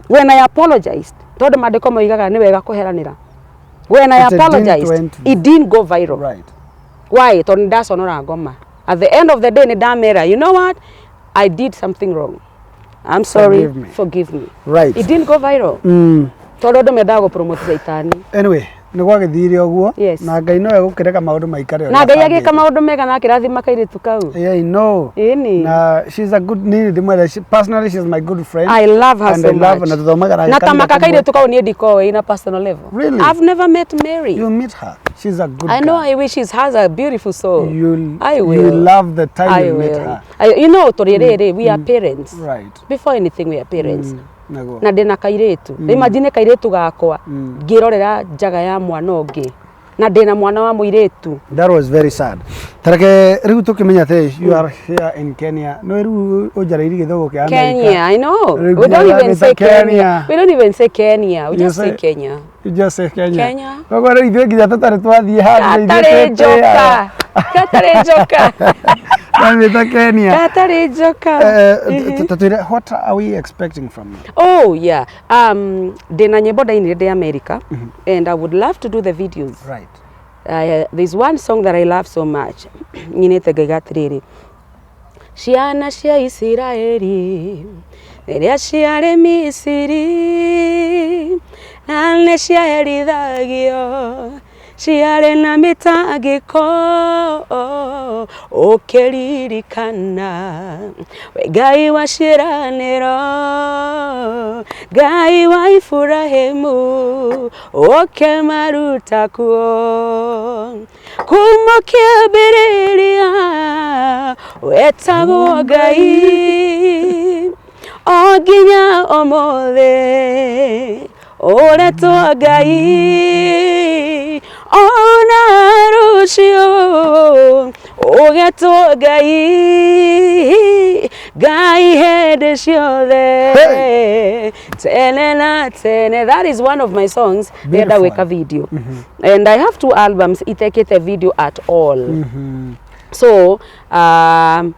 When I apologized, tondũ maandĩko moigaga nĩ wega kũheranĩra. When I It didn't apologized, went- it didn't go viral. Right. Why? Tondũ nĩndaconora ngoma. At the end of the day nĩndamera, you know what, I did something wrong, I'm sorry. Forgive me. Forgive me. Right. It didn't go viral tondũ andũ mendaga gũpromote caitani. Anyway, nĩ gwagĩthire ũguo. Yes. Na Ngai nowe gũkĩreka maũndũ maikare ũrĩa Na Ngai agĩka abangĩte. maũndũ mega na akĩrathima kairĩtu kau. Yeah, I know. Ĩni. Na she's a good, nini ndimwenda, personally she's my good friend. I love her And so I love much. na tuthomaga nake Na kanitha tamaka kamwe. kairĩtu kau niĩ ndikoĩ in a personal level. Really? I've never met Mary. You meet her. She's a good I know. girl. I wish she has a beautiful soul. I You will. love the time I you meet will. her. You know, tũrĩ rĩrĩ, we are parents. Before anything, we are parents. Naguo. Na ndĩna kairĩtu. Imagine kairĩtu gakwa ngĩrorera njaga ya mwana ũngĩ na ndĩna mwana wa mũirĩtu. That was very sad. Tareke rĩu tũkĩmenya atĩ you are here in Kenya. No rĩu ũnjarĩirie gĩthũngũ kĩa America. Kenya, I know. Rĩu We don't nginya even say ũramĩta Kenya. Kenya. We don't even say Kenya. We You just say Kenya. You just say Kenya. Kenya. Koguo rĩu ithuĩ nginya tũtarĩ twathiĩ handũ ithuĩ Gatarĩ twĩtĩaga. njoka. Gatarĩ njoka. Twamĩta Kenya. Gatarĩ njoka. Tũtwĩre, what are we expecting from you? Oh yeah. Ndĩna nyĩmbo ndainire ndĩ America and I would love to do the videos. There's one song that I love so much. Nyinĩte ngaiga atĩrĩrĩ, ciana cia Isiraeli rĩrĩa ciarĩ Misiri na nĩ ciaherithagio, ciarĩ na mĩtangĩko, ũkĩririkana we Ngai wa ciĩranĩro, Ngai wa Iburahĩmu, ũkĩmaruta kuo kuma kĩambĩrĩria, wetagwo Ngai o nginya ũmũthĩ, ũretwo Ngai ona rũciũ, ũgetwo Ngai, Ngai hĩndĩ ciothe, tene na tene. That is one of my songs ndĩrenda Beautiful. gwĩka video, and I have two albums itekĩte video at all. So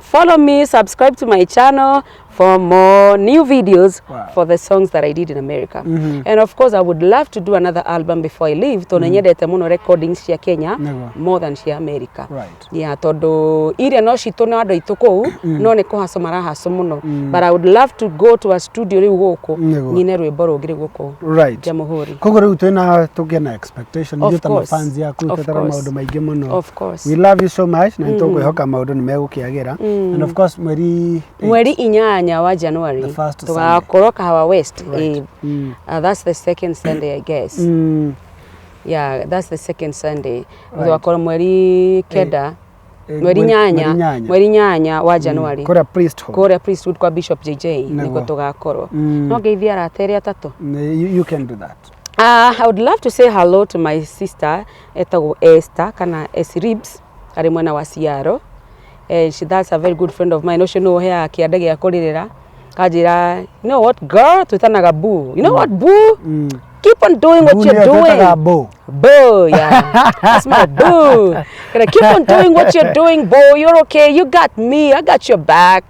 follow me, subscribe to my channel for more new videos for the songs that I did in America. And of course, I would love to do another album before I leave. Tondũ nyendete mũno recordings cia Kenya more than cia America. Yeah, tondũ iria no citũ na andũ aitũ kũu no nĩ kũhaco marahaco mũno. But I would love to go to a studio rĩu gũkũ nyine rwĩmbo rũngĩ rĩu gũkũ Jamhuri. Koguo rĩu twĩna tũgĩe na expectation Of ithuĩ ta course. mafans yaku Of twetera course. maũndũ maingĩ mũno. Of course. We love you so much na nĩtũkwĩhoka maũndũ nĩ megũkĩagĩra, and of course mweri Mweri 8 wa January The first Sunday. tugakorwo Kahawa West. That's the second Sunday, I guess. Yeah, that's the second Sunday. Tugakorwo mweri 9, mweri 8, mweri 8 wa January kũrĩa Priesthood. Kũrĩa Priesthood kwa Bishop JJ nĩkuo tũgakorwo. No ngeithie arata erĩ atatũ. You can do that. I would love to say hello to my sister etagwo Esther kana S Ribs arĩ mwena wa Ciaro. That's a very good friend of mine. Ũcio nĩwe ũheaga kĩande gĩa kũrĩrĩra kanjĩra, "You know what, girl," twĩtanaga boo, "You know what, boo, keep on doing what Boo you're nĩyo doing." twĩtaga boo. Boo, yeah. That's my boo. Gonna keep on doing what you're doing, boo. You're okay. You got me. I got your back.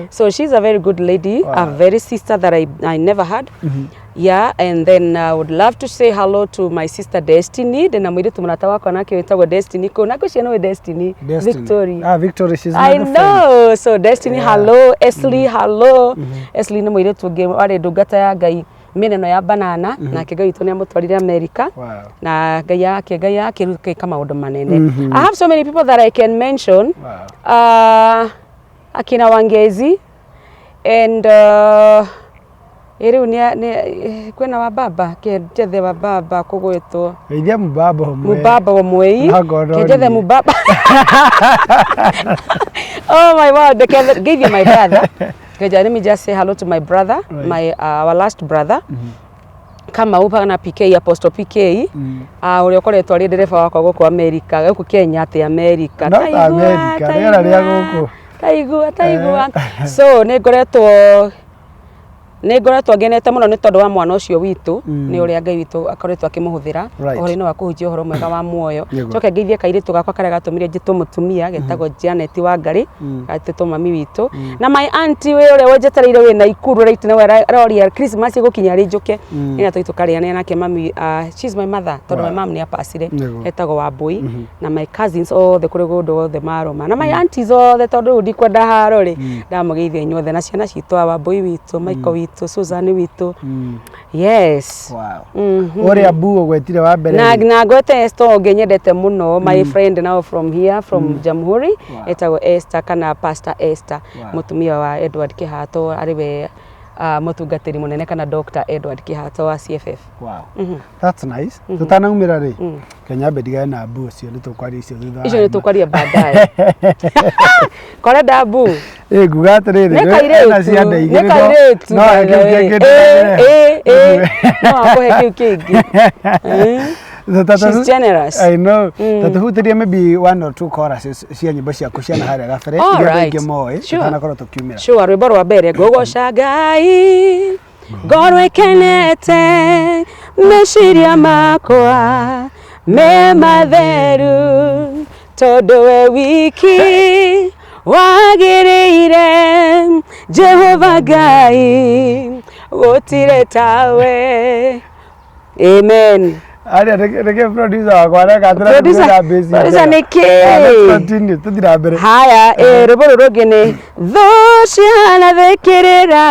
So she's a very good lady, a very sister that I never had. Yeah, and then I would love to say hello to my sister Destiny. Ndĩna mũirĩtu mũrata wakwa nake wĩtagwo Destiny. Kũu na ngwĩciria nĩwe Destiny. Destiny. Victory. Ah, Victory, she's I another friend. Know. So Destiny, hello. Esli, hello. Esli nĩ mũirĩtu ũngĩ warĩ ndungata ya Ngai mĩena ĩno ya banana, nake Ngai witũ nĩ amũtwarire America na Ngai yake, Ngai yake rĩu ĩka maũndũ manene. I have so many people that I can mention. Akina Wangezi and rĩu nĩ kwĩna wa baba kenjethe wa baba kũgwĩtwo. Geithia mũbaba ũmwe. Mubaba wa mwei. No ngorwo Kenjethe niĩ. mubaba. Oh my word, ngeithie my brother. Keja, let me just say hello to my brother, my our last brother Kamau na PK, Apostle PK, ũrĩa ũkoretwo arĩ ndereba wakwa gũkũ America, gũkũ Kenya, atĩ America. No ta Taigua, America, rĩera rĩa gũkũ. Taigua, taigua. So nĩ ngoretwo Nĩ ngoretwo ngenete mũno nĩ tondũ wa mwana ũcio witũ, nĩ ũrĩa Ngai witũ akoretwo akĩmũhũthĩra ũhoro-inĩ wa kũhunjia ũhoro mwega wa muoyo. Njoke ngeithie kairĩtu gakwa karĩa gatũmire njĩtwo mũtumia, getagwo Janet Wangari, gatĩtwo mami witũ. Na my auntie wĩ ũrĩa wenjetereire wĩ Naikuru right now aroria Christmas ĩgũkinya rĩ njũke. Nĩ tũthiĩ tũkarĩanĩre nake mami, she's my mother tondũ my mom nĩ apacire, etagwo Wambui. Na my cousins othe kũrĩ kũndũ guothe maroma na my aunties othe tondũ rĩu ndikwenda haro rĩ, ndamũgeithia inyuothe na ciana citũ a Wambui witũ, Michael witũ, Susan witũ. Yes. Wow. Ũrĩa bu ũgwetire wa mbere Na rĩ, na ngwete Esther ũngĩ nyendete mũno, my friend now from here from Jamhuri, etagwo Esther kana Pastor Esther, mũtumia wa Edward Kĩhato, arĩ we mũtungatĩri mũnene kana Dr. Edward Kĩhato wa CFF. Wow. That's nice. Tũtanaumĩra rĩ, Kenya nyambe ndigane na mbu ũcio, nĩ tũkwaria icio thutha wa Icio nĩ tũkwaria baadaye. Korenda mbu. Ĩ nguga atĩrĩrĩ, Nĩ kairĩtu. ena ciande Nĩ igĩrĩ, kairĩtu. no he kĩu kĩngĩ ndĩrarehe. Ĩ, no akũhe kĩu kĩngĩ. She's generous. I know. Ta tũhutĩrie maybe one or two choruses cia nyĩmbo ciaku cia na harĩa gabere All iria andũ right. aingĩ moĩ Sure. tũtanakorwo tũkiumĩra. Sure, rwĩmbo rwa mbere ngũgoca Ngai ngoro ĩkenete meciria makwa me matheru tondũ we wiki wagĩrĩire Jehova Ngai gũtirĩ tawe. Amen. Aria reke producer wakwa areka atĩra Producer nĩ kĩ? Ah, let's continue, tũthiĩ na mbere. Haya, rwĩmbo rũrũ rũngĩ nĩ thũ cianathĩkĩrĩra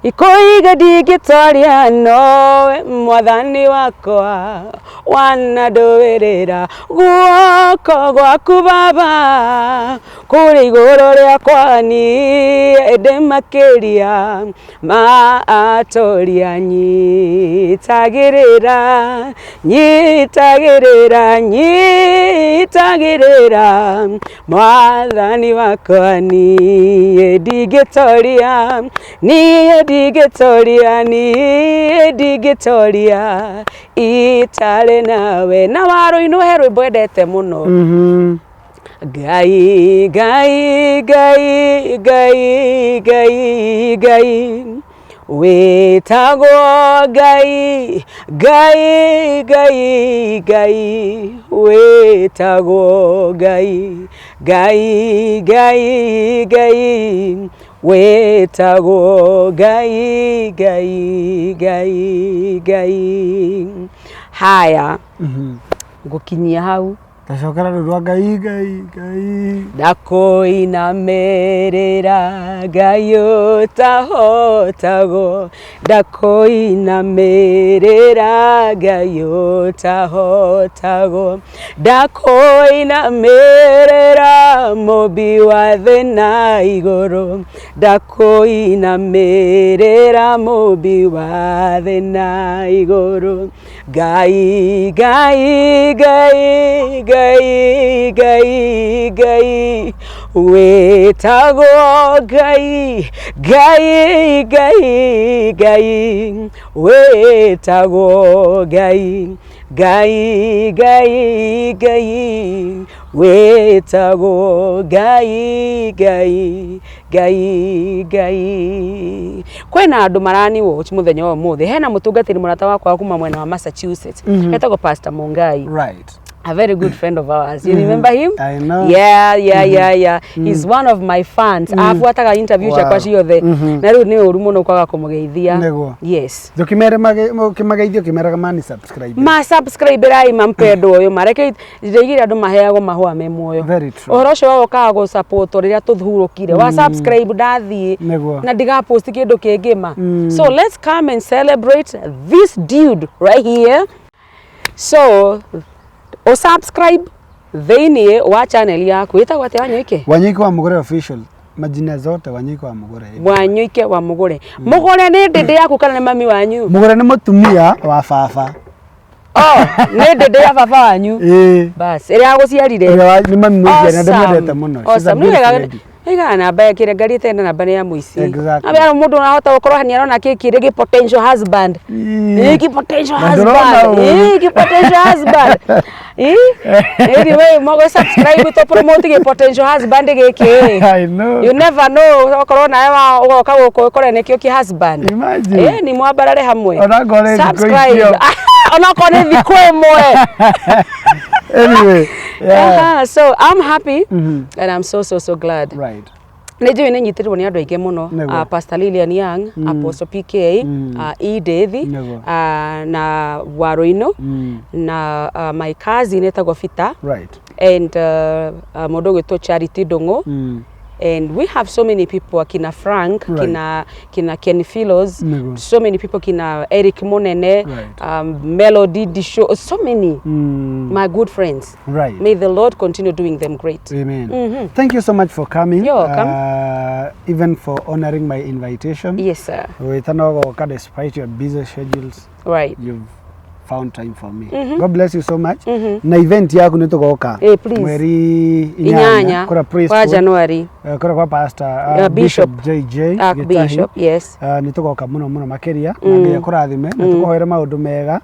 ikũiga ndingĩtoria nowe mwathani wakwa wanandũĩrĩra guoko gwaku baba kũrĩ igũrũ rĩakwa niĩ ndĩ makĩria maatoria nyitagĩrĩra nyitagĩrĩra nyitagĩrĩra mwathani wakwa niĩ ndingĩtoria niĩ ndingĩtoria niĩ ndingĩtoria itarĩ nawe. Na warũinwo he rwĩmbo endete mũno. Ngai, Ngai, Ngai, Ngai, Ngai, Ngai, wĩtagwo Ngai, Ngai, Ngai, Ngai, wĩtagwo Ngai, Ngai, Ngai, Ngai, wĩtagwo Ngai, Ngai, Ngai, Ngai. Haya, ngũkinyia hau. Tacokera rũrũ rwa Ngai, Ngai, Ngai. Ndakũinamĩrĩra Ngai ũtahotagwo, ndakũinamĩrĩra Ngai ũtahotagwo, ndakũinamĩrĩra mũmbi wa thĩ na igũrũ, ndakũinamĩrĩra mũmbi wa thĩ na igũrũ. Ngai, Ngai, Ngai, Ngai, Ngai, Ngai, wĩtagwo Ngai, Ngai, Ngai, Ngai, wĩtagwo Ngai, Ngai, Ngai, Ngai, wĩtagwo Ngai, Ngai, Ngai, Ngai. Kwĩna andũ marani watch mũthenya wa ũmũthĩ. Hena mũtungatĩri mũrata wakwa wa kuma mwena wa Massachusetts. Etagwo Pastor Mungai. A very good friend of ours. You remember him? I know. Yeah. He's one of my fans. Abuataga interview ciakwa ciothe. Na rĩu nĩ ũru mũno kwaga kũmũgeithia. Nĩguo. Yes. Ndũkĩmere ũkĩmageithia ũkĩmeraga mani subscribe. Ma subscribe rai mampendwo ũyũ mareke ndĩigire andũ maheagwo mahũa me muoyo. Very true. Ũhoro ũcio wa gũkaga gũ support rĩrĩa tũhurũkire. Wa subscribe ndathiĩ Nĩguo. na ndiga post kĩndũ kĩngĩ ma. So let's come and celebrate this dude right here. So o subscribe thĩinĩ wa channel yaku ĩtagwo atĩa Wanyoike? Wanyoike wa Mugure official. Majina zote Wanyoike wa Mugure. Wanyoike wa Mugure. Mugure nĩ ndĩndĩ yaku kana nĩ mami wanyu? Mugure nĩ mũtumia wa baba. Oh, nĩ ndĩndĩ ya baba wanyu. Ĩĩ. Bas, ĩrĩa agũciarire. Ũrĩa nĩ mami mũciari na ndĩmwendete mũno. She's a Awesome. Nĩ wega beautiful lady. Iga namba ya kĩrĩa ngari ĩtarĩ na namba nĩ ya mũici. Exactly. Namba ya mũndũ arahota gũkorwo nĩ arona kĩ kĩrĩ gĩ potential husband. Ii. Ĩ kĩ potential Na ndũrona husband. ũru. Ĩ kĩ potential husband. Ĩ anyway mogo subscribe to promote gĩ potential husband gĩkĩ. I know. You never know okorwo nawe wa ũgoka gũkũ ũkore nĩkĩo kĩ husband. Imagine. Ĩ ni mwambarare hamwe. Ona ngorwo nĩ thikũ Subscribe. icio. Onokorwo nĩ thikũ ĩmwe. Anyway, yeah. Aha, so I'm happy and I'm so so so glad. Right. Nä njå nä nyitä rwo nä andå aingä må no. Nĩguo. Pastor Lilian Young, Apostle PK, Edith, Nĩguo. Na Waruino, na my cousin etagwo Fita, Right. and mũndũ ũgwĩtwo Charity Ndung'u, and we have so many people, akina Frank, kina Ken Philos, Nĩguo. so many people, kina Eric Monene, Melody Disho, so many my good friends. May the Lord continue doing them great. Amen. Thank you so much for coming. You're welcome. Even for honoring my invitation. Yes, sir. Wĩtanogoka despite your busy schedules, you've found time for me. God bless you so much. Na event yaku nĩ tũgoka Eh, please. mweri 8 kũrĩa wa Priesthood, January. Kũrĩa kwa Pastor Bishop. JJ Archbishop, Gĩtahi. yes. Nĩ tũgoka mũno mũno makĩria na Ngai akũrathime na tũkũhoere maũndũ mega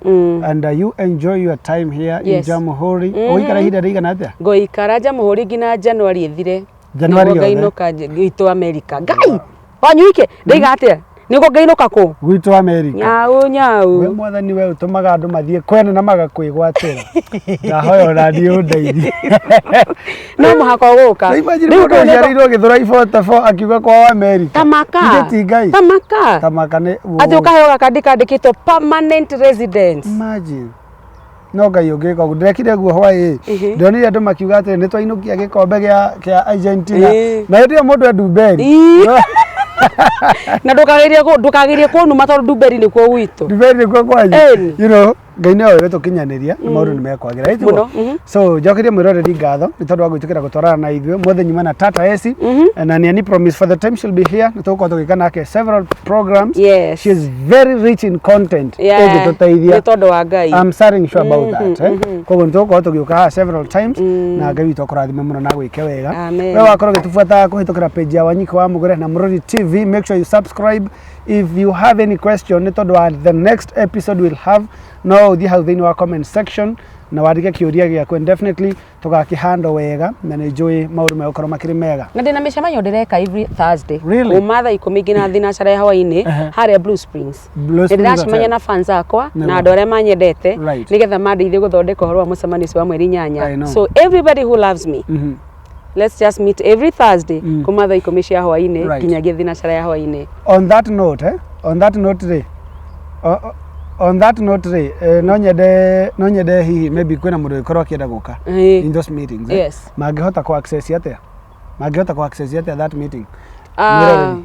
and you enjoy your time here in Jamhuri. Ũgũikara ihinda rĩigana atĩa? Ngũikara Jamhuri nginya January ĩthire. January Nĩguo yothe? ngainũka gwitũ America. Ngai wanyuike ndaiga atĩa nĩguo ngainũka kũ? Gwitũ America. Nyau We nyau. mwathani, we ũtũmaga andũ mathiĩ kwene na magakwĩgwatĩra, ndahoya ona niĩ ũndeithie. No mũhaka ũgũka. Ta imagine Rĩu mũndũ kũu nĩko- ũciarĩirwo Gĩthũrai 44 akiuga kwao America. Tamaka. Githĩ ti Ngai? Tamaka. Tamaka nĩ Atĩ ũkaheo gakandi kandĩkĩtwo permanent residence. Imagine. No Ngai ũngĩka ũguo. Ndĩrekire guo hwaĩ. Ndĩronire andũ makiuga atĩrĩ, nĩ twainũkia gĩkombe kĩa Argentina. Na hĩndĩ ĩyo mũndũ e Ndumberi. Ii. Na ndũkagerie kũnuma tondũ Ndumberi nĩkuo gwitũ. Ndumberi nĩkuo kwanyu. Ĩni. Ngai nĩwe ũgũtũkinyanĩria na maũndũ nĩ mekwagĩra. Ĩtiguo? Mũno, mhm. So njokerie mwĩroreri ngatho nĩ tondũ wa gwĩtĩkĩra gũtwarana na ithuĩ mothe. Nyuma na Tata Esi na nĩ promise for the time she'll be here nĩ tũgũkorwo tũgĩka nake several programs. She is very rich in content ĩngĩtũteithia. Nĩ tondũ wa Ngai. I'm certain sure about that, eh? Koguo nĩ tũgũkorwo tũgĩũka haha several times na Ngai witũ akũrathime mũno na gwĩke wega. Amen. We wakorwo ũgĩtũbuata kũhĩtũkĩra page ya Wanyika wa Mũgũre na Mũrori TV, make sure you subscribe. If you have any question nĩ tondũ wa the next episode we'll have, no ũthiĩ hau thĩinĩ wa comment section na wandĩke kĩũria gĩaku and definitely tũgakĩhandle wega na nĩ njũĩ maũndũ megũkorwo makĩrĩ mega. Na ndĩna mĩcemanio ndĩreka every Thursday Really? kuma thaa 10 nginya thinacara ya hwaĩ-inĩ harĩa Blue Springs. Blue Nĩ Springs ndĩracemania Hotel. na fans akwa na Nĩguo. andũ arĩa manyendete nĩgetha mandeithie gũthondeka ũhoro wa mũcemanio ũcio wa mweri I 8. know. So everybody who loves me, let's just meet every Thursday kuma thaa 10 cia hwaĩ-inĩ nginyagia thinacara ya hwaĩ-inĩ. On that note, eh? On that note rĩ, on that note rĩ, no nyende hihi maybe kwĩna mũndũ ũngĩkorwo akĩenda gũka in those meetings, eh? Yes. Mangĩhota ku access atĩa? Mangĩhota ku access atĩa that meeting? Ah. Mwĩroreri.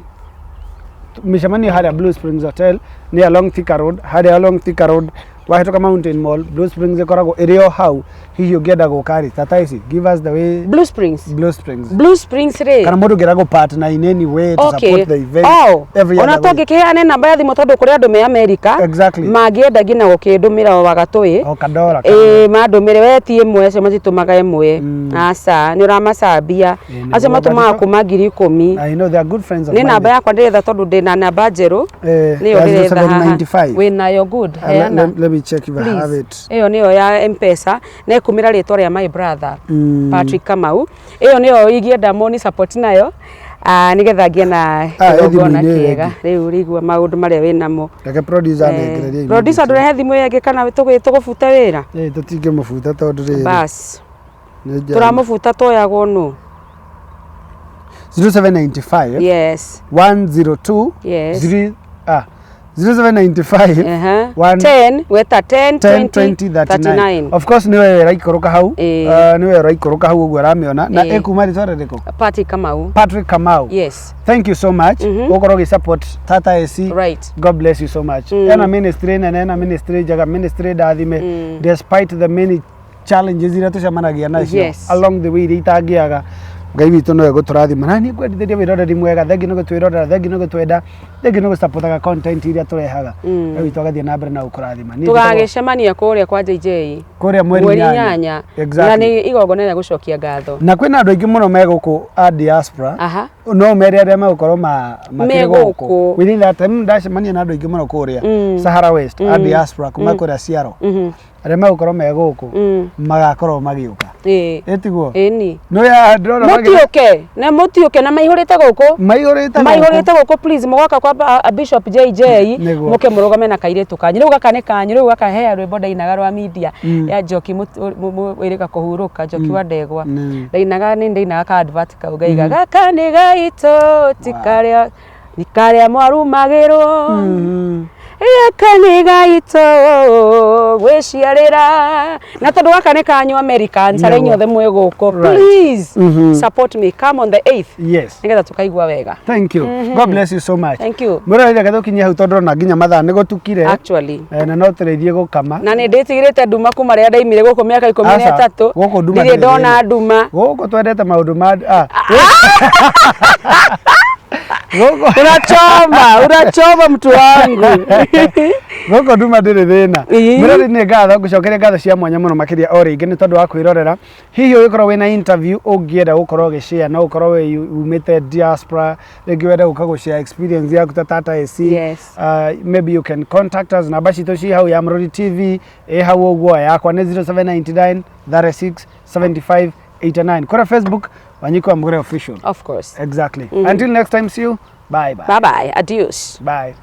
Mĩcemanio harĩa Blue Springs Hotel nĩ along Thika Road, harĩa along Thika Road wahĩtũka Mountain Mall, Blue Springs ĩkoragwo ĩrĩ o hau. Hihi ũngĩenda gũka rĩ, tata ici, give us the way. Blue Springs. Blue Springs. Blue Springs rĩ, kana mũndũ ũngĩenda gũ partner in any way to support the event, Oh, every ona other way. tũngĩkĩheane namba ya thimũ tondũ kũrĩ andũ me Amerika mangĩenda nginya gũkĩndũmĩra o wagatũĩ. O kadora. Ĩĩ, mandũmĩre we ti ĩmwe, acio matitũmaga ĩmwe, aca nĩ ũramacambia. Ĩĩ, nĩguo. Acio matũmaga kuma 10,000. I know they are good friends of Nĩ mine. namba yakwa ndĩretha tondũ ndĩna namba njerũ. Nĩyo Ya ndĩretha haha. 0795. Wĩnayo? Good. Heana. Let me check if I have Please. it. Ĩyo nĩyo ya Mpesa na ĩkumĩra rĩtwa rĩa my brother Patrick Kamau. Ĩyo nĩyo ingĩenda moni support nayo, ah, nĩgetha ngĩe na Ah, ĩ kĩgongona thimũ-inĩ ĩyo kĩega. Rĩu rĩigua maũndũ marĩa wĩ namo. Reke producer anengererie. Producer, ndũrehe thimũ ĩyo ĩngĩ kana tũgũbuta wĩra. Eh, tũtingĩmũbuta tondũ rĩrĩ Bas. nĩ Tũramũbuta toyagwo nũ? 0795 Yes. 102 0, ah, 0795 1 10 weta 10 10 20 20 39. 39. Of course niwe ũraikũrũka hau. Niwe ũraikũrũka hau ũguo ũramĩona na ĩkuma rĩtwa rĩrĩkũ? Patrick Kamau. Patrick Kamau. Yes. Thank you so much gũkorwo ũgĩ support Tata AC. God bless you so much. Ena ministry nene, ena ministry njega, ministry ndathime despite the many challenges iria tũcemanagia nacio along the way iria itangĩaga. Ngai witũ no egũtũrathima. Na niĩ ngwendithĩria wĩroreri mwega, thengiũ nĩ gũtwĩrorera, thengiũ nĩ gũtwenda, thengiũ nĩ gũcapotaga content iria tũrehaga. Ngai witũ agathiĩ na mbere na gũkũrathima. Niĩ njĩtagwo Tũgagĩcemania kũrĩa kwa JJ kũrĩa mweri mweri 8. 8. Na Exactly. nĩ igongona rĩa gũcokia ngatho. Na kwĩna andũ aingĩ mũno me gũkũ a diaspora. Aha. No mere arĩa megũkorwo makĩrĩ Me gũkũ. gũkũ. Within that time ndacemania na andũ aingĩ mũno kũrĩa Sahara West a diaspora kuma kũrĩa Seattle. Arĩa megũkorwo me gũkũ magakorwo magĩũka. Ĩĩ. Ĩtiguo? Ĩni. No ya ndĩrona Mũtiũke na mũtiũke na maihũrĩte gũkũ. Maihũrĩte gũkũ. Maihũrĩte gũkũ, please, mũgoka kwa Bishop JJ. Nĩguo. Mũke mũrũgame na kairĩtu kanyu. Rĩu gaka nĩ kanyu, rĩu gaka he rwĩmbo ndainaga rwa media ya Njoki wĩrĩga kũhurũka Njoki wa ndegwa. Ndainaga, nĩ ndainaga ka advert kau ngaiga, "Gaka nĩ gaitũ, ti karĩa nĩ karĩa mwarumagĩrwo. Gaka nĩ gaitũ gwĩciarĩra." Na tondũ gaka nĩ kanyu Americans arĩa Nĩguo. inyuothe mwĩ gũkũ, please support me, come on the 8th nĩgetha tũkaigua wega. Thank you. God bless you so much. Thank you. Mũroreri, reke tũkinyie hau tondũ ndĩrona nginya mathaa nĩ gũtukire. Actually. Na no tũrĩthiĩ gũkama. Na nĩ ndĩtigĩrĩte nduma kuma rĩrĩa ndaimire gũkũ mĩaka ikũmi na Aca, ĩtatũ. gũkũ nduma Ndirĩ ndĩrĩ ndona thĩna. nduma. Gũkũ twendete maũndũ ma gũkũ Unachoma, unachoma mtu wangu. Gũkũ nduma ndĩrĩ thĩna. Ĩĩ. Mũrori, nĩ ngatho ngũcokeria ngatho cia mwanya mũno makĩria o rĩngĩ nĩ tondũ wa kwĩrorera. Hihi ũngĩkorwo wĩna interview ũngĩenda gũkorwo ũgĩshare, no ũkorwo wĩ umĩte diaspora, rĩngĩ wende gũka gũshare experience yaku ta Tata AC. Maybe you can contact us, namba citũ ci hau, ya Mũrori TV ĩ hau ũguo, yakwa nĩ 0799 36 75 89. Kũrĩa Facebook, Wanyiko wa Mugure Official. Of course. Exactly. Until next time, see you. Bye bye. Bye bye, adios. Bye.